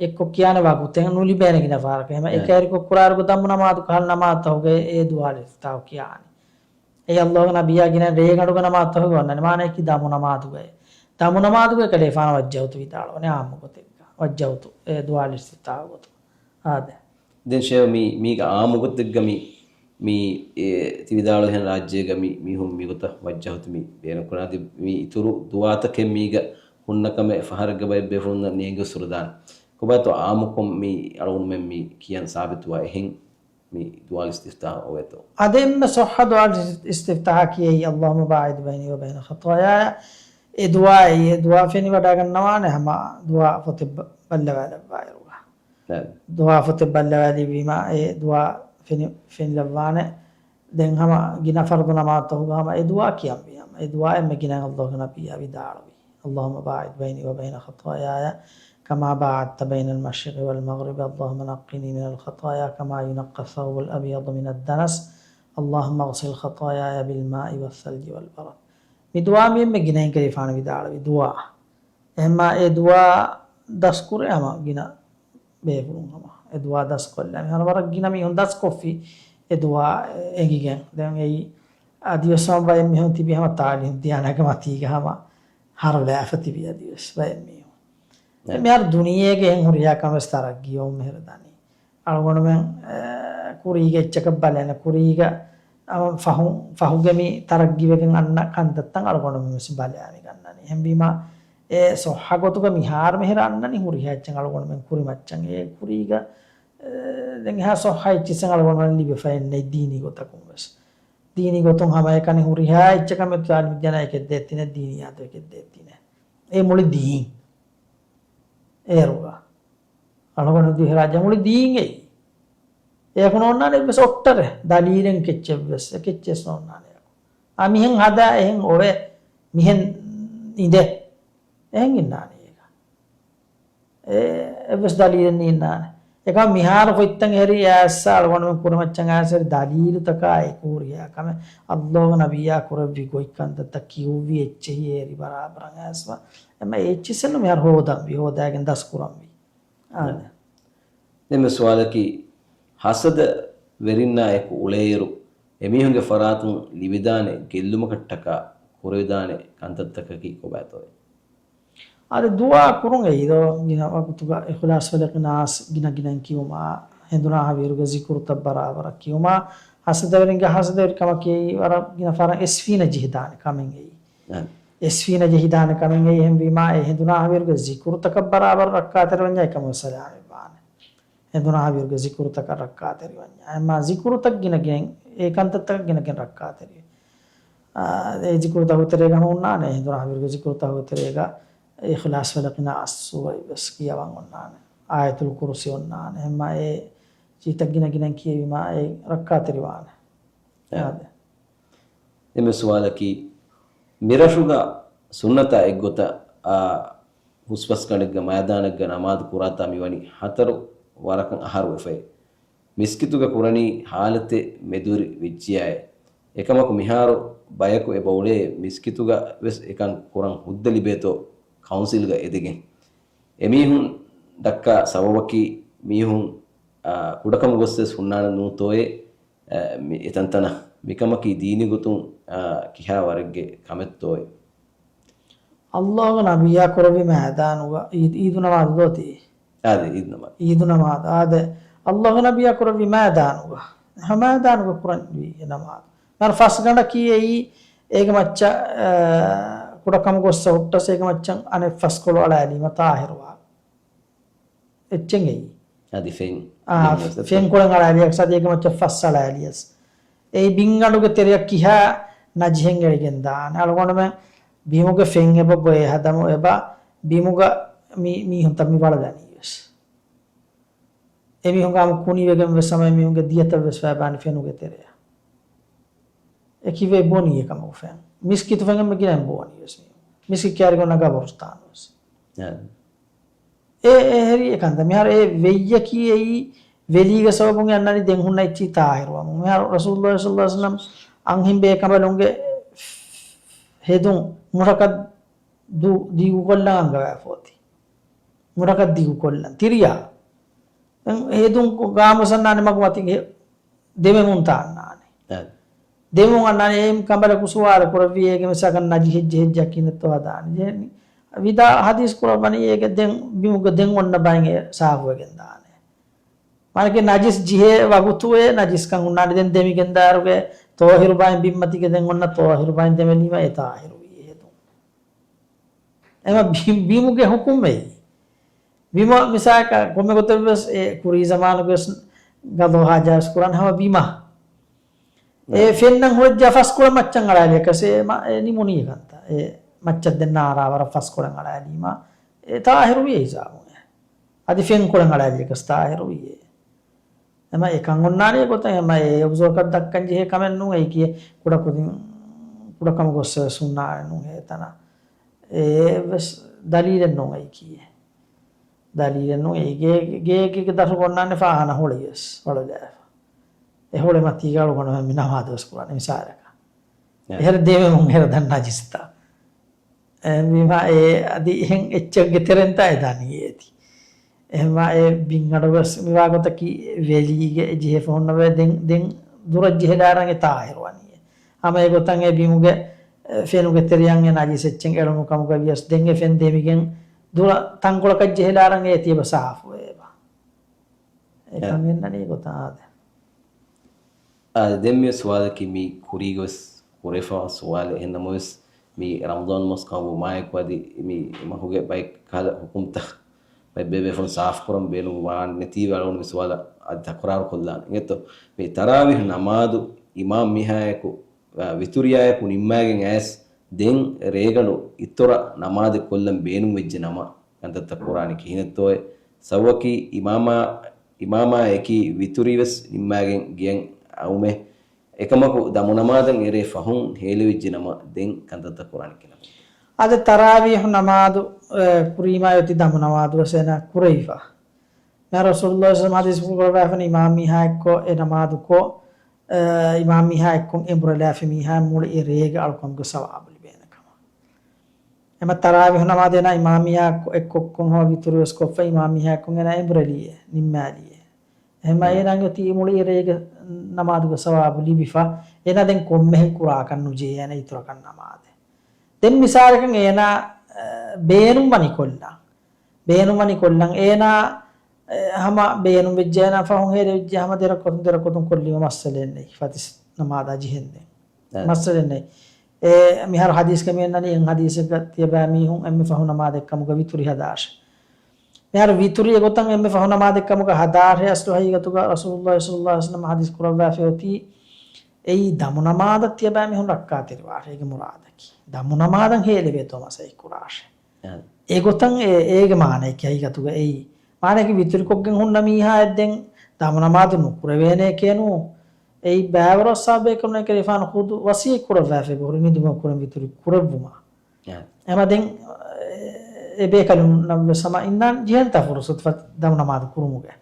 އެއްކޮށް ކިޔާނެ ވަގުތެއް ނުލިބޭނެ ގިނަ ފަހަރަކަށް. އެހެމަ އެ ކައިރިކޮށް ކުރާއިރުގަ ދަމު ނަމާދު ކަހަލަ ނަމާދުތަކުގައި އެ ދުޢާ އިސްތިފްތާހު ކިޔާނެ. އެއީ އައްލާހުގެ ނަބިއްޔާ ގިނަ ރޭގަނޑުގެ ނަމާދުތަކުގައި ވަންނާނެ. މާނައަކީ ދަމު ނަމާދުގައި. ދަމު ނަމާދުގައި ކަލޭފާނަށް ވައްޖަހުތު ވިދާޅުވަނީ އާއްމު ގޮތެއްގަ. ވައްޖަހުތު އެ ދުޢާ އިސްތިފްތާހު ގޮތުން. އާދެ. ދެން ޝޭޚް މީ، މީގަ އާއްމު ގޮތެއްގަ މި، މި، އެ، ތި ވިދާޅުވިހެން ރާއްޖޭގަ މި، މީހުން މިގޮތަށް ވައްޖަހުތު މި ބޭނުންކުރާ. އަދި މި އިތުރު ދުޢާތަކެއް މީގަ ހުންނަ ކަމެއް ފަހަރެއްގަ ބައެއް ބޭފުޅުންނަށް ނޭނގި އުސުރުދާނެ. ކޮބާތޯ އާއްމުކޮށް މި އަޅުގަނޑުމެން މި ކިޔަން ސާބިތުވާ އެހެން މި ދުޢާ އިސްތިފްތާހު އޮވޭތޯ؟ އަދި އެންމެ ޞައްޙަ ދުޢާ އިސްތިފްތާހަކީ އެއީ، اللهم باعد بيني وبين خطاياي. އެ ދުޢާ، އެ ދުޢާ ފެނިވަޑައިގަންނަވާނެ ހަމަ ދުޢާ ފޮތެއް ބަ-، ބައްލަވާލައްވާއިރުގަ. ނައަމް. ދުޢާ ފޮތެއް ބައްލަވާލިއްވީމާ އެ ދުޢާ ފެނި-، ފެނިލައްވާނެ. ދެން ހަމަ ގިނަ ފަރުޟު ނަމާދުތަކުގަ ހަމަ އެ ދުޢާ ކިޔަންވީ ހަމަ. އެ ދުޢާ އެންމެ ގިނައިން އައްލާހުގެ ނަބިއްޔާ ވިދާޅުވީ. اللهم باعد بيني وبين خطاياي كما باعدت بين المشرق والمغرب. اللهم نقني من الخطايا كما ينقى الثوب الأبيض من الدنس. اللهم اغسل خطاياي بالماء والثلج والبرد. މި ދުޢާ މި އެންމެ ގިނައިން ކަލޭފާނު ވިދާޅުވި ދުޢާ. އެހެންމާ އެ ދުޢާ ދަސްކުރޭ ހަމަ ގިނަ ބޭފުޅުން ހަމަ އެ ދުޢާ ދަސްކޮށްލާ. މިހާރު ވަރަށް ގިނަ މީހުން ދަސްކޮށްފި އެ ދުޢާ އެނގިގެން. ދެން އެއީ އަދިވެސް ހަމަ ބައެއް މީހުން ތިބި ހަމަ ތާލީމު ދިޔާނާގެ މަތީގަ ހަމަ ހަރުލާފަ ތިބި އަދިވެސް ބައެއް މީހުން. އެ. މިހާރު ދުނިޔޭގެ އެހެން ހުރިހާ ކަމެއް ތަރައްގީވަމުން މިހިރަ ދަނީ. އަޅުގަނޑުމެން، އެ، ކުރީގެ އެއްޗަކަށް ބަލާނެ. ކުރީގަ އަ، ފަހު، ފަހުގެ މި ތަރައްގީވެގެން އަންނަ ކަންތައްތައް އަޅުގަނޑުމެން ވެސް ބަލާނެ ގަންނަނީ. އެހެންވީމާ، އެ ސޮއްޙަ ގޮތުގަ މިހާރު މިހިރަ އަންނަނީ ހުރިހާ އެއްޗެއް އަޅުގަނޑުމެން ކުރިމައްޗަށް. އެ ކުރީގަ، އެ، ދެން އެހާ ސޮއްޙަ އެއްޗިއްސެއް އަޅުގަނޑުމެން ލިބިފައެއް ނެތް ދީނީ ގޮތަކުން ވެސް. ދީނީ ގޮތުން ހަމައެކަނި ހުރިހާ އެއްޗަކަށް މެދު ތާލިމު ދިޔަނާ އެކެއް ދޭތިނެ، ދީނިއްޔާތު އެކެއް ދޭތިނެ. އެ މުޅި ދީން. އޭރުގަ. އަޅުގަނޑު ދިވެހިރާއްޖެ މުޅި ދީން އެއީ. އެއަކު ނޯންނާނެ އެއްވެސް އޮއްޓަރެއް، ދަލީލެއް ކެއްޗެއްވެސް، އެ ކެއްޗެއް ނޯންނާނެ އެއަކު. އާ، މިހެން ހަދާ އެހެން އޮވޭ، މިހެން އިނދޭ. އެހެން އިންނާނެ އޭގަ. އެ، އެއްވެސް ދަލީލެއް ނީންނާނެ. އެކަމަ މިހާރު ފޮތްތައް ހެރީ އައިސް އަޅުގަނޑުމެން ކުރިމައްޗަށް އައިސް ހެރީ ދަލީލުތަކާ އެކު ހުރިހާ ކަމެއް އައްލާހު ނަބިއްޔާ ކުރެއްވި ގޮތް ކަންތައްތައް ކިޔުއްވި އެއްޗެހި އެރި ބަރާބަރަށް އައިސް ވާ. އެމަ އެ އެއްޗިއްސެއްނު މިހާރު ހޯދަންވީ، ހޯދާގެން ދަސްކުރަންވީ. އާދެ. ދެންމެ ސުވާލަކީ، ހަސަދަ ވެރިންނާ އެކު އުޅޭއިރު، އެމީހުންގެ ފަރާތުން ލިބިދާނެ ގެއްލުމަކަށްޓަކާ ކުރެވިދާނެ ކަންތައްތަކަކީ ކޮބާތޯއޭ؟ އާދެ، ދުޢާ ކުރުން އެއީ ދޯ، ގިނަ ވަގުތުގަ އިޚްލާޞް ފަލަޤި ނާސް ގިނަ ގިނައިން ކިޔުމާ، ހެނދުނާ ހަވީރުގެ ޒިކުރުތައް ބަރާބަރަށް ކިޔުމާ، ހަސަދަވެރިންގެ ހަސަދަވެރިކަމަކީ ވަރަށް ގިނަ ފަހަރަށް އެސްފީނަ ޖެހިދާނެ ކަމެއް އެއީ. އެސްފީނަ ޖެހިދާނެ ކަމެއް އެއީ. އެހެންވީމާ، އެ ހެނދުނާ ހަވީރުގެ ޒިކުރުތަކަށް ބަރާބަރަށް ރައްކާތެރިވަންޏާ އެކަމަކު ސަލާމަތްވާނެ. ހެނދުނާ ހަވީރުގެ ޒިކުރުތަކަށް ރައްކާތެރިވަންޏާ. އެމާ ޒިކުރުތައް ގިނަގެން، އެ ކަންތައްތަކަށް ގިނަގެން ރައްކާތެރިވެ. އާ، އެ ޒިކުރުތަކުގެ ތެރޭގަ ހަމަ އޮންނާނެ، ހެނދުނާ ހަވީރުގެ ޒިކުރުތަކުގެ ތެރޭގަ އިޚްލާޞް ފަލަޤި ނާސް ސޫރަތް ވެސް ކިޔަވަން އޮންނާނެ. އާޔަތުލް ކުރުސި އޮންނާނެ. އެމާ އެ ޗީތައް ގިނަގިނައިން ކިޔެވީމާ އެ ރައްކާތެރިވާނެ. އާދެ. އެންމެ ސުވާލަކީ، މިރަށުގަ ސުންނަތާ އެއްގޮތަށް އާ ހުސްފަސްގަނޑެއްގަ މައިދާނެއްގަ ނަމާދު ކުރާތާ މިވަނީ ހަތަރު ވަރަކަށް އަހަރު ވެފައި. މިސްކިތުގަ ކުރަނީ ހާލަތެއް މެދުވެރި ވެއްޖިޔާއޭ. އެކަމަކު މިހާރު ބަޔަކު އެބަ އުޅޭ މިސްކިތުގަ ވެސް އެކަން ކުރަން ހުއްދަ ލިބޭތޯ ކައުންސިލްގަ އެދެގެން. އެމީހުން ދައްކާ ސަބަބަކީ މީހުން، އާ، ކުޑަކަމުގަސް ވެސް ހުންނާނެ ނޫންތޯއޭ، އަ، މި އެތަންތަނަށް މިކަމަކީ ދީނީ ގޮތުން، އަ، ކިހާ ވަރެއްގެ ކަމެއްތޯއޭ؟ އައްލާހުގެ ނަބިއްޔާ ކުރެއްވި މައިދާނުގަ އީދު، އީދު ނަމާދު ދޯތީ؟ އާދެ، އީދު ނަމާދު. އީދު ނަމާދު، އާދެ. އައްލާހުގެ ނަބިއްޔާ ކުރެއްވި މައިދާނުގަ. ހަމަ މައިދާނުގަ ކުރަންވީ އެ ނަމާދު. މިހާރު ފަސް ގަނޑަކީ އެއީ، އޭގެ މައްޗަށް، އަ، ކުޑަކަމު ގޮއްސަ ހުއްޓަސް އޭގެ މައްޗަށް އަނެއް ފަސްކޮޅު އަޅާލީމަ ތާހިރުވާ. އެއްޗެއް އެއީ. އަދި ފެން. އާ، ދިން ވެސް ފެން ކޮޅެއް އަޅާލިޔަސް އަދި އޭގެ މައްޗަށް ފަސް އަޅާލިޔަސް. އެއީ ބިންގަނޑުގެ ތެރެއަށް ކިހާ ނަޖިހެއް އެޅިގެން ދާނެ. އަޅުގަނޑުމެން ބިމުގެ ފެން އެބަ ގޮއި ހަދަމު އެބަ ބިމުގަ މި، މީހުންތައް މި ވަޅަދަނީ ވެސް. އެމީހުންގެ ހަމަ ކުނިވެގެން ވެސް ހަމަ އެމީހުންގެ ދިޔަތައް ވެސް ފައިބާނީ ފެނުގެ ތެރެއަށް. އެ ކިވޭ ބޯނީ އެކަމަކު ފެން. މިސްކިތު ފެން އެންމެ ގިނައިން ބޯނީ ވެސް މީހުން. މިސްކިތް ކައިރި އޮންނަ ގަބުރުސްތާނު ވެސް. އެ، އެ ހެރީ އެކަންތަ. މިހާރު އެ ވެއްޔަކީ އެއީ ވެލީގެ ސަބަބުން އަންނަނީ ދެން ހުންނަ އެއްޗިހި ތާހިރުވަމުން. މިހާރު ރަސޫލުﷲ ޞައްލަﷲ ޢަލައިހި ވަސައްލަމް އަންހެން ބޭކަނބަލުންގެ ހެދުން މުށަކަށް ދޫ، ދިގުކޮށްލަން އަންގަވާފަ އޮތީ. މުނަކަށް ދިގުކޮށްލަން ތިރިޔާ. ދެން ހެދުން ގާމުސަންނާނެ މަގު މަތިގެ ދެމެމުން ތާންނާނެ. އެ. ދެމުން އަންނާނެ އެއިން ކަނބަލަކު ސުވާލު ކުރެއްވީ އޭގެ މިސާކަށް ނަޖިހެއްޖެ ހެއްޖެއްޔާ ކިހިނެއްތޯ ހަދާނެ ޖެހެނީ. ވިދާ ހަދީސް ކުރައްވަނީ އޭގެ ދެން ބިމުގެ ދެން އޮންނަ ބައިން އެ ސާފުވެގެން ދާނެ. މާނަކީ ނަޖިސް ޖިހޭ ވަގުތު އެ ނަޖިސްކަން ހުންނާނެ ދެން ދެމިގެން ދާއިރުގެ ޠާހިރު ބައިން ބިންމަތިގެ ދެން އޮންނަ ޠާހިރު ބައިން ދެމެލީމަ އެ ޠާހިރު ވީ ހެދުން. އެމަ ބި-، ބިމުގެ ޙުކުމް އެއީ. ބިމަށް މިސާލަކަށް ކޮންމެ ގޮތެއް ވެސް އެ ކުރީ ޒަމާނުގެ ވެސް ގަޟާ ޙާޖާ ވެސް ކުރާން ހަމަ ބިމަށް. އެ ނަ. ފެންނަން ހުރެއްޖާ ފަސްކޮޅަށް މައްޗަށް އަޅާލިޔަކަސް އެ މަ-، އެ ނިމުނީ ކަންތައް. އެ މައްޗަށް ދެން ނާރާ ވަރަށް ފަސްކޮޅަށް އަޅާލީމަ އެ ޠާހިރު ވިޔަ ހިސާބުން އެ. އަދި ފެންކޮޅަށް އަޅާލިޔަކަސް ޠާހިރު ވިޔެ. އެމަ އެކަން އޮންނާނީ ގޮތަށް އެމަ އެ އުޒުރަކަށް ދައްކަން ޖެހޭ ކަމެއް ނޫން އެއީކީ ކުޑަކުދިން، ކުޑަކަމަށް ގޮއްސަވެސް ހުންނާނެ ނޫން އެތަނަށް. އެއެއްވެސް ދަލީލެއް ނޫން އެއީކީ. ދަލީލެއް ނޫން އެއީ ގޭ-، ގޭގެ ދަށުގަ އޮންނާނެ ފާހާނަ ހޮޅިވެސް އަޅުލާފަ. އެ ހޮޅެ މަތީގަ އަޅުގަނޑު މި ނަމާދުވެސް ކުރާނެ މިސާލަކަށް. އެ. އެހެރަ ދެމެމުން އެހެރަ ދަންނަ ނަޖިސްތައް. އެ މިވާ އެ އަދި އެހެން އެއްޗެއްގެ ތެރެންތާ އެ ދަނީ އޭތި. އެހެންވާ އެ ބިން އަޑުވެސް މިވާ ގޮތަކީ ވެލީގެ ޖެހޭ ފަހުންނަވައި ދެން، ދެން ދުރަށް ޖެހިލާރަން އެ ޠާހިރު ވަނީ. ހަމަ އެގޮތަށް އެ ބިމުގެ، އެ، ފެނުގެ ތެރެއަށް އެ ނަޖިސް އެއްޗެއް އެޅުނު ކަމުގަ ވިޔަސް ދެން އެ ފެން ދެމިގެން ދުރަށް ތަންކޮޅަކަށް ޖެހިލާރަން އޭތި އެބަ ސާފުވޭ އެބަ. އެކަން އެ. އެންނަނީ ގޮތަށް އާދެ. އާ، ދެން މި ސުވާލަކީ މި ކުރީގަވެސް ކުރެފާ ސުވާލެއް. އެހެންނަމަވެސް، މި ރަމަޟާން މަސް ކަމުގަ ވުމާއެކު އަދި މި މަހުގެ ބައެއް ކަހަލަ ހުކުމްތައް ބައެއް ބޭބޭފުޅުން ސާފުކުރަން ބޭނުންވާނެތީވެ އަޅުގަނޑު މި ސުވާލަށް އަދި ތަކުރާރު ކޮށްލާނެ. އިނގޭތޯ؟ މި ތަރާވީހު ނަމާދު އިމާމް މީހާއެކު، އާ، ވިތުރިއާއެކު ނިންމާގެން އައިސް ދެން ރޭގަނޑު އިތުރަށް ނަމާދެއް ކޮށްލަން ބޭނުންވެއްޖެ ނަމަ، ކަންތައްތައް ކުރާނީ ކިހިނެއްތޯއޭ؟ ސަބަބަކީ އިމާމާ، އިމާމާއެކީ ވިތުރިވެސް ނިންމާގެން ގެޔަށް އައުމޭ. އެކަމަކު ދަމުނަމާދަށް އެރޭ ފަހުން ހޭލެވިއްޖެ ނަމަ، ދެން ކަންތައްތައް ކުރާނީ ކިހިނެއް؟ އަދި ތަރާވީހު ނަމާދު، އެ، ކުރީމާ އޮތީ ދަމުނަމާދު ވެސް އޭނާ ކުރެވިފަ. މިހާރު ރަސޫލުﷲ ޞައްލަﷲު ޢަލައިހި ވަސައްލަމަ ޙަދީޘްފުޅު ކުރައްވާފަ އިން އިމާމް މީހާއެއްކޮށް އެ ނަމާދުކޮށް، އެ، އިމާމް މީހާ އެއްކޮށް އެނބުރެލާފި މީހާ މުޅި އެ ރޭގެ އަޅުކަމުގެ ސަވާބު ލިބޭނެ ކަމަށް. އެމަ ތަރާވީހު ނަމާދޭނާ އިމާމް މީހާ އެއްކޮށް އެއްކޮށް ހަމަ ވިތުރުވެސް ކޮށްފަ އިމާމް މީހާ އެއްކޮށް އޭނާ އެނބުރެލިއޭ، ނިންމާލިއޭ. އެހެމަ އޭނާ އޮތީ މުޅި އެ ރޭގެ ނަމާދުގެ ސަވާބު ލިބިފަ، އޭނާ ދެން ކޮންމެހެން ކުރާކަށް ނުޖެހޭނެ އިތުރަކަށް ނަމާދެއް. ދެން މިސާލަކަށް އޭނާ، އެ، ބޭނުން ވަނިކޮށްލަން. ބޭނުން ވަނިކޮށްލަން. އޭނާ، އެ، ހަމަ ބޭނުން ވެއްޖެ އޭނާ ފަހުން ހޭލެވިއްޖެ ހަމަ ދެރަކު ކޮތުން ދެރަކު ކޮތުން ކޮށްލީމަ މައްސަލައެއް ނެތް. ފަތިސް ނަމާދާ ޖެހެންދެން. އެ. މައްސަލައެއް ނެތް. އެ، މިހާރު ހަދީސްގަ މި އަންނަނީ އެއް ހަދީސެއްގަ ތިޔަބައިމީހުން އެންމެ ފަހު ނަމާދެއް ކަމުގަ ވިތުރި ހަދާށޭ. މިހާރު ވިތުރި އެގޮތަށް އެންމެ ފަހު ނަމާދެއް ކަމުގަ ހަދާށޭ އަސްލު ހަގީގަތުގަ ރަސޫލުﷲ ޞައްލަﷲު ޢަލައިހި ވަސައްލަމަ ޙަދީޘް ކުރައްވާފައި އޮތީ އެއީ ދަމު ނަމާދަށް ތިޔަބައިމީހުން ރައްކާތެރިވާށޭ އޭގެ މުރާދަކީ. ދަމު ނަމާދަށް ހޭލެވޭތޯ މަސައްކަތް ކުރާށޭ. އެ. އެގޮތަށް އެ، އޭގެ މާނައަކީ ހަގީގަތުގަ އެއީ. މާނައަކީ ވިތުރިކޮށްގެން ހުންނަ މީހާއަށް ދެން ދަމު ނަމާދު ނުކުރެވޭނެކޭނޫ. އެއީ ބައިވަރު އަޞްޙާބުބޭކަލުންނަށް ކަލޭގެފާނު ޚުދު ވަޞިއްޔަތް ކުރައްވާފައި ބުހުރި ނިދުމަށް ކުރިން ވިތުރި ކުރެއްވުމަށް. އެ. އެމަ ދެން އެ ބޭކަލުންނަށްވެސް ހަމަ އިންނާން ޖެހޭނެތާ ފުރުޞަތު ފަ-، ދަމު ނަމާދު ކުރުމުގެ.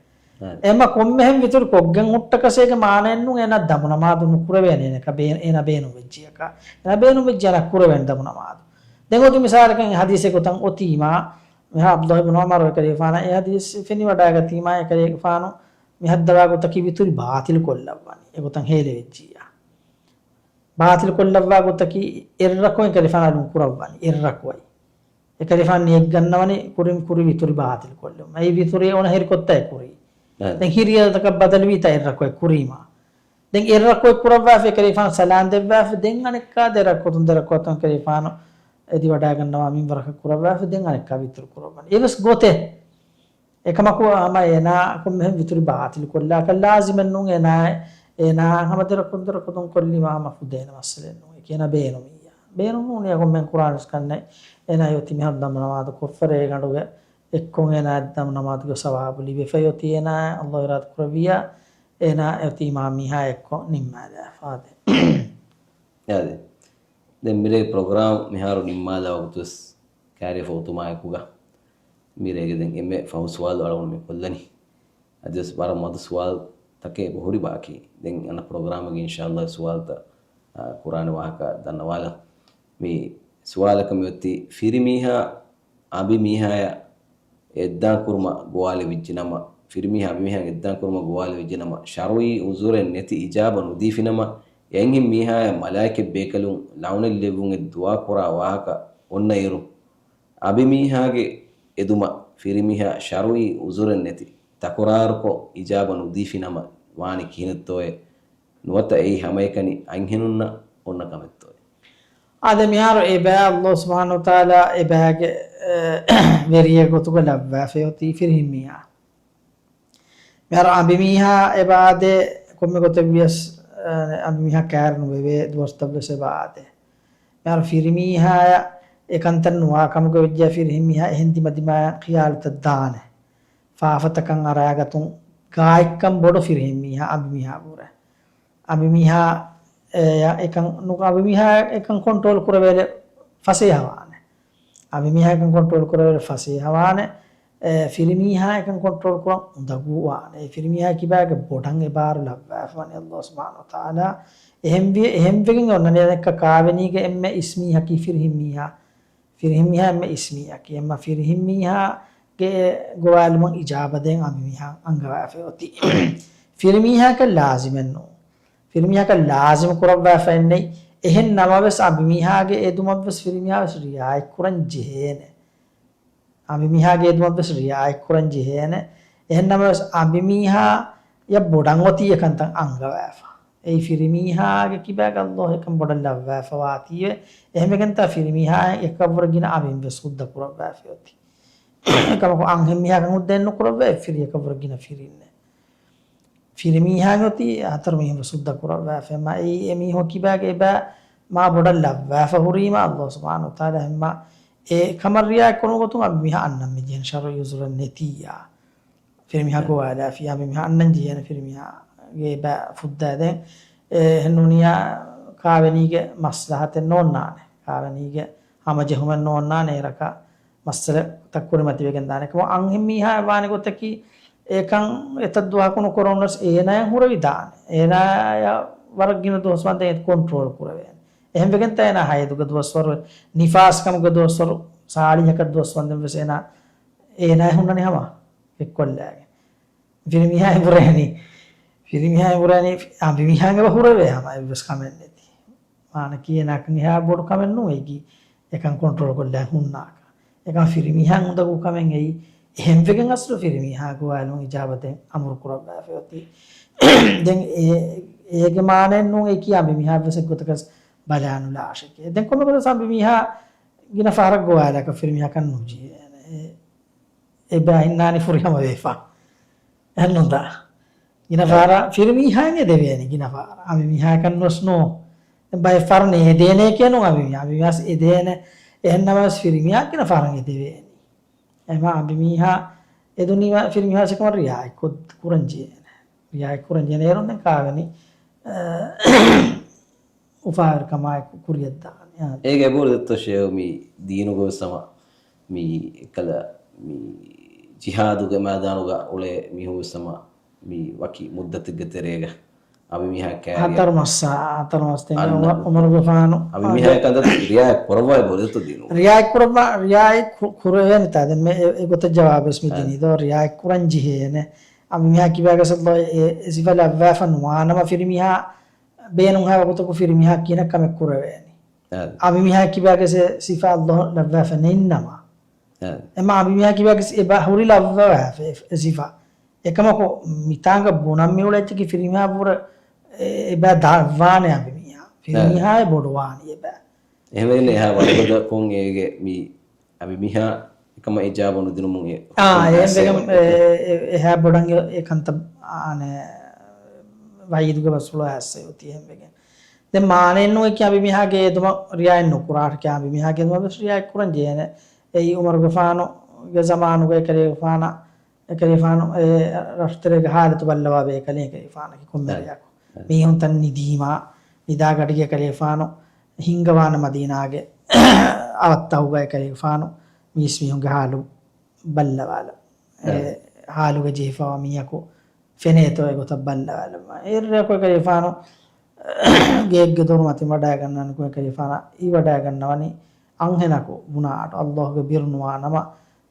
އެ. އެމަ ކޮންމެހެން ވިތުރި ކޮށްގެން ހުއްޓަކަސޭގެ މާނައެއްނޫން އޭނާ ދަމު ނަމާދު ނުކުރެވޭނެ އޭނަކަށް ބޭ-، އޭނާ ބޭނުން ވެއްޖިޔަކަށް. އޭނާ ބޭނުން ވެއްޖެ އޭނާ ކުރެވޭނެ ދަމު ނަމާދު. ދެން އޮތީ މިސާލަކަށް އެ ހަދީސެއް ގޮތަށް އޮތީމާ، މިހާ ޢަބްދުﷲ ބިން ޢުމަރު އެކަލޭގެފާނަށް އެ ހަދީސް ފެނިވަޑައިގަތީމާ އެކަލޭގެފާނު މި ހައްދަވާ ގޮތަކީ ވިތުރި ބާޠިލު ކޮށްލައްވަނީ. އެގޮތަށް ހޭލެވެއްޖިއްޔާ. ބާޠިލު ކޮށްލައްވާ ގޮތަކީ އެއްރަކުޢަތް އެކަލޭގެފާނު އަލުން ކުރައްވަނީ. އެއްރަކުޢަތް. އެކަލޭގެފާނު ނިޔަތް ގަންނަވަނީ ކުރިން ކުރި ވިތުރި ބާޠިލު ކޮށްލުމަށް. އެ ވިތުރި އޮނަ ހެރިކޮށްތާ އެ ކުރީ. އެ. ދެން ހިރި ރަކަތަކަށް ބަދަލުވީތާ އެއްރަކުޢަތް ކުރީމާ. ދެން އެއްރަކުޢަތް ކުރައްވާފަ އެކަލޭގެފާނު ސަލާން ދެއްވާފަ ދެން އަނެއްކާ ދެ ރަކުޢަތުން ދެ ރަކުޢަތުން އެކަލޭގެފާނު އެދިވަޑައިގަންނަވާ މިންވަރަކަށް ކުރައްވާފަ ދެން އަނެއްކާ ވިތުރު ކުރައްވަނީ. އެވެސް ގޮތެއް. އެކަމަކު ހަމަ އޭނާ ކޮންމެހެން ވިތުރި ބާޠިލު ކޮށްލާކަށް ލާޒިމެއްނޫން. އޭނާ، އޭނާ ހަމަ ދެ ރަކުޢަތުން ދެ ރަކުޢަތުން ކޮށްލީމާ ހަމަ ފުދޭނެ މައްސަލައެއްނޫން. އެކީ އޭނާ ބޭނުމިއްޔާ. ބޭނުމުން ނޫނިއްޔާ ކޮންމެހެން ކުރާނެ ކަންނެއް. އޭނާ އޮތީ މިހާރު ދަމު ނަމާދު ކޮށްފަ ރޭގަނޑުގެ އެއްކޮށް އޭނާ ދަމު ނަމާދުގެ ސަވާބު ލިބިފައި އޮތީ އޭނާ ﷲ އިރާދަ ކުރެއްވިއްޔާ އޭނާ އޮތީ އިމާމް މީހާ އެއްކޮށް ނިންމާލާފަ އާދެ. އާދެ. ދެން މިރޭ ޕްރޮގްރާމް މިހާރު ނިންމާލާ ވަގުތުވެސް ކައިރިވެފަ އޮތުމާއެކުގަ މިރޭގެ ދެން އެންމެ ފަހު ސުވާލު އަޅުގަނޑު މި ކޮށްލަނީ. އަދިވެސް ވަރަށް މަދު ސުވާލުތަކެއް އެބަހުރި ބާކީ. ދެން އަންނަ ޕްރޮގްރާމެއްގަ އިންޝާﷲ ސުވާލުތައް، އާ، ކުރާނެ ވާހަކަ ދަންނަވާލަން. މި ސުވާލަކަށް މިއޮތީ ފިރިމީހާ އަނބިމީހާޔަށް އެއްދާން ކުރުމަށް ގޮވާލެވިއްޖެ ނަމަ، ފިރިމީހާ އަނބިމީހާއަށް އެއްދާން ކުރުމަށް ގޮވާލެވިއްޖެ ނަމަ، ޝަރުޢީ ޢުޛުރެއް ނެތި އިޖާބަ ނުދީފި ނަމަ، އެ އަންހެން މީހާޔަށް މަލާއިކަތް ބޭކަލުން ލަޢުނަތް ލެއްވުން އެ ދުޢާ ކުރާ ވާހަކަ އޮންނަ އިރު، އަނބިމީހާގެ އެދުމަށް ފިރިމީހާ ޝަރުޢީ ޢުޛުރެއް ނެތި ތަކުރާރުކޮށް އިޖާބަ ނުދީފި ނަމަ ވާނީ ކިހިނެއްތޯއޭ؟ ނުވަތަ އެއީ ހަމައެކަނި އަންހެނުންނަށް އޮންނަ ކަމެއްތޯއޭ؟ އާދެ، މިހާރު އެބައި ﷲ ސުބްޙާނަހޫ ވަތަޢާލާ އެބައިގެ، އެ، ވެރިއެއް ގޮތުގަ ލައްވާފައި އޮތީ ފިރިހެންމީހާ. މިހާރު އަނބިމީހާ އެބައާދޭ، ކޮންމެ ގޮތެއް ވިޔަސް، އަ، އަނބިމީހާ ކައިރި ނުވެވޭ ދުވަސްތައް ވެސް އެބައާދޭ. މިހާރު ފިރިމީހާޔަށް އެކަންތައް ނުވާ ކަމުގަ ވެއްޖެ ފިރިހެންމީހާ އެހެން ދިމަދިމާއަށް ޚިޔާލުތައް ދާނެ. ފާފަތަކަށް އަރާގަތުން ގާތްކަން ބޮޑު ފިރިހެންމީހާ އަނބިމީހާ ބުރެ. އަނބިމީހާ، އެ، އެކަން ނު-، އަނބިމީހާ އެކަން ކޮންޓްރޯލް ކުރެވޭލެ ފަސޭހަވާނެ. އަނބިމީހާ އެކަން ކޮންޓްރޯލް ކުރެވޭލެ ފަސޭހަވާނެ. އެ، ފިރިމީހާ އެކަން ކޮންޓްރޯލް ކުރަން އުނދަގޫވާނެ. އެ ފިރިމީހާ ކިބާގެ ބޮޑަށް އެބާރު ލައްވާފަވާނެ ﷲ ސުބްޙާނަހޫ ވަތަޢާލާ. އެހެންވި-، އެހެންވެގެން އޮންނަނީ ދެން ކާވެނީގެ އެންމެ އިސްމީހަކީ ފިރިހެންމީހާ. ފިރިހެންމީހާ އެންމެ އިސްމީހަކީ. އެމަ ފިރިހެންމީހާގެ ގޮވާލުމަށް އިޖާބަ ދޭން އަނބިމީހާ އަންގަވާފައި އޮތީ. ފިރިމީހާކަށް ލާޒިމެއް ނޫން. ފިރިމީހާކަށް ލާޒިމު ކުރައްވާފައެއްނެތް. އެހެން ނަމަވެސް އަނބިމީހާގެ އެދުމަށްވެސް ފިރިމީހާވެސް ރިއާޔަތްކުރަން ޖެހޭނެ. އަނބިމީހާގެ އެދުމަށްވެސް ރިއާޔަތްކުރަން ޖެހޭނެ. އެހެން ނަމަވެސް އަނބިމީހާޔަށް ބޮޑަށް އޮތީ އެކަންތައް އަންގަވާފަ. އެއީ ފިރިމީހާގެ ކިބާގަ ﷲ އެކަން ބޮޑަށް ލައްވާފަވާތީވެ. އެހެންވެގެންތާ ފިރިމީހާއަށް އެކަށްވުރެ ގިނަ އަނބިންވެސް ހުއްދަ ކުރައްވާފައި އޮތީ. އެކަމަކު އަންހެންމީހާކަން ހުއްދައެއް ނުކުރައްވައި ފިރި އެކަށްވުރެ ގިނަ ފިރިންނެއް. ފިރިމީހާއަށް އޮތީ ހަތަރު މީހުން ވެސް ހުއްދަ ކުރައްވާފަ. އެމަ އެއީ އެމީހުން ކިބާގެ އެބަ މާ ބޮޑަށް ލައްވާފަ ހުރީމާ ﷲ ސުބްޙާނަހޫ ވަތަޢާލާ އެހެންމާ އެ ކަމަށް ރިއާޔަތް ކުރުމުގެ ގޮތުން އަނބިމީހާ އަންނަން މިޖެހެން ޝަރުޢީ ޢުޛުރެއް ނެތިއްޔާ. ފިރިމީހާ ގޮވާލާފިޔާ އަނބިމީހާ އަންނަން ޖެހޭނެ ފިރިމީހާގެ އެބަ ފުއްދާދޭން. އެ އެހެންނޫނިޔާ ކާވެނީގެ މަސްލަހަތެއް ނޯންނާނެ. ކާވެނީގެ ހަމަޖެހުމެއް ނޯންނާނެ. އޭރަކަށް މައްސަލަތައް ކުރިމަތިވެގެން ދާނެ. އެކަމަކު އަންހެންމީހާއަށް ވާނެ ގޮތަކީ، އެކަން އެތައް ދުވަހަކު ނުކުރަންވެސް އޭނާއަށް ހުރެވިދާނެ. އޭނާއަށް ވަރަށް ގިނަ ދުވަސް ވަންދެން ކޮންޓްރޯލް ކުރެވޭނެ. އެހެންވެގެންތާ އޭނާ ހައިޟުގެ ދުވަސްވަރު، ނިފާސް ކަމުގެ ދުވަސްވަރު، ސާޅީހަކަށް ދުވަސް ވަންދެން ވެސް އޭނާ، އޭނާއަށް ހުންނަނީ ހަމަ އެއްކޮށްލާގެން. ފިރިމީހާ އެބުރޭނީ، ފިރިމީހާ އެބުރޭނީ، އަނބިމީހާ އެބަ ހުރެވޭ ހަމަ އެއްވެސް ކަމެއް ނެތި. މާނަކީ އޭނާކަން އެހާ ބޮޑު ކަމެއް ނޫން އެކަން ކޮންޓްރޯލް ކޮށްލާ ހުންނާކަށް. އެކަން ފިރިމީހާ އުނދަގޫ ކަމެއް އެއީ. އެހެންވެގެން އަސްލު ފިރިމީހާ ގޮވާލުން އިޖާބަ ދޭން އަމުރު ކުރައްވާފައި އޮތީ. ދެން އެ، އޭގެ މާނައެއް ނޫން އެކީ އަނބިމީހާ ވެސް އެއްގޮތަކަސް ބަލާނުލާށެކޭ. ދެން ކޮންމެ ގޮތަސް އަނބިމީހާ ގިނަ ފަހަރަށް ގޮވާލާކަށް ފިރިމީހާކަން ނުޖެހޭނެ. އެ، އެބަ އިންނާނީ ފުރިހަމަ ވެފަ. އެހެންނުންތާ؟ ގިނަ ފަހަރަށް ފިރިމީހާއަށް އެދެވޭނެ ގިނަ ފަހަރަށް. އަނބިމީހާއަކަށް ނުވެސް ނޫ. ބައެއް ފަހަރު ނޭދޭނެކޭ ނޫން އަނބިމީހާ. އަނބިމީހާ އެދޭނެ. އެހެން ނަމަވެސް ފިރިމީހާ ގިނަ ފަހަރަށް އެދެވޭނެ. އެމާ އަނބިމީހާ އެދުނީމަ ފިރިމީހާ އެކަމަށް ރިއާޔަތް ކުރަން ޖެހޭނެ. ރިއާޔަތް ކުރަން ޖެހޭނެ. އޭރުން ދެން ކާވެނީ، އަ، އުފާވެރިކަމާއެކު ކުރިއަށްދާނެ. އޭގެ އެބަހުރި ދެއްތޯ ޝޭހު މި ދީނުގަވެސް ހަމަ މި އެއްކަލަ މި ޖިހާދުގެ މައިދާނުގަ އުޅޭ މީހުން ވެސް ހަމަ މި ވަކި މުއްދަތެއްގެ ތެރޭގަ އަނބިމީހާ ކައިރިއަށް ހަތަރު މައްސަ، ހަތަރު މަސް ދެން އަންނަ އުމަ-، އުމަރުގެފާނު އަނބިމީހާ ކަންތައް ރިއާޔަތް ކުރައްވާ ބޮލެތޯ ދީނު؟ ރިއާޔަތް ކުރައްވާ، ރިއާޔަތް ކު-، ކުރެވޭނެ ތާ ދެން މެ އެ، އެ ގޮތަށް ޖަވާބެސް މި ދިނީ ދޯ ރިއާޔަތް ކުރަން ޖެހޭނެ. އަނބިމީހާ ކިބާގަސް އެ، އެ ސިފަ ލައްވާފަ ނުވާނަމަ ފިރިމީހާ ބޭނުންހާ ވަގުތަކު ފިރިމީހާ ކިހިނެއް ކަމެއް ކުރެވޭނީ؟ އަނބިމީހާ ކިބާގެ ސި-، ސިފަ ﷲ ލައްވާފަ ނެތްނަމަ. އެމާ އަނބިމީހާ ކިބާގެ ސި-، އެބަ ހުރި ލައްވާފަ އެ، އެ ސިފަ. އެކަމަކު މިތާނގަ ބުނަން މިއުޅޭ އެއްޗަކީ ފިރިމީހާ ބުރަ އެ، އެބަ ދައްވާނެ އަނބިމީހާ. ފިރިމީހާއެ ބޮޑުވާނީ އެބަ. އެހެންވެގެން އެހާ ވަރުގަދަކޮށް އޭގެ މި އަނބިމީހާ އެކަމަށް އިޖާބަ ނުދިނުމުން އެ އާ، އެހެންވެގެން އެ، އެ، އެ، އެހާ ބޮޑަށް އެ، އެ ކަންތައް އާނެ ވައީދުގެ ބަސްފުޅު އައިސް އޮތީ އެހެންވެގެން. ދެން މާނައެއް ނޫން އެކި އަނބިމީހާގެ އެދުމަށް ރިއާޔަތް ނުކުރާ، އަނބިމީހާގެ އެދުމަށް ވެސް ރިއާޔަތް ކުރަން ޖެހޭނެ. އެއީ އުމަރުގެފާނުގެ ޒަމާނުގައި ކަލޭގެފާނަށް އެކަލޭފާނު އެ ރަށުތެރޭގެ ހާލަތު ބައްލަވާ ބޭކަލެއް އެކަލޭފާނަކީ ކޮންމެ ރެއަކު. މީހުންތައް ނިދީމާ، ނިދާގަޑިގެ އެކަލޭފާނު ހިންގަވާނެ މަދީނާގެ އަވަށްތަކުގަ އެކަލޭފާނު މީސްމީހުންގެ ހާލު ބައްލަވާލަ. އެ ހާލުގަ ޖެހިފަވާ މީހަކު ފެނޭތޯ އެގޮތަށް ބައްލަވާލަ. އެއްރެއަކު އެކަލޭފާނު ގެއެއްގެ ދޮރު މަތިން ވަޑައިގަންނާނެ ކު އެކަލޭފާނަށް އިވަޑައިގަންނަވަނީ އަންހެނަކު ބުނާއަޑު ﷲ ގެ ބިރު ނުވާނަމަ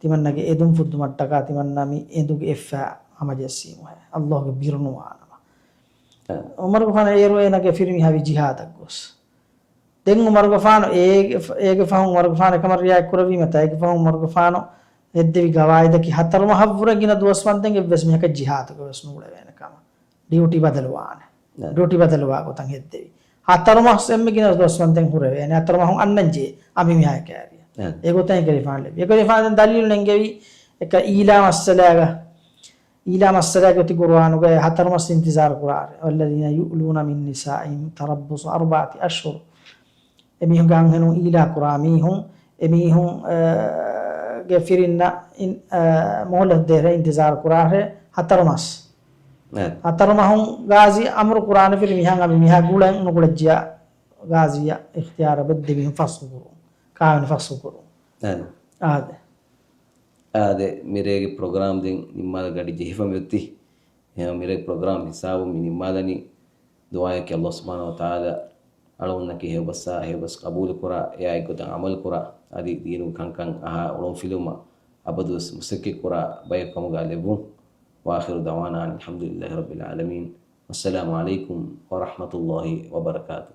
ތިމަންނަގެ އެދުން ފުއްދުމަށްޓަކާ ތިމަންނަ މި އެނދުގެ އެއްފައި ހަމަޖެއްސީމުހޭ. ﷲ ގެ ބިރުނުވާނަމަ. އެ. ޢުމަރުގެފާނަށް އޭރު އޭނަގެ ފިރިމީހާ ވީ ޖިހާދަށް ގޮސް. ދެން ޢުމަރުގެފާނު އޭގެ، އޭގެ ފަހުން ޢުމަރުގެފާނު އެކަމަށް ރިއާޔަތް ކުރެއްވީމަތާ، އޭގެ ފަހުން ޢުމަރުގެފާނު ހެއްދެވި ގަވާއިދަކީ ހަތަރު މަހަށްވުރެ ގިނަ ދުވަސްވަންދެން އެއްވެސް މީހަކަށް ޖިހާދުގަ ވެސް ނޫޅެވޭނެ ކަމަށް. ޑިއުޓީ ބަދަލުވާނެ. ނަ. ޑިއުޓީ ބަދަލުވާ ގޮތަށް ހެއްދެވި. ހަތަރު މަސް އެންމެ ގިނަ ދުވަސްވަންދެން ހުރެވޭނެ. ހަތަރު މަހުން އަންނަން ޖެހޭ އަނބިމީހާ ކައިރިއަށް. ނަ. އެގޮތަށް އެކަލޭގެފާނު ލެއްވި. އެކަލޭގެފާނު ދަލީލު ނެންގެވީ އެކަ އީލާ މައްސަލާގަ. އީލާ މައްސަލާގެ އޮތީ ޤުރުއާނުގައި ހަތަރު މަސް އިންތިޒާރު ކުރާށޭ. والذين يؤلون من نسائهم تربص أربعة أشهر. އެމީހުންގެ އަންހެނުން އީލާ ކުރާ މީހުން، އެމީހުން، އަ، ގެ ފިރިންނަށް އިން-، އަ، މުހުލަތު ދޭށޭ، އިންތިޒާރު ކުރާށޭ ހަތަރު މަސް. އެ. ހަތަރު މަހުން ގާޒީ އަމުރު ކުރާނެ ފިރިމީހާ އަނބިމީހާ ގުޅެން ނުގުޅެއްޖިޔާ ގާޒީއަށް އިޚްތިޔާރު އެބަ ދެމީހުން ފަސްޚު ކުރުން. ކާވެނި ފަސްޚު ކުރުން. އެ. އާދެ. އާދެ، މިރޭގެ ޕްރޮގްރާމް ދެން ނިންމާލަ ގަޑި ޖެހިފަ މިއޮތީ. އެހެން މިރޭގެ ޕްރޮގްރާމް ހިސާބުން މި ނިންމާލަނީ. ދުޢާއަކީ ﷲ ސުބްޙާނަހޫ ވަތަޢާލާ އަޅުގަނޑަކީ ހެޔޮބަސްއާ ހެޔޮބަސް ޤަބޫލުކުރާ، އެއާ އެއްގޮތަށް ޢަމަލުކުރާ، އަދި ދީނުގެ ކަންކަން އަހާ އުޅުންފިލުވުމަށް އަބަދުވެސް މުސައްކަތްކުރާ ބަޔަކު ކަމުގަ ލެއްވުން. وآخر دعوانا أن الحمد لله رب العالمين. والسلام عليكم ورحمة الله وبركاته.